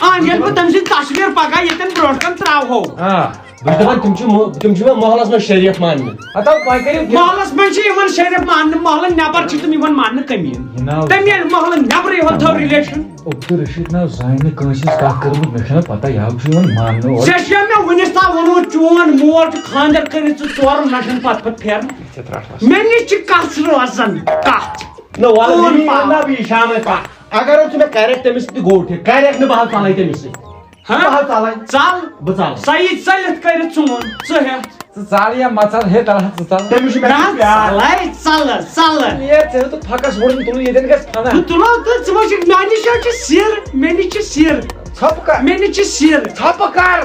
اہن، ییٚلہِ بہٕ تٔمۍ سٕنٛز تصویر پگاہ ییٚتٮ۪ن برونٛٹھ کَن ترٛاوہو۔ آ۔ بہٕ چھُس دَپان، تِم چھِ مو-، تِم چھِ یِوان محلَس منٛز شریف ماننہٕ۔ ہتا، وۄنۍ کٔرِو کینٛہہ۔ محلَس منٛز چھِ یِوان شریف ماننہٕ، محلہٕ نٮ۪بر چھِ تِم یِوان ماننہٕ کٔمیٖن۔ جِناب۔ تٔمۍ ییٚلہِ محلہٕ نٮ۪برٕے ہوت تھٲو relation۔ عبدالرشید نہ زانہِ نہٕ کٲنٛسہِ ہٕنٛز کَتھ کٔرمٕژ، مےٚ چھُنہ پَتہ یہِ ہا چھُ یِوان ماننہٕ اورٕ۔ ژےٚ چھُیا مےٚ وُنِس تام ووٚنمُت، چون مول چھُ خانٛدر کٔرِتھ ژٕ ژورَن لَچھَن پَتہٕ پَتہٕ پھیران؟ ژےٚ ترٛٹھ وَس۔ مےٚ نِش چھِ کَتھ روزان، کَتھ۔ نہ، وَلہٕ، فون مےٚ یی پاو۔ نہ، بہٕ یہِ شامَے پَتھ۔ اگر نہٕ ژٕ مےٚ کَرٮ۪کھ تٔمِس سۭتۍ گوٚو ٹھیٖک، کَرٮ۪کھ نہٕ بہٕ حظ ژَلَے تٔمِس سۭتۍ۔ ہاں؟ بہٕ حظ ژَلَے۔ ژَل۔ بہٕ ژَلہٕ۔ سعید ژٔلِتھ کٔرِتھ ژون، ژٕ ہٮ۪تھ۔ ژٕ ژَل یا مہ ژَل، ہے تَلہٕ حظ ژٕ ژَل۔ تٔمِس چھُ مےٚ نہ، پیار۔ ژَلَے، ژَلہٕ، ژَلہٕ۔ ہے، ژےٚ ہیوٚتُتھ پھَکَس ووٚڑُن تُلُن، ییٚتٮ۪ن گژھِ فَنا۔ بہٕ تُلو تہٕ ژٕ وٕچھِکھ، مےٚ نِش حظ چھِ سِر، مےٚ نِش چھِ سِر۔ ژھۄپہٕ کَر۔ مےٚ نِش چھِ سِر۔ ژھۄپہٕ کَر۔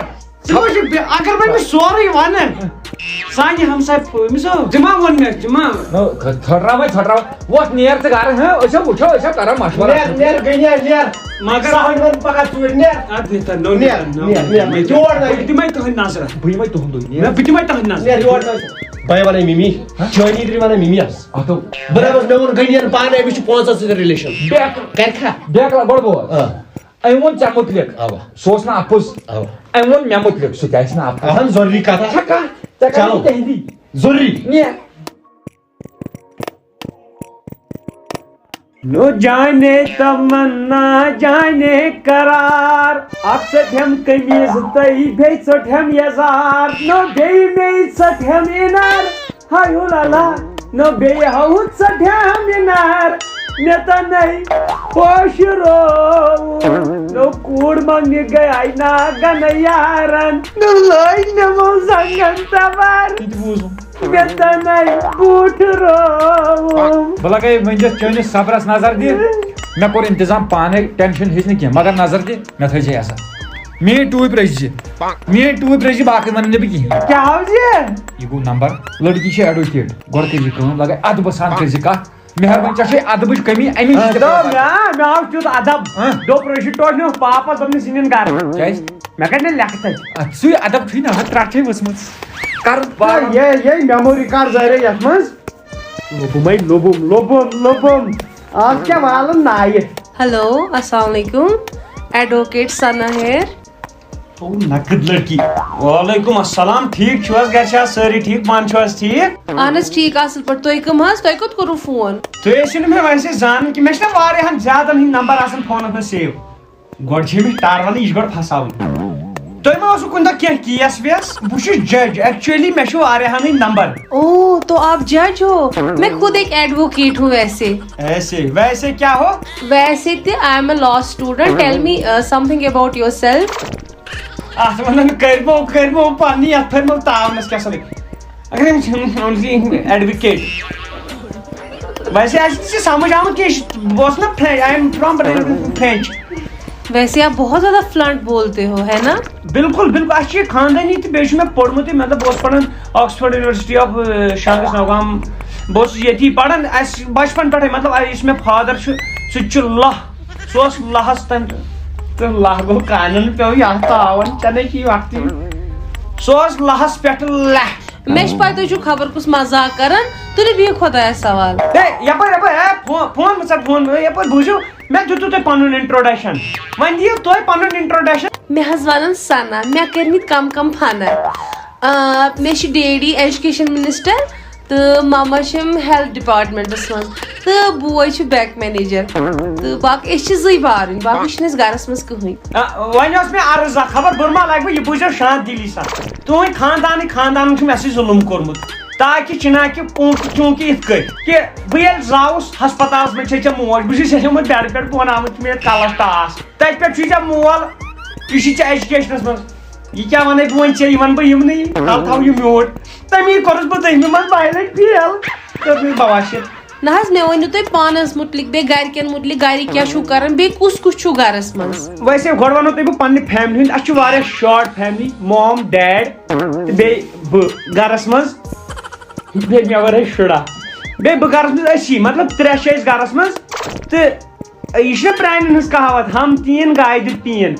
ژٕ وٕچھِکھ، بے-، اگر وۄنۍ مےٚ سورُے وَنہٕ، سانہِ ہمساے پھٲ-، أمِس ہو، تِما ووٚن مےٚ، تِما۔ نو، تھ-، تھٔٹراو وۄنۍ، تھٔٹراو۔ وۄتھ نیر ژٕ گرٕ، ہہ؟ أسۍ ہو وٕچھو، أسۍ ہو کرو مشورہ۔ نیر، نیر، گٔے نیر، نیر۔ مگر سہن وَن پگاہ ژوٗرِ، نیر۔ اَدٕ نیر، نیر، نو، نیر، نیر، نو، نیر، نیر، نیر۔ یور نہ۔ بہٕ دِمے تُہٕنٛدِ نظرٕ۔ بہٕ یِمے تُہُنٛدُے، نیر۔ نہ، بہٕ دِمے تُہٕنٛدِ نظرٕ۔ نیر، یور نہ۔ بہٕ وَنے مِمی، ہہ؟ چٲنی تہِ وَنے مِمی یَس۔ اَتھو۔ بہٕ دَپَس، مےٚ ووٚن گٔنڈِیَن پانَے، أمِس چھُ پانٛژَن سۭتۍ relation۔ بیکھ۔ کَرِ کھا؟ بیکھ، گۄڈٕ بوز۔ آ۔ أمۍ ووٚن ژےٚ مُتلِق۔ اَوا۔ سُہ اوس نہٕ اَپُز۔ اَوا۔ أمۍ ووٚن مےٚ مُتلِق، سُہ تہِ آسہِ نہٕ اَپُز۔ اَہَن، ضروٗری کَتھا۔ چھا کَتھ؟ ژےٚ کَرَے چلو۔ تِہِنٛدی۔ ضروٗری۔ نیر۔ نو جانے تمنا جانے قرار، اکھ ژٹہم قمیض تہٕ بیٚیہِ ژٹہم یزار، نو بیٚیہِ مے ژٹہم انر، ہاے ہو لالا، نو بیٚیہِ ہاوُ ژٹہم انر، مےٚ تنے پوش روو، نو کوٗر منگنہِ گٔیے ناگن یارن، نو لٲج نِمو زنگن تبر۔ یہِ تہِ بوٗزُم۔ مےٚ تَنَے بوٗٹھ رووُم۔ بہٕ لَگَے وۄنۍ دِتھ چٲنِس صبرَس نظر دِ۔ مےٚ کوٚر اِنتظام پانَے، tension ہیٚچ نہٕ کینٛہہ، مگر نظر دِ، مےٚ تھٲیزِ عزت۔ میٛٲنۍ ٹوٗپۍ رٔچھۍ زِ۔ میٛٲنۍ ٹوٗپۍ رٔچھۍ زِ، باقٕے وَنہٕ نہٕ بہٕ کِہیٖنۍ۔ کیٛاہ ہاو زِ؟ یہِ گوٚو نمبر۔ لٔڑکی چھِ advocate، گۄڈٕ کٔرۍ زِ کٲم، لَگَے اَدبہٕ سان کٔرۍ زِ کَتھ۔ مہربٲنی، ژےٚ چھے ادبٕچ کمی، اَمی نِش آ، تہِ دوٚپ پَتہٕ۔ مےٚ، مےٚ آو تیُتھ ادب۔ ہاں۔ دوٚپ رشید ٹوٹھ نیوٗکھ پاپس، دوٚپنس یہِ نِن گرٕ۔ کیٛازِ؟ مےٚ کَتہِ نہٕ لیٚکھٕ تَتہِ۔ اَتھ سُے ادب چھُے نہ، ہُتھ ترٛٹھ چھے ؤژھمٕژ۔ کر نہ، بار۔ یے، یے memory card زٲرے یَتھ منٛز۔ لوٚبُمَے لوٚبُم، لوٚبُم، لوٚبُم۔ آز کیٛاہ والَن نایہِ؟ ہیلو، السلام علیکم۔ Advocate Sana here۔ او نقد لڑکی۔ وعلیکم السلام، ٹھیٖک چھِو حظ؟ گرِ چھِ حظ سٲری ٹھیٖک؟ پانہٕ چھِو حظ ٹھیٖک؟ اہن حظ، ٹھیٖک، اَصٕل پٲٹھۍ۔ تُہۍ کٕم حظ؟ تۄہہِ کوٚت کوٚروٕ فون؟ تُہۍ ٲسِو نہٕ مےٚ ویسے زانان کہِ مےٚ چھِنہ واریاہَن زیادَن ہِنٛدۍ نمبر آسان فونَس منٛز save۔ گۄڈٕ چھِ أمِس ٹار وَنٕنۍ، یہِ چھِ گۄڈٕ پھساوٕنۍ۔ تۄہہِ ما اوسوٕ کُنہِ دۄہ کینٛہہ case ویس؟ بہٕ چھُس judge، actually مےٚ چھُ واریاہَن ہِنٛدۍ نمبر۔ او، تو آپ judge ہو؟ میں خود ایک advocate ہوں ویسے۔ ایسے، ویسے کیا ہو؟ ویسے تہِ، I am a law student۔ Tell me, uh, something about yourself۔ اَتھ وَنان کٔرمو، کٔرمو پَننی، یَتھ پھٔرمو تاونَس کیٛاہ سا لٔگۍ۔ اگر أمِس advocate۔ ویسے آسہِ نہٕ ژےٚ سَمٕجھ آمُت کینٛہہ، یہِ چھِ، بہٕ اوسُس نہ French، I am from French۔ ویسے آپ بہت زیادہ fluent بولتے ہو، ہے نا؟ بِلکُل، بِلکُل، اَسہِ چھُ یہِ خاندٲنی تہٕ بیٚیہِ چھُ مےٚ پوٚرمُتٕے، مطلب، بہٕ اوسُس پَران Oxford University of، اَ، شانٛگَس نوگام۔ بہٕ اوسُس ییٚتی پَران، اَسہِ بَچپَن پٮ۪ٹھَے، مطلب، یُس مےٚ father چھُ، سُہ تہِ چھُ لَہ، سُہ اوس لَہَس تام۔ تہٕ لہہ گوٚو کانن پیوٚو یتھ تاون، ژےٚ نے چھی وقتٕے۔ سُہ اوس لہس پٮ۪ٹھ لہہ۔ مےٚ چھِ پَے تُہۍ چھِو خبر کُس مزاق کران، تُلِو بِہِو خۄدایَس سوال۔ ہے، یپٲرۍ، یپٲرۍ، ہے، فون، فون مہٕ ژٹ، فون، ہے، یپٲرۍ بوٗزِو، مےٚ دیُتوُ تۄہہِ پنُن introduction۔ وۄنۍ دِیِو تُہۍ پنُن introduction۔ مےٚ حظ وَنان سنا، مےٚ کٔرمٕتۍ کم کم فنہ۔ آ، مےٚ چھِ ڈیڈی ایجوکیشن منسٹر تہٕ مما چھِ ہیلتھ ڈپارٹمنٹس منٛز تہٕ بوے چھُ بینک مینیجر تہٕ باقٕے أسۍ چھِ زٕے بارٕنۍ، باقٕے چھِنہٕ أسۍ گرس منٛز کٕہٕنۍ۔ آ، وۄنۍ ٲس مےٚ عرض اکھ، خبر بہٕ ما لگہٕ بہٕ، یہِ بوٗزِو شانت دِلی سان۔ تُہٕنٛدۍ خاندانٕکۍ خاندانن چھُ مےٚ سۭتۍ ظُلُم کوٚرمُت، تاکہِ چِناکہِ پونٛکہِ چونٛکہِ یِتھ کٔنۍ کہِ بہٕ ییٚلہِ زاوُس ہسپتالس منٛز چھےٚ ژےٚ موج، بہٕ چھُس ییٚتہِ یِمن بیڈٕ پٮ۪ٹھ بۄن آمُت، چھُ مےٚ ییٚتہِ کلس ٹاس۔ تَتہِ پٮ۪ٹھ چھُے ژےٚ مول، یہِ چھُے ژےٚ ایجوکیشنس منٛز۔ یہِ کیٛاہ وَنَے بہٕ وۄنۍ ژےٚ، یہِ وَنہٕ بہٕ یِمنٕے، کَلہٕ تھاوٕ یہِ میوٗٹھ۔ تَمی کوٚرُس بہٕ دٔہمہِ منٛز بَہہِ لَٹہِ فیل، کٔر مےٚ بَواشِر۔ نہ حظ، مےٚ ؤنِو تُہۍ پانَس مُتعلِق، بیٚیہِ گَرِکٮ۪ن مُتعلِق، گَرِکۍ کیٛاہ چھُو کَران، بیٚیہِ کُس کُس چھُو گَرَس منٛز؟ ویسے گۄڈٕ وَنو تۄہہِ بہٕ پننہِ فیملی ہُنٛد، اَسہِ چھُ واریاہ شارٹ فیملی، مام، ڈیڈ تہٕ بیٚیہِ بہٕ گَرَس منٛز، بیٚیہِ مےٚ وَرٲے شُرا، بیٚیہِ بہٕ گَرَس منٛز أسی، مطلب ترٛےٚ چھِ أسۍ گَرَس منٛز۔ تہٕ یہِ چھِنہ پرٛانٮ۪ن ہٕنٛز کہاوت، ہم تین گایہِ دیُت پیٖن۔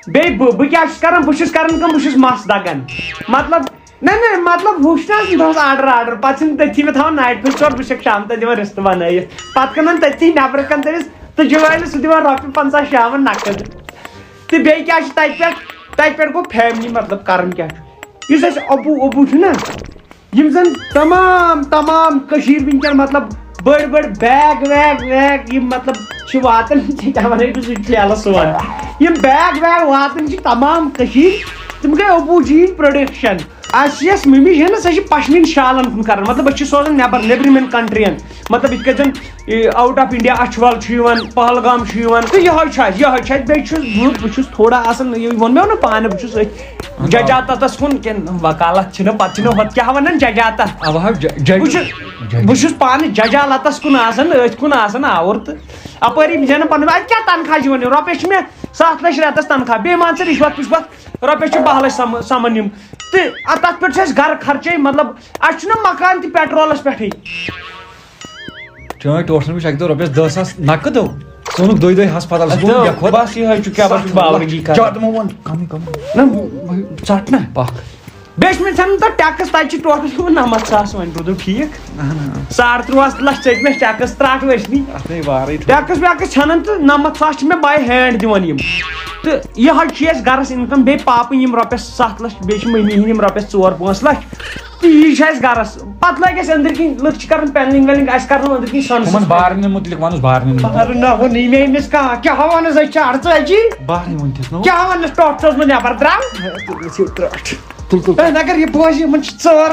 بیٚیہِ بہٕ، بہٕ کیٛاہ چھُس کَران؟ بہٕ چھُس کَران کٲم، بہٕ چھُس مَس دَگان۔ مطلب، نہ، نہ، مطلب، ہُہ چھُنہٕ آسان دۄہَس آرڈر، آرڈر، پَتہٕ چھِنہٕ تٔتھی مےٚ تھاوان نایٹ پھٔلۍ ژور، بہٕ چھَکھ شام تام دِوان رِستہٕ بَنٲیِتھ۔ پَتہٕ کٕنان تٔتھی نٮ۪برٕ کَنہِ تٔمِس تہٕ جُوٲلِس سُہ دِوان رۄپیہِ پنٛژاہ شامَن نَقٕد۔ تہٕ بیٚیہِ کیٛاہ چھُ تَتہِ پٮ۪ٹھ؟ تَتہِ پٮ۪ٹھ گوٚو فیملی، مطلب، کَرُن کیٛاہ چھُ؟ یُس اَسہِ ابوٗ، ابوٗ چھُنہ، یِم زَن تمام، تمام کٔشیٖرِ وٕنکٮ۪ن، مطلب، بٔڑۍ بٔڑۍ بیگ ویگ ویگ یِم، مطلب، چھِ واتان، کیٛاہ وَنہٕ بہٕ، سُہ چھُ ٹھیلَس سُوان۔ یِم بیگ ویگ واتان چھِ تمام کٔشیٖرِ، تِم گٔے ابوٗ جی ہِنٛدۍ پرٛوڈَکشَن۔ اَسہِ یۄس مٔمی چھےٚ نہ، سۄ چھِ پشمیٖن شالَن کُن کَران، مطلب، أسۍ چھِ سوزان نٮ۪بَر، نیٚبرِمٮ۪ن کَنٹرٛیٖیَن، مطلب، یِتھ کٔنۍ زَن، یہِ، out of India اَچھوَل چھُ یِوان، پہلگام چھُ یِوان، تہٕ یِہوٚے چھُ اَسہِ، یِہوٚے چھُ اَسہِ۔ بیٚیہِ چھُس بہٕ، بہٕ چھُس تھوڑا آسان، یہِ ووٚن مےٚ نہ پانہٕ، بہٕ چھُس أتھۍ ججاتتس کُن کِنہٕ وکالت چھِنہٕ، پتہٕ چھِنہٕ ہۄتھ کیٛاہ ونان ججاتت۔ اوا، ج-، ج-، بہٕ چھُس، ج-، بہٕ چھُس پانہٕ ججالتس کُن آسان، أتھۍ کُن آسان آوُر تہٕ اپٲرۍ یِم زینان پنُن۔ اتہِ کیٛاہ تنخواہ چھِ یِوان؟ رۄپیس چھِ مےٚ ستھ لچھ رٮ۪تس تنخواہ، بیٚیہِ مان ژٕ رِشوت پِشوت، رۄپیس چھِ باہ لچھ سم-، سمان یِم۔ تہٕ اتھ، تتھ پٮ۪ٹھ چھُ اسہِ گرٕ خرچے، مطلب، اسہِ چھُنہ مکان تہِ پیٹرولس پٮ۪ٹھٕے۔ چٲنۍ ٹوٹھن وٕچھ اَکہِ دۄہ رۄپیَس دَہ ساس نقد ہو۔ ژٕ اوٚنُکھ دۄیہِ دۄہہِ ہسپتال، ژٕ گوٚو اَدٕ مےٚ کھۄتہٕ۔ بس یِہوٚے چھُ کیٛاہ بس چھُ باورگی کران۔ زیادٕ مہ وَن، کَمٕے کَمٕے۔ نہ، ژَٹ نہ۔ پَکھ۔ بیٚیہِ چھِ مےٚ ژھٮ۪نُن تَتھ ٹیکٕس، تَتہِ چھِ ٹوٹل یِوان نَمَتھ ساس، وۄنۍ روٗدُم ٹھیٖک۔ اَہَن حظ۔ ساڑ تُرٛواہ لَچھ ژٔٹۍ مےٚ ٹیکٕس ترٛٹھ ؤژھنٕے۔ اَتھ نَے وارَے تھوٚو۔ ٹیکٕس ویکٕس ژھٮ۪نان تہٕ نَمَتھ ساس چھِ مےٚ by hand دِوان یِم۔ تہٕ یِہوٚے چھِ اَسہِ گَرَس income، بیٚیہِ پاپہٕ یِم رۄپیَس سَتھ لَچھ، بیٚیہِ چھِ مٔمی ہِنٛدۍ یِم رۄپیَس ژور پانٛژھ لَچھ۔ تہٕ یی چھِ اَسہِ گَرَس۔ پَتہٕ لٲگۍ اَسہِ أنٛدٕرۍ کِنۍ، لُکھ چھِ کَران پینلِنٛگ وینلِنٛگ، اَسہِ کَرنو أنٛدٕرۍ کِنۍ سۄنہٕ ہُمَن سۭتۍ۔ بارنٮ۪ن مُتعلِق وَنُس، بارنٮ۪ن مُتعلِق۔ بارٕ نہ ووٚنُے مےٚ أمِس کانٛہہ۔ کیٛاہ وَنَس، أسۍ چھِ اَڑژَجی۔ بارٕے ووٚن تِس نو۔ کیٛاہ وَنَس، ٹۄپھ چھُس بہٕ نٮ۪بَر درٛاو۔ تُل، تُل۔ ہے، مگر یہِ بوزِ، یِمَن چھِ ژور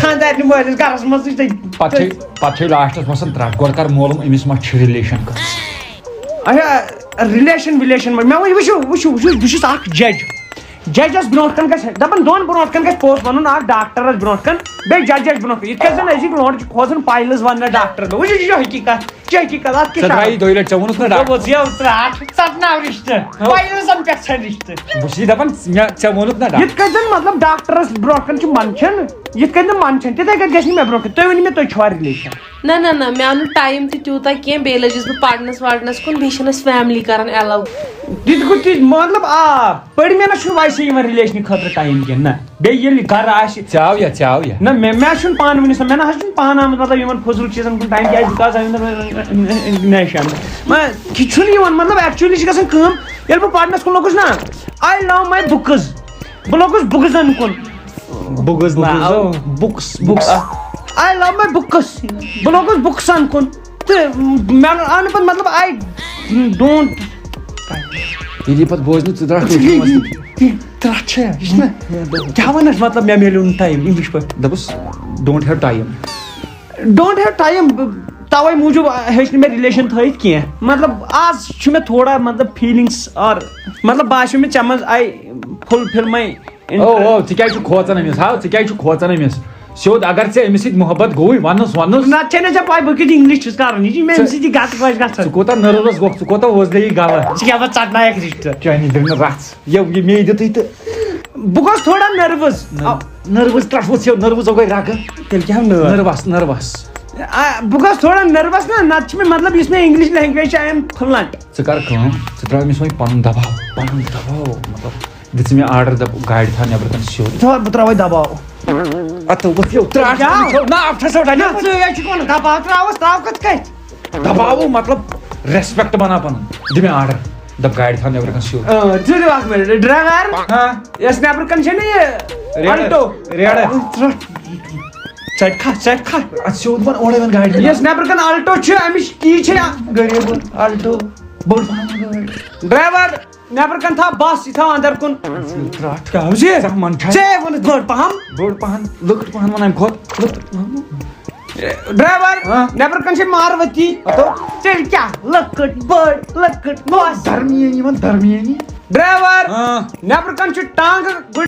خانٛدارنہِ مٲلِس گَرَس منٛزٕے تہٕ پَتہٕ چھِ، پَتہٕ چھِ لاسٹَس وَسان ترٛٹھ۔ گۄڈٕ کَر معلوٗم أمِس ما چھِ relation کانٛہہ۔ اچھا، relation وِلیشَن ما؟ مےٚ وَن، وٕچھِو، وٕچھِو، وٕچھِو، بہٕ چھُس اَکھ judge۔ ججس برونٛٹھ کَنہِ گژھِ، دَپان دۄن برونٛٹھ کَنہِ گژھِ پوٚز وَنُن، اَکھ ڈاکٹرَس برونٛٹھ کَنہِ، بیٚیہِ ججَس برونٛٹھ کَنہِ۔ یِتھ کٔنۍ زَن أزِکۍ لونٛڈٕ چھِ کھوژان فایلٕز وَننَس ڈاکٹرَس۔ وٕچھِو، یہِ چھِ حقیٖقت، یہِ چھِ حقیٖقت، اَتھ کیٛاہ ژےٚ چھِ ترٛایی اَتھ؟ دۄیہِ لَٹہِ، ژےٚ ووٚنُتھ نہ ژےٚ ڈاکٹر۔ ووٚژھ یَو ژرٛاٹھ، ژَٹناو رِشتہٕ، ہو۔ فایلزَن پٮ۪ٹھ ژھٕن رِشتہٕ۔ بہٕ چھُس دَپان، مےٚ، ژےٚ ووٚنُتھ نہ ڈاکٹر۔ یِتھ کٔنۍ زَن، مطلب، ڈاکٹرَس برونٛٹھ کَنہِ چھُ منٛدچھان، یِتھ کٔنۍ نہٕ منٛدچھان، تِتھَے کٔنۍ گژھِ نہٕ مےٚ برونٛٹھ کَنہِ۔ تُہۍ ؤنِو مےٚ، تُہۍ چھِوا relation؟ نہ، نہ، نہ، مےٚ آو نہٕ ٹایم تہِ تیوٗتاہ کینٛہہ، بیٚیہِ لٔجِس بہٕ پَرنَس وَرنَس کُن، بیٚیہِ چھِنہٕ اَسہِ فیملی کَران allow۔ تِتہِ گوٚو تہِ، مطلب، آ، پٔرۍ مےٚ نہ چھُنہٕ ویسے یِوان relation خٲطرٕ ٹایم کینٛہہ، نہ۔ بیٚیہِ ییٚلہِ گَرٕ آسہِ۔ ژےٚ آو یا، ژےٚ آو یا؟ نہ، مےٚ، مےٚ چھُنہٕ پانہٕ وٕنِس تام، مےٚ نہ حظ چھُنہٕ پانہٕ آمُت، مطلب، یِمَن فضوٗل چیٖزَن کُن ٹایم، کیٛازِ because I am the nation۔ مہ، یہِ چھُنہٕ یِوان، مطلب، actually چھِ گژھان کٲم، ییٚلہِ بہٕ پَرنَس کُن لوٚگُس نہ، I love my books۔ بہٕ لوٚگُس بُکزَن کُن۔ بُکٕز نہ، books. Books, books. I love my books۔ بہٕ لوٚگُس بُکسَن کُن۔ تہٕ مےٚ آو نہٕ پَتہٕ، مطلب، I don't۔ ییٚلہِ یہِ پَتہٕ بوزِ نہٕ، ژٕ درٛاکھ نہٕ فونَس پٮ۪ٹھ۔ ترٛٹھ چھےٚ، یہِ چھِنہ۔ کیٛاہ وَنَس، مطلب، مےٚ میلیو نہٕ ٹایم English پٲٹھۍ۔ دوٚپُس، don't have time۔ Don't have time، تَوَے موٗجوٗب ہیٚچھ نہٕ مےٚ relation تھٲیِتھ کینٛہہ۔ مطلب، آز چھُ مےٚ تھوڑا، مطلب، feelings or، مطلب، باسیو مےٚ ژےٚ منٛز I fulfill my او، او، ژٕ کیٛازِ چھُکھ کھوژان أمِس؟ ہاو، ژٕ کیٛازِ چھُکھ کھوژان أمِس؟ سیوٚد اگر ژےٚ أمِس سۭتۍ محبت گوٚوُے، وَنُس، وَنُس۔ نَتہٕ چھےٚ نہٕ ژےٚ پَے بہٕ کیُتھ English چھُس کَران۔ یہِ چھِ مےٚ أمِس سۭتۍ یہِ گَتہٕ خۄش گژھان۔ ژٕ کوٗتاہ nervous گوٚکھ، ژٕ کوٗتاہ وۄزلے یہِ گَلہٕ۔ ژٕ کیٛاہ پَتہٕ ژَٹنایَکھ رِشتہٕ؟ چٲنی دِل نہٕ رَژھ۔ یہِ، یہِ مے دِتُے تہٕ۔ بہٕ گوٚوُس تھوڑا nervous۔ نہ۔ آ، nervous ترٛٹھ ووٚتھ ژےٚ، nervous گٔے رَگہٕ۔ تیٚلہِ کیٛاہ nervous؟ Nervous، nervous۔ آ، بہٕ گوس تھوڑا نٔروَس نا، نَتہٕ چھِ مےٚ، مطلب، یُس مےٚ اِنٛگلِش لینٛگویج چھِ، I am fluent. ژٕ کر کٲم، ژٕ ترٛاو أمِس وۄنۍ پنُن دباو، پنُن دباو، مطلب، دِژ مےٚ آرڈر، دپ گاڑِ تھاو نٮ۪برٕ کَنہِ سیوٚد۔ تھاو، بہٕ ترٛاوَے دباو۔ اَتھ وٕچھ یو، ترٛاٹھ کیٛاہ؟ وٕچھ یو، نہ، اَتھ چھَس وَٹان، نہ، نہ۔ ژٕ ہے چھُکھ وَنان دباو ترٛاوَس، ترٛاو کَتھ کَتہِ؟ دباوو مطلب، ریسپیکٹ بنا پنُن، دِ مےٚ آرڈر، دپ گاڑِ تھاو نٮ۪برٕ کَنہِ سیوٚد۔ آ، ژٕ دِ اَکھ مِنٹ، ڈرٛایور، ہاں۔ یۄس نٮ۪برٕ کَنہِ چھےٚ نہ یہِ ریڈ، Alto؟ ریڈ۔ ژَٹہِ کھا، ژَٹہِ کھا۔ اَتھ سیوٚد وَن اورَے وَن گاڑِ ہُنٛد۔ یۄس نٮ۪برٕ کَنہِ Alto چھِ، اَمِچ کی چھےٚ یا؟ غریٖب Alto، بٔڑ پَہَن گٲڑۍ۔ ڈرٛایور، نٮ۪برٕ کَنہِ تھاو بَس، یہِ تھاو اَندَر کُن۔ ترٛٹھ۔ کیٛاہ حظ یہِ؟ ژےٚ مَن چھا؟ ژےٚ ووٚنُتھ بٔڑ پَہَم۔ بٔڑ پَہَن، لۄکٕٹ پَہَن وَن اَمہِ کھۄتہٕ۔ لۄکٕٹ پَہَن۔ ڈرٛایور، ہاں۔ نٮ۪برٕ کَنہِ چھِ ماروتی۔ ہَتو۔ تیٚلہِ کیٛاہ؟ لۄکٕٹ، بٔڑ، لۄکٕٹ، کۄس؟ درمیٲنی وَن، درمیٲنی۔ ڈرٛایور، ہاں۔ نٮ۪برٕ کَنہِ چھُ ٹانٛگہٕ گُڑ-،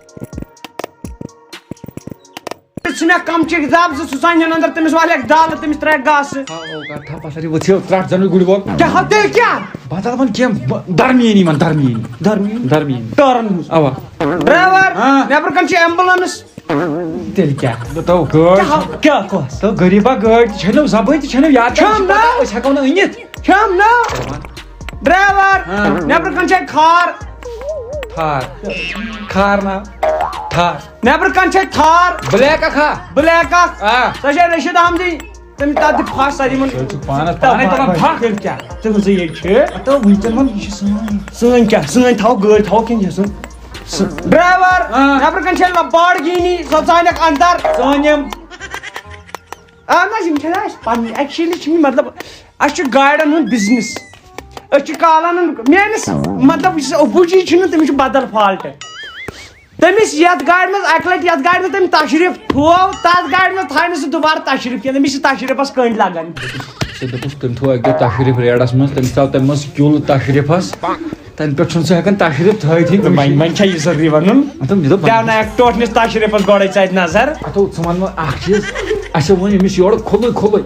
ژٕ مےٚ کَم چِکھ دَب زٕ، ژٕ ژَنہِ ہَن اَندَر، تٔمِس والٮ۪کھ دالہٕ، تٔمِس ترٛاوٮ۪کھ گاسہٕ۔ تھاو، او، کَتھ تھاو، پَتہٕ سا یہِ ؤژھِو، ترٛٹھ زَنٕے گُڑِ وول۔ کیٛاہ ہا تیٚلہِ کیٛاہ؟ بَدل وَن کینٛہہ، بہٕ-، درمیٲنی وَن، درمیٲنی۔ درمیٲنی؟ درمیٲنی۔ ٹٲرَن ہٕنٛز۔ اَوا۔ ڈرٛایور، ہاں۔ نٮ۪برٕ کَنہِ چھِ ایمبولینس۔ تیٚلہِ کیٛاہ؟ تہٕ تو گٲڑۍ کیٛاہ ہا-، کیٛاہ کۄس؟ تو غریٖبا گٲڑۍ تہِ چھَنو زَبٲنۍ تہِ چھَنو یاد، چھَم نا۔ أسۍ ہٮ۪کو نہٕ أنِتھ۔ چھَم نا۔ ڈرٛایور، ہاں۔ نٮ۪برٕ کَنہِ چھِ اَتہِ کھار۔ تھار۔ کھار نا۔ تھار۔ نٮ۪برٕ کَنہِ چھِ اَتہِ تھار۔ بلیک اکھ ہا۔ بلیک اکھ۔ آ۔ سۄ چھےٚ رشیٖد احمدٕنۍ۔ تٔمۍ تَتھ دِ پھَش سا یِمَن۔ تُہۍ چھِو پانَس پانَے تُلان پھَش۔ تیٚلہِ کیٛاہ؟ تُہٕنٛزٕے ییٚتہِ چھِ۔ ہَتو وٕنکٮ۪ن وَن، یہِ چھِ سٲنۍ۔ سٲنۍ کیٛاہ؟ سٲنۍ تھاوو گٲڑۍ، تھاوو کِنہٕ یہِ سٲنۍ؟ سٲنۍ۔ ڈرٛایوَر، آ۔ نٮ۪برٕ کَنہِ چھےٚ لَمبارگینی، سۄ ژانٮ۪کھ اَندَر۔ سٲنۍ یِم۔ اَہَن حظ، یِم چھِنہٕ اَسہِ پَنٕنۍ۔ Actually چھِ یِم، مطلب، اَسہِ چھُ گاڑٮ۪ن ہُنٛد business۔ أسۍ چھِ کالَن ہُنٛد، میٛٲنِس، مطلب، یُس اَپوزِٹ چھُنہٕ، تٔمِس چھُ بدل fault۔ تٔمِس یَتھ گاڑِ منٛز اَکہِ لَٹہِ، یَتھ گاڑِ منٛز تٔمۍ تشریٖف تھوو، تَتھ گاڑِ منٛز تھایہِ نہٕ سُہ دُبارٕ تشریٖف کینٛہہ۔ تٔمِس چھِ تشریٖفَس کٔنٛڈۍ لَگان۔ ژےٚ دوٚپُس، تٔمۍ تھوٚو اَکہِ دۄہ تشریٖف ریڈَس منٛز، تٔمِس آو تَمہِ منٛز کیُل تشریٖفَس۔ تَمہِ پٮ۪ٹھ چھُنہٕ سُہ ہٮ۪کان تشریٖف تھٲوِتھٕے۔ وۄنۍ، وۄنۍ چھا یہِ ضروٗری وَنُن؟ مطلب، مےٚ دوٚپ، دیٛاونایَکھ ٹوٹھنِس تشریٖفَس گۄڈَے ژَتہِ نظر۔ ہَتو، ژٕ وَن وۄنۍ اَکھ چیٖز، اَسہِ ووٚن أمِس یورٕ کھُلٕے کھُلٕے۔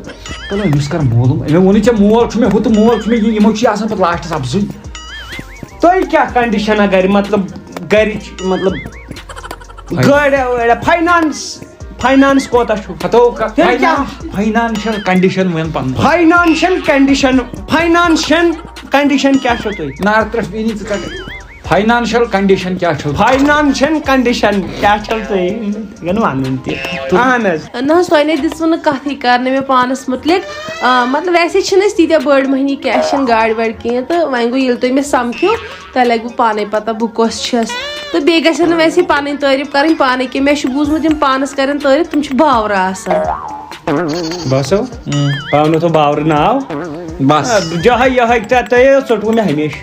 تَلہٕ أمِس کَر معلوٗم، أمۍ ووٚنُے ژےٚ مول چھُ مےٚ ہُہ تہٕ مول چھُ مےٚ یہِ، یِمو چھِ آسان پَتہٕ لاسٹَس اَپزُے۔ تُہۍ کیٛاہ condition گَرِ، مطلب، گَرِچ، مطلب، گٲڑۍ وٲڑۍ، finance، finance کوتاہ چھُ؟ ہَتو، تیٚلہِ کیٛاہ؟ Financial condition وَن پَنُن۔ Financial condition، financial condition کیٛاہ چھو تُہۍ؟ نار ترٛٹھ بیٖنی ژٕ ژَٹھ۔ Financial condition کیٛاہ چھو؟ Financial condition کیٛاہ چھو تُہۍ؟ یہِ گوٚو نہٕ وَنُن تہِ۔ اَہَن حظ۔ نہ حظ، تۄہہِ نے دِژوٕ نہٕ کَتھٕے کَرنہٕ مےٚ پانَس مُتعلِق۔ آ، مطلب، ویسے چھِنہٕ أسۍ تیٖتیٛاہ بٔڑۍ مٔہنی کینٛہہ، اَسہِ چھِنہٕ گاڑِ واڑِ کِہیٖنۍ، تہٕ وۄنۍ گوٚو، ییٚلہِ تُہۍ مےٚ سَمکھِو، تۄہہِ لَگِوٕ پانَے پَتہ بہٕ کۄس چھَس۔ تہٕ بیٚیہِ گژھن نہٕ ویسے پَنٕنۍ تعٲریٖف کَرٕنۍ پانَے کینٛہہ، مےٚ چھُ بوٗزمُت، یِم پانَس کَرن تعٲریٖف، تِم چھِ باورٕ آسان۔ باسو؟ پاونہٕ تھوٚو باورٕ ناو۔ بس۔ آ، جاہے یہے تہِ تۄہہِ ژوٚٹوٕ مےٚ ہمیشہِ۔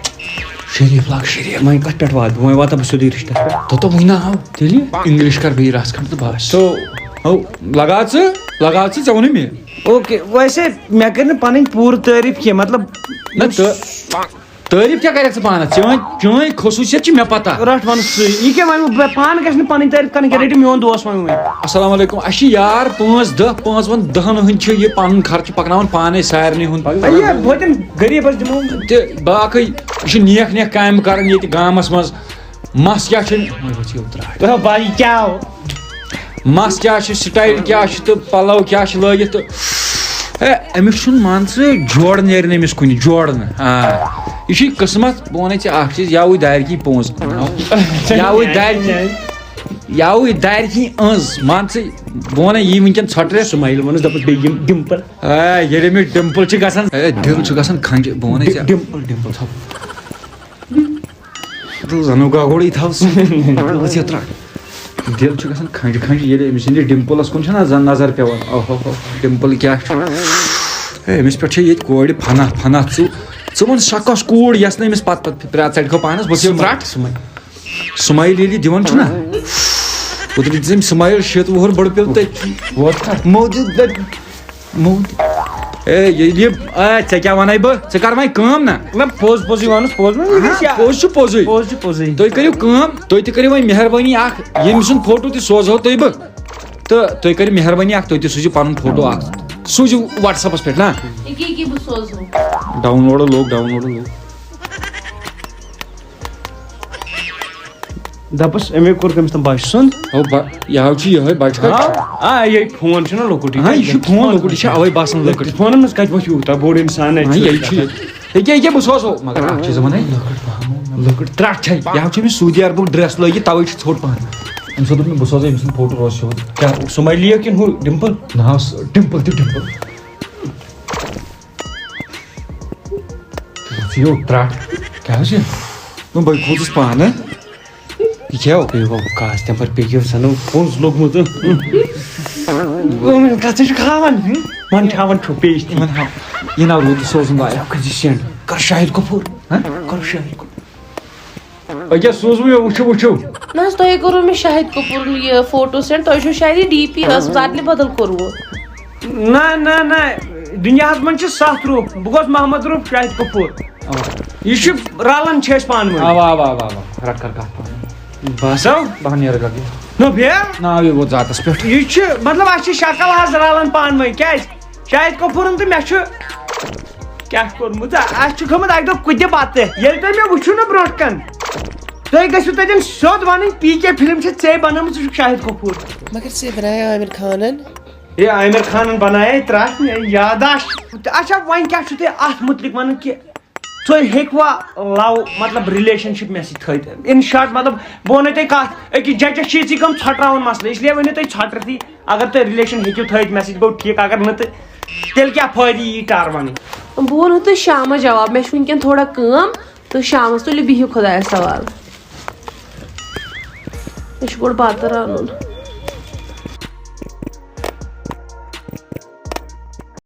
شریٖف لاگ شریٖف۔ وۄنۍ کتھ پٮ۪ٹھ واتہٕ بہٕ؟ وۄنۍ واتہٕ بہٕ سیوٚدُے رِشتس پٮ۪ٹھ۔ تہٕ تہٕ وۄنۍ ناو۔ تیٚلہِ؟ انگلش کر بیٚیہِ رژھ کھنڈ تہٕ بس۔ تو۔ ہو، لگاو ژٕ، لگاو ژٕ، ژےٚ ووٚنُے مےٚ۔ اوکے، ویسے مےٚ کٔر نہٕ پنٕنۍ پوٗرٕ تعٲریٖف کینٛہہ، مطلب۔ نہ تہٕ۔ تعٲریٖف کیٛاہ کَرٮ۪کھ ژٕ پانَس؟ چٲنۍ، چٲنۍ خصوٗصیت چھِ مےٚ پَتہ۔ رَٹھ وَن سُے۔ یہِ کیٛاہ وَنہٕ بہٕ؟ پانہٕ گژھِ نہٕ پَنٕنۍ تعٲریٖف کَرٕنۍ کینٛہہ، رٔٹِو میون دوس وۄنۍ وۄنۍ۔ السلام علیکم۔ اَسہِ چھِ یار پانٛژھ دَہ، پانٛژھ وَن دَہَن ہٕنٛدۍ چھِ یہِ پَنُن خرچہٕ پَکناوان پانَے سارنٕے ہُنٛد۔ ہے، یہِ بہٕ دِمہٕ غریٖبَس دِمو۔ تہٕ باقٕے یہِ چھِ نیک نیک کامہِ کَران ییٚتہِ گامَس منٛز۔ مَس کیٛاہ چھُ؟ وۄنۍ ؤژھ یہِ ترٛٹھ۔ او بھائی، کیٛاہ ہو؟ مَس کیٛاہ چھُ، سٹایل کیٛاہ چھُ تہٕ پَلو کیٛاہ چھِ لٲگِتھ تہٕ ہے، أمِس چھُنہٕ، مان ژٕ، جوڑ نیرِ نہٕ أمِس کُنہِ، جوڑ نہٕ۔ آ، یہِ چھُے قٕسمت۔ بہٕ وَنَے ژےٚ اَکھ چیٖز، یاوٕے دارِ کِنۍ پونٛز، یاوٕے دارِ کِنۍ، یاوٕے دارِ کِنۍ أنٛز، مان ژٕ۔ بہٕ وَنَے یی وٕنکٮ۪ن ژھۄٹرِس۔ سُمایِل ووٚنُس، دَپُس، بیٚیہِ یِم ڈِمپٕل۔ آ، ییٚلہِ أمِس ڈِمپٕل چھِ گژھان، ہے، دِل چھُ گژھان کھنٛجہِ۔ بہٕ وَنَے ژےٚ، ڈِمپٕل، ڈِمپٕل تھاو۔ تہٕ زَنو گاگوڑٕے تھاو سُہ۔ ژٕ ترٛٹھ۔ دِل چھُ گژھان کھنٛجہِ کھنٛجہِ، ییٚلہِ أمۍ سٕنٛدِس ڈِمپٕلَس کُن چھُنہ زَن نظر پٮ۪وان۔ اوہ، اوہ، اوہ، ڈِمپٕل کیٛاہ چھُ؟ ہے، أمِس پٮ۪ٹھ چھےٚ ییٚتہِ کورِ فنا فنا۔ ژٕ، ژٕ وَن، سۄ کۄس کوٗر، یَس نہٕ أمِس پَتہٕ پَتہٕ پرٛا-، ژَٹہِ کھو پانَس؟ بہٕ چھُس سُمایِل، ترٛٹھ۔ سُمایِل۔ سُمایِل ییٚلہِ یہِ دِوان چھُنہ، اوترٕ دِژ أمۍ سُمایِل شیٖتھ وُہُر بٔڑ پیوٚو تٔتھی۔ ووت کَتھ؟ موٗدۍ دَ-، موٗد۔ اے، ییٚلہِ یہِ، اے، ژےٚ کیٛاہ وَنَے بہٕ؟ ژٕ کَر وۄنۍ کٲم نہ۔ نہ، پوٚز، پوٚزُے وَنُس، پوٚز وَن، اَہَن، یہِ چھا؟ پوٚز چھُ پوٚزُے۔ پوٚز چھُ پوٚزُے۔ تُہۍ کٔرِو کٲم، تُہۍ تہِ کٔرِو وۄنۍ مہربٲنی اَکھ، ییٚمۍ سُنٛد فوٹو تہِ سوزہو تۄہہِ بہٕ۔ تہٕ تُہۍ کٔرِو مہربٲنی اَکھ، تُہۍ تہِ سوٗزِو پَنُن فوٹو اَکھ۔ سوٗزِو WhatsApp-س پٮ۪ٹھ نا۔ یہِ کیٛاہ، یہِ کیٛاہ بہٕ سوزہو؟ Download لوٚگ، download لوٚگ۔ دَپَس، أمۍ کوٚر کٔمِس تام بَچہٕ سُنٛد۔ ہو، بہ-، یہِ حظ چھُ یِہوٚے بَچہٕ ہا، کَتہِ چھُ؟ آ، یہِ فون چھُنہ لۄکُٹ، یہِ ہاں، یہِ چھُ فون لۄکُٹ، یہِ چھُ اَوَے باسان لۄکُٹ۔ فونَن منٛز کَتہِ وۄتھِ یوٗتاہ بوٚڑ اِنسان اَتہِ ہاں، چھُ؟ یہِ چھُ یہِ۔ ییٚکیٛاہ، ییٚکیٛاہ، بہٕ سوزو، مگر اَکھ چیٖز وَنَے۔ لۄکٕٹ پَہَم۔ لۄکٕٹ ترٛٹھ چھَے۔ یہِ حظ چھُ أمِس سعودی عربُک ڈرٛٮ۪س لٲگِتھ، تَوَے چھُ ژھوٚٹ پَہَم۔ أمۍ سۭتۍ دوٚپ مےٚ، بہٕ سوزَے أمۍ سُنٛد فوٹو روزِ سیوٚد۔ کیٛاہ، سُمَیلِیا کِنہٕ ہُہ ڈِمپٕل؟ نہ حظ، ڈِمپٕل تہِ ڈِمپٕل۔ ژٕ یو ترٛٹھ۔ کیٛاہ حظ چھِ؟ نہ، بہٕ کھوٗژُس پانہٕ۔ یہِ کیٛاہ ہو؟ ہے بابا، کاس تَمہِ پَتہٕ پیٚیہِ یہِ سَنو پونٛسہٕ لوٚگمُت۔ وۄنۍ کَتھ ژٕ چھُکھ ہاوان؟ وۄنۍ تھاوان چھُ پیش تہِ۔ یِمَن ہاو-، یہِ ناو روٗد سوزُن لایق۔ کٔرۍ زِ send۔ کَر شاہد کپوٗر۔ ہہ؟ کَر شاہد کپوٗر۔ أکیٛاہ سوٗزوٕ مےٚ، وٕچھِو، وٕچھِو۔ نہ حظ، تۄہے کوٚروٕ مےٚ شاہد کپوٗرُن یہِ فوٹو send۔ تۄہہِ چھُو شاید یہِ ڈی پی ٲسمٕژ، اَدلہِ بدل کوٚروٕ۔ نہ، نہ، نہ، دُنیاہَس منٛز چھِ سَتھ روٗپ۔ بہٕ گوس محمد روٗپ شاہد کپوٗر۔ اَوا۔ یہِ چھُ رَلان چھِ أسۍ پانہٕ ؤنۍ۔ اَوا، اَوا، اَوا، اَوا۔ رَٹ کَر کَتھ پانہٕ۔ بَس۔ سو؟ بہٕ ہا نیرٕ گَرٕ۔ نہ، بیٚیہِ؟ ناوٕے ووت ذاتَس پٮ۪ٹھ۔ یہِ چھُ، مطلب، اَسہِ چھِ شکل آز رَلان پانہٕ ؤنۍ۔ کیٛازِ؟ شاہد کپوٗرُن تہٕ مےٚ چھُ کیٛاہ کوٚرمُت؟ اَسہِ چھُ کھیوٚمُت اَکہِ دۄہ کُتہِ بَتہٕ۔ ییٚلہِ تُہۍ مےٚ وٕچھِو نہ برونٛٹھ کَن، تُہۍ گٔژھِو تَتٮ۪ن سیوٚد وَنٕنۍ، پی کے فِلم چھِ ژےٚ بَنٲومٕژ، ژٕ چھُکھ شاہد کپوٗر۔ مگر ژےٚ بَنایے عامر خانَن۔ ہے، عامر خانَن بَنایے ترٛٹھ، مےٚ یاداشت۔ اچھا، وۄنۍ کیٛاہ چھُو تُہۍ اَتھ مُتعلِق وَنان کہِ تُہۍ ہیٚکوا love، مطلب، relationship مےٚ سۭتۍ تھٲوِتھ؟ In short، مطلب، بہٕ وَنَے تۄہہِ کَتھ، أکِس جَجَس چھِ یِژٕے کٲم ژھۄٹراوُن مسلہٕ، اِسلیے ؤنِو تُہۍ ژھۄٹرتھٕے۔ اگر تُہۍ relation ہیٚکِو تھٲوِتھ مےٚ سۭتۍ، گوٚو ٹھیٖک، اگر نہٕ تہٕ تیٚلہِ کیٛاہ فٲیدٕ یی ٹَر وَنٕنۍ؟ بہٕ وَنہو تۄہہِ شامَس جواب، مےٚ چھُ وٕنکٮ۪ن تھوڑا کٲم، تہٕ شامَس تُلِو بِہِو خۄدایَس حوالہٕ۔ مےٚ چھُ گۄڈٕ بَتہٕ رَنُن۔